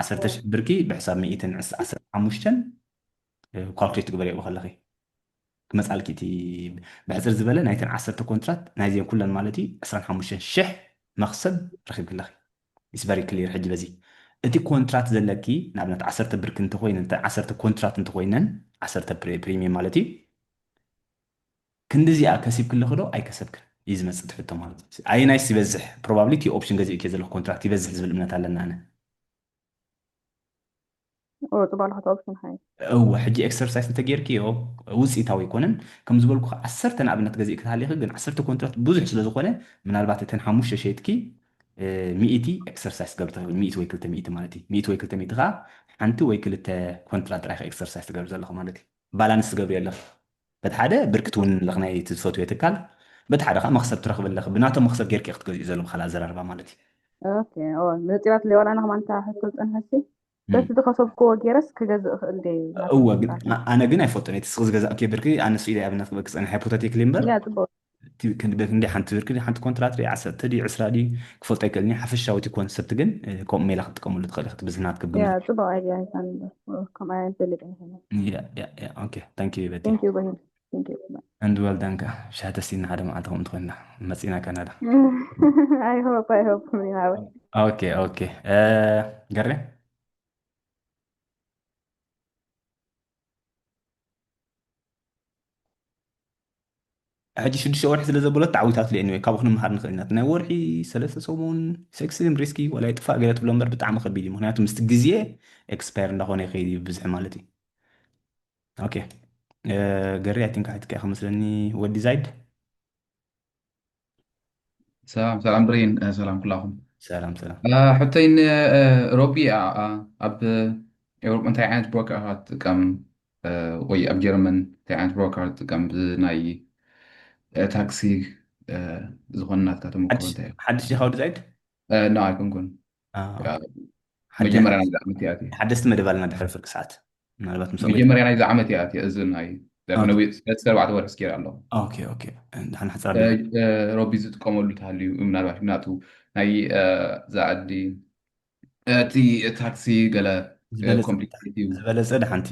ዓሰርተ ሽሕ ብርኪ ብሕሳብ ሚእትን ዓሰርተ ሓሙሽተን እ፣ ኳልኩሌት ትግበርዮ ከለኺ ክመጻልኪ እቲ ብሕጽር ዝበለ ናይተን ዓሰርተ ኮንትራት ናይዚን ኩለን ማለት እዩ ዕስራን ሓሙሽተን ሽሕ መኽሰብ ረኺብኪ ኣለኺ። ኢስ ቨሪ ክሊር። ሕጂ በዚ እቲ ኮንትራት ዘለኪ ንኣብነት ዓሰርተ ብርኪ እንተኮይነ፣ እንተ ዓሰርተ ኮንትራት እንተኮይነን ዓሰርተ ፕሪ-፣ ፕሪሚየም ማለት እዩ ክንድዚኣ ከሲብኪ ኣለኺ ዶ ኣይከሰብክን እዩ ዝመጽእ እቲ ሕቶ ማለት እዩ። ኣየናይስ ይበዝሕ? ፕሮባብሊ እቲ ኦፕሽን ገዚእኪ ዘለኹ ኮንትራት ይበዝሕ ዝብል እምነት ኣለና ኣነ። ኦ፣ ጽባሕ ለኸ ኦፕሽን ሓይ። እወ፣ ሕጂ ኤክሰርሳይዝ እንተጌርክዮ ውፅኢታዊ ኣይኮነን። ከም ዝበልኩ ዓሰርተ ንኣብነት ገዚእ ክትሃሊኺ፣ ግን ዓሰርተ ኮንትራት ብዙሕ ስለ ዝኾነ ምናልባት እተን ሓሙሽተ ሸይጥኪ እ፣ ሚእቲ ኤክሰርሳይዝ ትገብሪ ትኽእሊ፣ ሚእቲ ወይ ክልተ ሚእቲ ማለት እዩ። ሚእቲ ወይ ክልተ ሚእቲ ከዓ ሓንቲ ወይ ክልተ ኮንትራት ጥራይ ኤክሰርሳይዝ ትገብሪ ዘለኹ ማለት እዩ። ባላንስ ትገብሪ ኣለኺ። በቲ ሓደ ብርኪ ትውንን ኣለኺ ናይ እቲ ዝፈትዮ ትካል፣ በቲ ሓደ ከዓ መኽሰብ ትረኽቢ ኣለኺ። ብናቶም መኽሰብ ጌርኪ ክትገዝኡ ዘለኹ ካልእ ኣዘራርባ ማለት እዩ። ኦኬ። ኦ፣ ነፂራት ሌዋላ ንኸማን ተሓስብ ፀንሐሲ እም። በቲ ዝኸሰብክዎ ገይረስ ክገዝእ እኽእል ድየ? እወ፣ ግን ኣ-፣ ኣነ ግን ኣይፈልጦን። እቲ ስቕ ዝገዛእክዮ ብርኪ ኣነ ስኢለ ኣብነት ክበኪ ፀኒሐ ሃይፖቴቲክሊ እምበር ያ፣ ጽቡቅ። እቲ ክንዲ በ-፣ ክንደይ ሓንቲ ብርኪ ሓንቲ ኮንትራት ሪ ዓሰርተ ድዩ ዕስራ ድዩ ክፈልጦ ኣይክእልን እየ። ሓፈሻዊ እቲ ኮንሰፕት ግን እ፣ ከምኡ ሜላ ክትጥቀመሉ ትኽእል ኢኺ። እቲ ብዝናት ያ፣ ክግምት ጽቡቅ ኣይድያ ኣይፋን ከምኣ ይፈልጥ ኣይኮነ። ያ ያ ያ ኦኬ። ታንክ ዩ ቤቲ። Thank you በሂል። Thank you። And well done። ካ ሻህ ተስቲና ሓደ መዓልቲ ከምኡ ትኾንና መፂና ካናዳ። I hope, I hope ምናወ። ኦኬ ኦኬ። እ፣ ገሬ ሕጂ ሽዱሽተ ወርሒ ስለ ዘበሎ ተዓዊታት ለ anyway ካብኡ ክንመሃር ንኽእል ኢና። ናይ ወርሒ ሰለስተ ሰሙን ሴክስሊም ሪስኪ ወላ ይጥፋእ ገለ ትብሎ እምበር ብጣዕሚ ከቢድ እዩ። ምክንያቱ ምስቲ ግዜ ኤክስፓየር እንዳኾነ ይኸይድ እዩ ብብዝሒ ማለት እዩ። ኦኬ። እ፣ ገሪ ኣይ ቲንክ ሓትካ ኢኻ መስለኒ ወዲ ዛይድ። ሰላም ሰላም ብሬን፣ እ፣ ሰላም ኩላኹም። ሰላም ሰላም። እ፣ ሕቶይ ን፣ እ፣ ሮቢ፣ እ፣ እ፣ ኣብ ኤውሮጳ እንታይ ዓይነት ብሮከር ኢኻ ትጥቀም? እ፣ ወይ ኣብ ጀርመን እንታይ ዓይነት ብሮከር ትጥቀም? ብናይ፣ እ፣ ታክሲ፣ እ፣ ዝኾነ ናትካ ተመክሮ ሓድሽ እንታይ እዩ? ሓድሽ ዲኻ ወዲ ዛይድ? እ፣ ና ኣይኮንኩን። አ፣ ያ፣ ኦኬ። ሓዲ መጀመርያ ናይዚ ዓመት እያ እትያ። ሓደስቲ መደብ ኣለና ድሕሪ ፍርቂ ሰዓት። ምናልባት ምስ ኣጎይ መጀመርያ ናይዚ ዓመት እያ እትያ። እዚ ናይ ዳግመ ኦኬ። ዊ-፣ ሰለስተ ኣርባዕተ ወርሒ ስኬር ኣለኹ። ኦኬ፣ ኦኬ። ድሓን ሕፅር እ፣ ኣቢልካ። እ፣ ሮቢ ዝጥቀመሉ ተሃልዩ ምናልባት ናቱ ናይ፣ እ፣ ዛኣዲ እቲ ታክሲ ገለ፣ እ፣ ዝበለፀ ኮምፕሊኬትድ እዩ። ዝበለፀ ድሓንቲ፣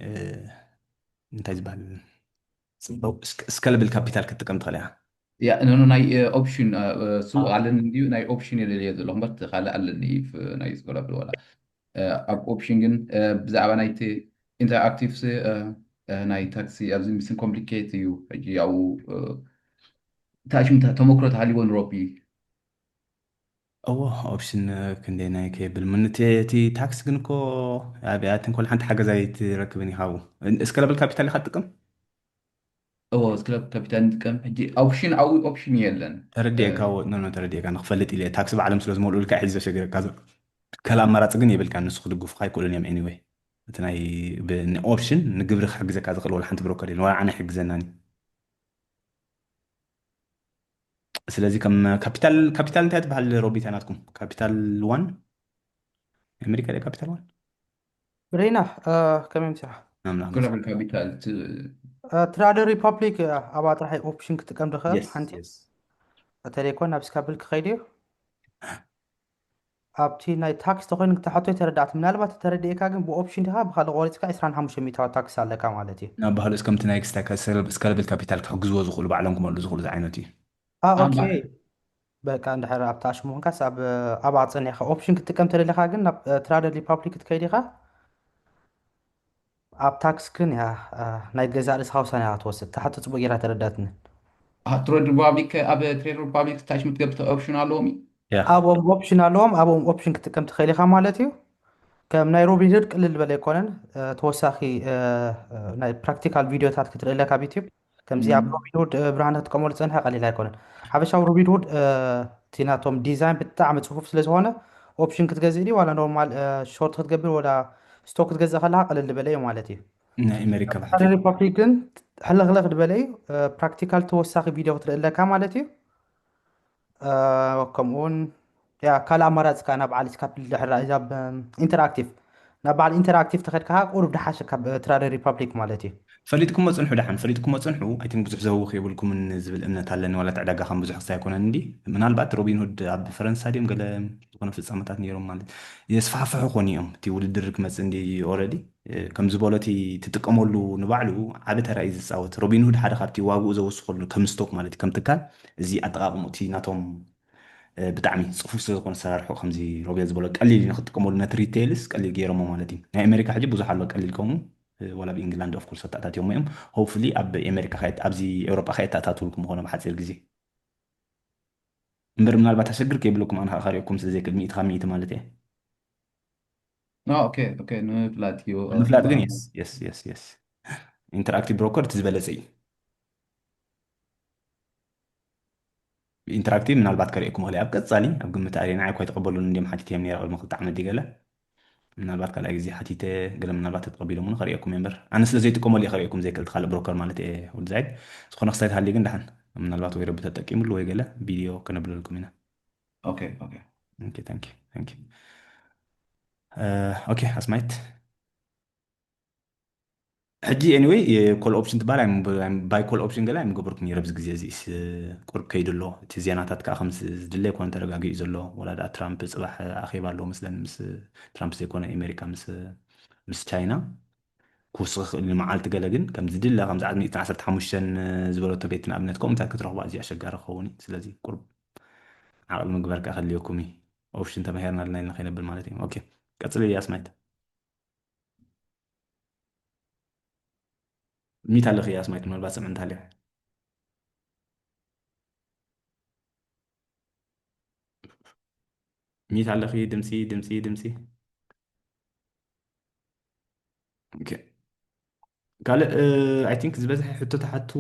እ፣ እንታይ ዝበሃል? ፅቡቅ ስክ-፣ ስከለብል ካፒታል ክትጥቀም ትኽእል ኢኻ። ያ፣ ኖ፣ ኖ፣ ናይ፣ እ፣ ኦፕሽን፣ እ፣ እ፣ ሱቅ አ፣ ኣለኒ እንድዩ፣ ናይ ኦፕሽን የደልየ ዘለኹ እምበር እቲ ካልእ ኣለኒ፣ ፍ-፣ ናይ ስኮላብል ዋላ። እ፣ ኣብ ኦፕሽን ግን፣ እ፣ ብዛዕባ ናይቲ ኢንተራክቲቭ ስ-፣ እ፣ እ፣ ናይ ታክሲ ኣብዚ ምስን ኮምፕሊኬት እዩ። ሕጂ ያው፣ እ፣ እንታይ ሽም ተ-፣ ተመክሮ ተሃልይዎ ንሮቢ። እዎ፣ ኦፕሽን ክንደይ ናይ ከብል ምን እቲ፣ እቲ ታክስ ግን እኮ ኣብያትን ኮል ሓንቲ ሓገዝ ኣይትረክብን ኢኻ። ኣብኡ እስከለብል ካፒታል ኢኻ ትጥቀም? እዎ፣ ስክለብ ካፒታል ንጥቀም። ሕጂ ኦፕሽን፣ ኣብኡ ኦፕሽን የለን። እ፣ ተረዲኤካ፣ ዎ-፣ ኖ፣ ኖ፣ ተረዲኤካ። ንክፈልጥ ኢለ ታክሲ ባዕሎም ስለ ዝመልኡልካ እዩ ዘሸግረካ ዘሎ። ካልእ ኣማራፂ ግን የብልካ፣ ንሱ ክድግፉካ ኣይክእሉን እዮም። ኤኒወይ፣ እቲ ናይ ብ-፣ ን-፣ ኦፕሽን ንግብሪ ክሕግዘካ ዝኽእል ወላ ሓንቲ ብሮከር የለን፣ ወላ ኣነ ይሕግዘናን እዩ። ስለዚ ከም ካፒታል፣ ካፒታል እንታይ ትበሃል ሮቢታ ናትኩም? ካፒታል ዋን? ኣሜሪካ ድያ ካፒታል ዋን? ብሬና፣ እ፣ ከመይ ምሲኻ? ኣምላኽ ስኮላብል ምሳኻ። ካፒታል ት-፣ እ፣ ትራደር ሪፐብሊክ፣ እ፣ ኣብኣ ጥራሕ ኦፕሽን ክትጥቀም ድኸ የስ፣ ሓንቲ የስ። ተለይኮን ናብ ስካብል ክኸይድ እዩ። ኣብቲ ናይ ታክስ ተኮይኑ ክተሓቶ የተረዳእት። ምናልባት ተረዲኤካ ግን ብኦፕሽን ዲኻ ብካልእ ቆሪፅካ ዕስራን ሓሙሽተ ሚእታዊ ታክስ ኣለካ ማለት እዩ። ናብ ባህሉ እስከምቲ ናይ ክስታ ስከለብል ካፒታል ክሕግዝዎ ዝኽእሉ ባዕሎም ክመልኡ ዝኽእሉ ዝዓይነቱ እዩ። አ፣ ኣባ ኦኬ። በቃ እንድሕር ኣብታ ሽሙ ኮንካስ ኣብ፣ ኣብ ኣጸኒዕካ ኦፕሽን ክትጥቀም ተደሊኻ ግን ናብ፣ እ፣ ትራደር ሪፓብሊክ ክትከይድ ኢኻ። ኣብ ታክስ ግን ያ፣ እ፣ ናይ ገዛእ ርእስኻ ውሳኔ ኢኻ ትወስድ። እታ ሕቶ ጽቡቅ ጌራ ተረዳትኒ። ኣብ ትሬድ ሪፓብሊክ፣ ኣብ ትሬድ ሪፓብሊክ ታች ምትገብር ኦፕሽን ኣለዎም እዩ? ያ። ኣብኦም ኦፕሽን ኣለዎም። ኣብኦም ኦፕሽን ክትጥቀም ትኽእል ኢኻ ማለት እዩ። ከም ናይ ሮቢንሁድ ቅልል ዝበለ ኣይኮነን። እ፣ ተወሳኺ፣ እ፣ እ፣ ናይ ፕራክቲካል ቪዲዮታት ክትርኢ ኣለካ ኣብ ዩቲዩብ። ከምዚ ኣብ እም። ሮቢንሁድ፣ እ፣ ብርሃነ ክትጥቀመሉ ዝጸንሐ ቀሊል ኣይኮነን። ሓፈሻዊ ሮቢንሁድ፣ እ፣ እቲ ናቶም ዲዛይን ብጣዕሚ ጽፉፍ ስለ ዝኾነ ኦፕሽን ክትገዝእ ድዩ ዋላ ኖርማል፣ እ፣ ሾርት ክትገብር ወላ ስቶክ ክትገዝእ ከለኻ ቅልል ዝበለ እዩ ማለት እዩ። ናይ ኣሜሪካ ኣብ ብሓቂ ሓደ ሪፓብሊክ ግን ሕልኽልኽ ዝበለ እዩ። እ፣ ፕራክቲካል ተወሳኺ ቪዲዮ ክትርኢ ኣለካ ማለት እዩ። እ፣ ከምኡ እውን ያ ካልእ ኣማራፂ ከዓ ናብ በዓል ስካፕል ድሕር እዛ ብ-፣ ኢንተርኣክቲቭ ናብ በዓል ኢንተርኣክቲቭ ተኸድካ ቁሩብ ድሓሽ ካብ፣ እ፣ ትራደ ሪፓብሊክ ማለት እዩ። ፈሊጥኩሞ ጽንሑ፣ ደሓን ፈሊጥኩሞ ጽንሑ። ኣይ ቲንክ ብዙሕ ዘህውኽ የብልኩምን ዝብል እምነት ኣለኒ። ዋላ እቲ ዕዳጋ ከም ብዙሕ ክስታይ ኣይኮነን እንዲ። ምናልባት ሮቢንሁድ ኣብ ፈረንሳ ድዮም ገለ ዝኾነ ፍጻመታት ነይሮም ማለት የስፋሕፍሑ ኮኑ እዮም። እቲ ውድድር ክመጽእ እንዲ ኦረዲ፣ እ፣ ከም ዝበሎ እቲ ትጥቀመሉ ንባዕሉ ዓቢ ተራ እዩ ዝጻወት። ሮቢንሁድ ሓደ ካብቲ ዋግኡ ዘውስኸሉ ከም ስቶክ ማለት እዩ፣ ከም ትካል፣ እዚ ኣጠቓቕሙ እቲ ናቶም፣ እ፣ ብጣዕሚ ጽፉፍ ስለ ዝኾነ ሰራርሑ ከምዚ ሮቤል ዝበሎ ቀሊል እዩ ንክትጥቀመሉ ነቲ ሪቴይልስ ቀሊል ገይሮሞ ማለት እዩ። ናይ ኣሜሪካ ሕጂ ብዙሕ ኣሎ ቀሊል ከምኡ፣ እ፣ ዋላ ኣብ ኢንግላንድ ኦፍ ኮርስ ኣተኣታትዮሞ እዮም። ሆፕፉሊ ኣብ ኣሜሪካ ከየት-፣ ኣብዚ ኤውሮጳ ከየተኣታትውልኩም ምኾነ ብሓጺር ግዜ። እምበር ምናልባት ኣሸግር ከይብለኩም ኣነ ከዓ ከሪኦኩም ስለ ዘይክእል ሚእቲ ካብ ሚእቲ ማለት እየ። ኖ፣ ኦኬ፣ ኦኬ፣ ንምፍላጥ እዩ፣ እ፣ ንምፍላጥ ግን ባ- የስ፣ የስ፣ የስ፣ የስ። ኢንተርኣክቲቭ ብሮከር እቲ ዝበለጸ እዩ። ኢንተርኣክቲቭ ምናልባት ከርእየኩም እኽእል እየ ኣብ ቀጻሊ፣ ኣብ ግምት ኣርየ ንዓይ እኳ ኣይተቐበሉን እንዲዮም ሓቲተዮም ነይረ ቅድሚ ክልተ ዓመት ድዩ ገለ። ምናልባት ካልኣይ ግዜ ሓቲተ ገለ ምናልባት ተተቐቢሎምኒ ከርእየኩም እየ እምበር፣ ኣነ ስለ ዘይጥቀመሉ እየ ከርእየኩም ዘይክእል፣ እቲ ካልእ ብሮከር ማለት እየ ወዲ ዛይድ። ዝኾነ ክስታይ ተሃልዩ ግን ደሓን ምናልባት ወይ ረቢ ተጠቂምሉ ወይ ገለ ቪድዮ ከነብለልኩም ኢና። ኦኬ፣ ኦኬ። ኦኬ፣ ታንክ ዩ፣ ታንክ ዩ። እ፣ ኦኬ፣ ኣስማይት። ሕጂ ኤኒወይ ኮል ኦፕሽን ትበሃል ኣይም-፣ ኣይም-፣ ባይ ኮል ኦፕሽን ገለ ኣይምገበርኩን ነይረ ኣብዚ ግዜ እዚ ስ-፣ ቁርብ ከይዱ ኣሎ። እቲ ዜናታት ከዓ ከም ዝ-፣ ዝድለ ኣይኮነ ተረጋጊኡ ዘሎ። ወላ ደኣ ትራምፕ ጽባሕ ኣኼባ ኣለዎ መስለኒ ምስ ትራምፕ ዘይኮነ ኣሜሪካ ምስ፣ ምስ ቻይና ክውስኽ ይኽእል እዩ ንመዓልቲ ገለ። ግን ከም ዝድለ ከምዚ ዓመት ሚእትን ዓሰርተ ሓሙሽተን ዝበለቶ ቤት ንኣብነት ከምኡታት ክትረኽቦ ኣዝዩ ኣሸጋሪ ክኸውን እዩ። ስለዚ ቁርብ ዓቕሊ ምግባር ከዓ ከድልየኩም እዩ። ኦፕሽን ተማሂርና ኣለና ኢልና ከይነብል ማለት እዩ። ኦኬ፣ ቀጽሊ ኣስማይት። ሚት ኣለኺ ኣስማይት፣ ምናልባት ሰምዕ እንተሃልዩ። ሚት ኣለኺ፣ ድምፂ፣ ድምፂ፣ ድምፂ። ኦኬ። ካልእ፣ እ፣ ኣይ ቲንክ ዝበዝሐ ሕቶ ተሓቱ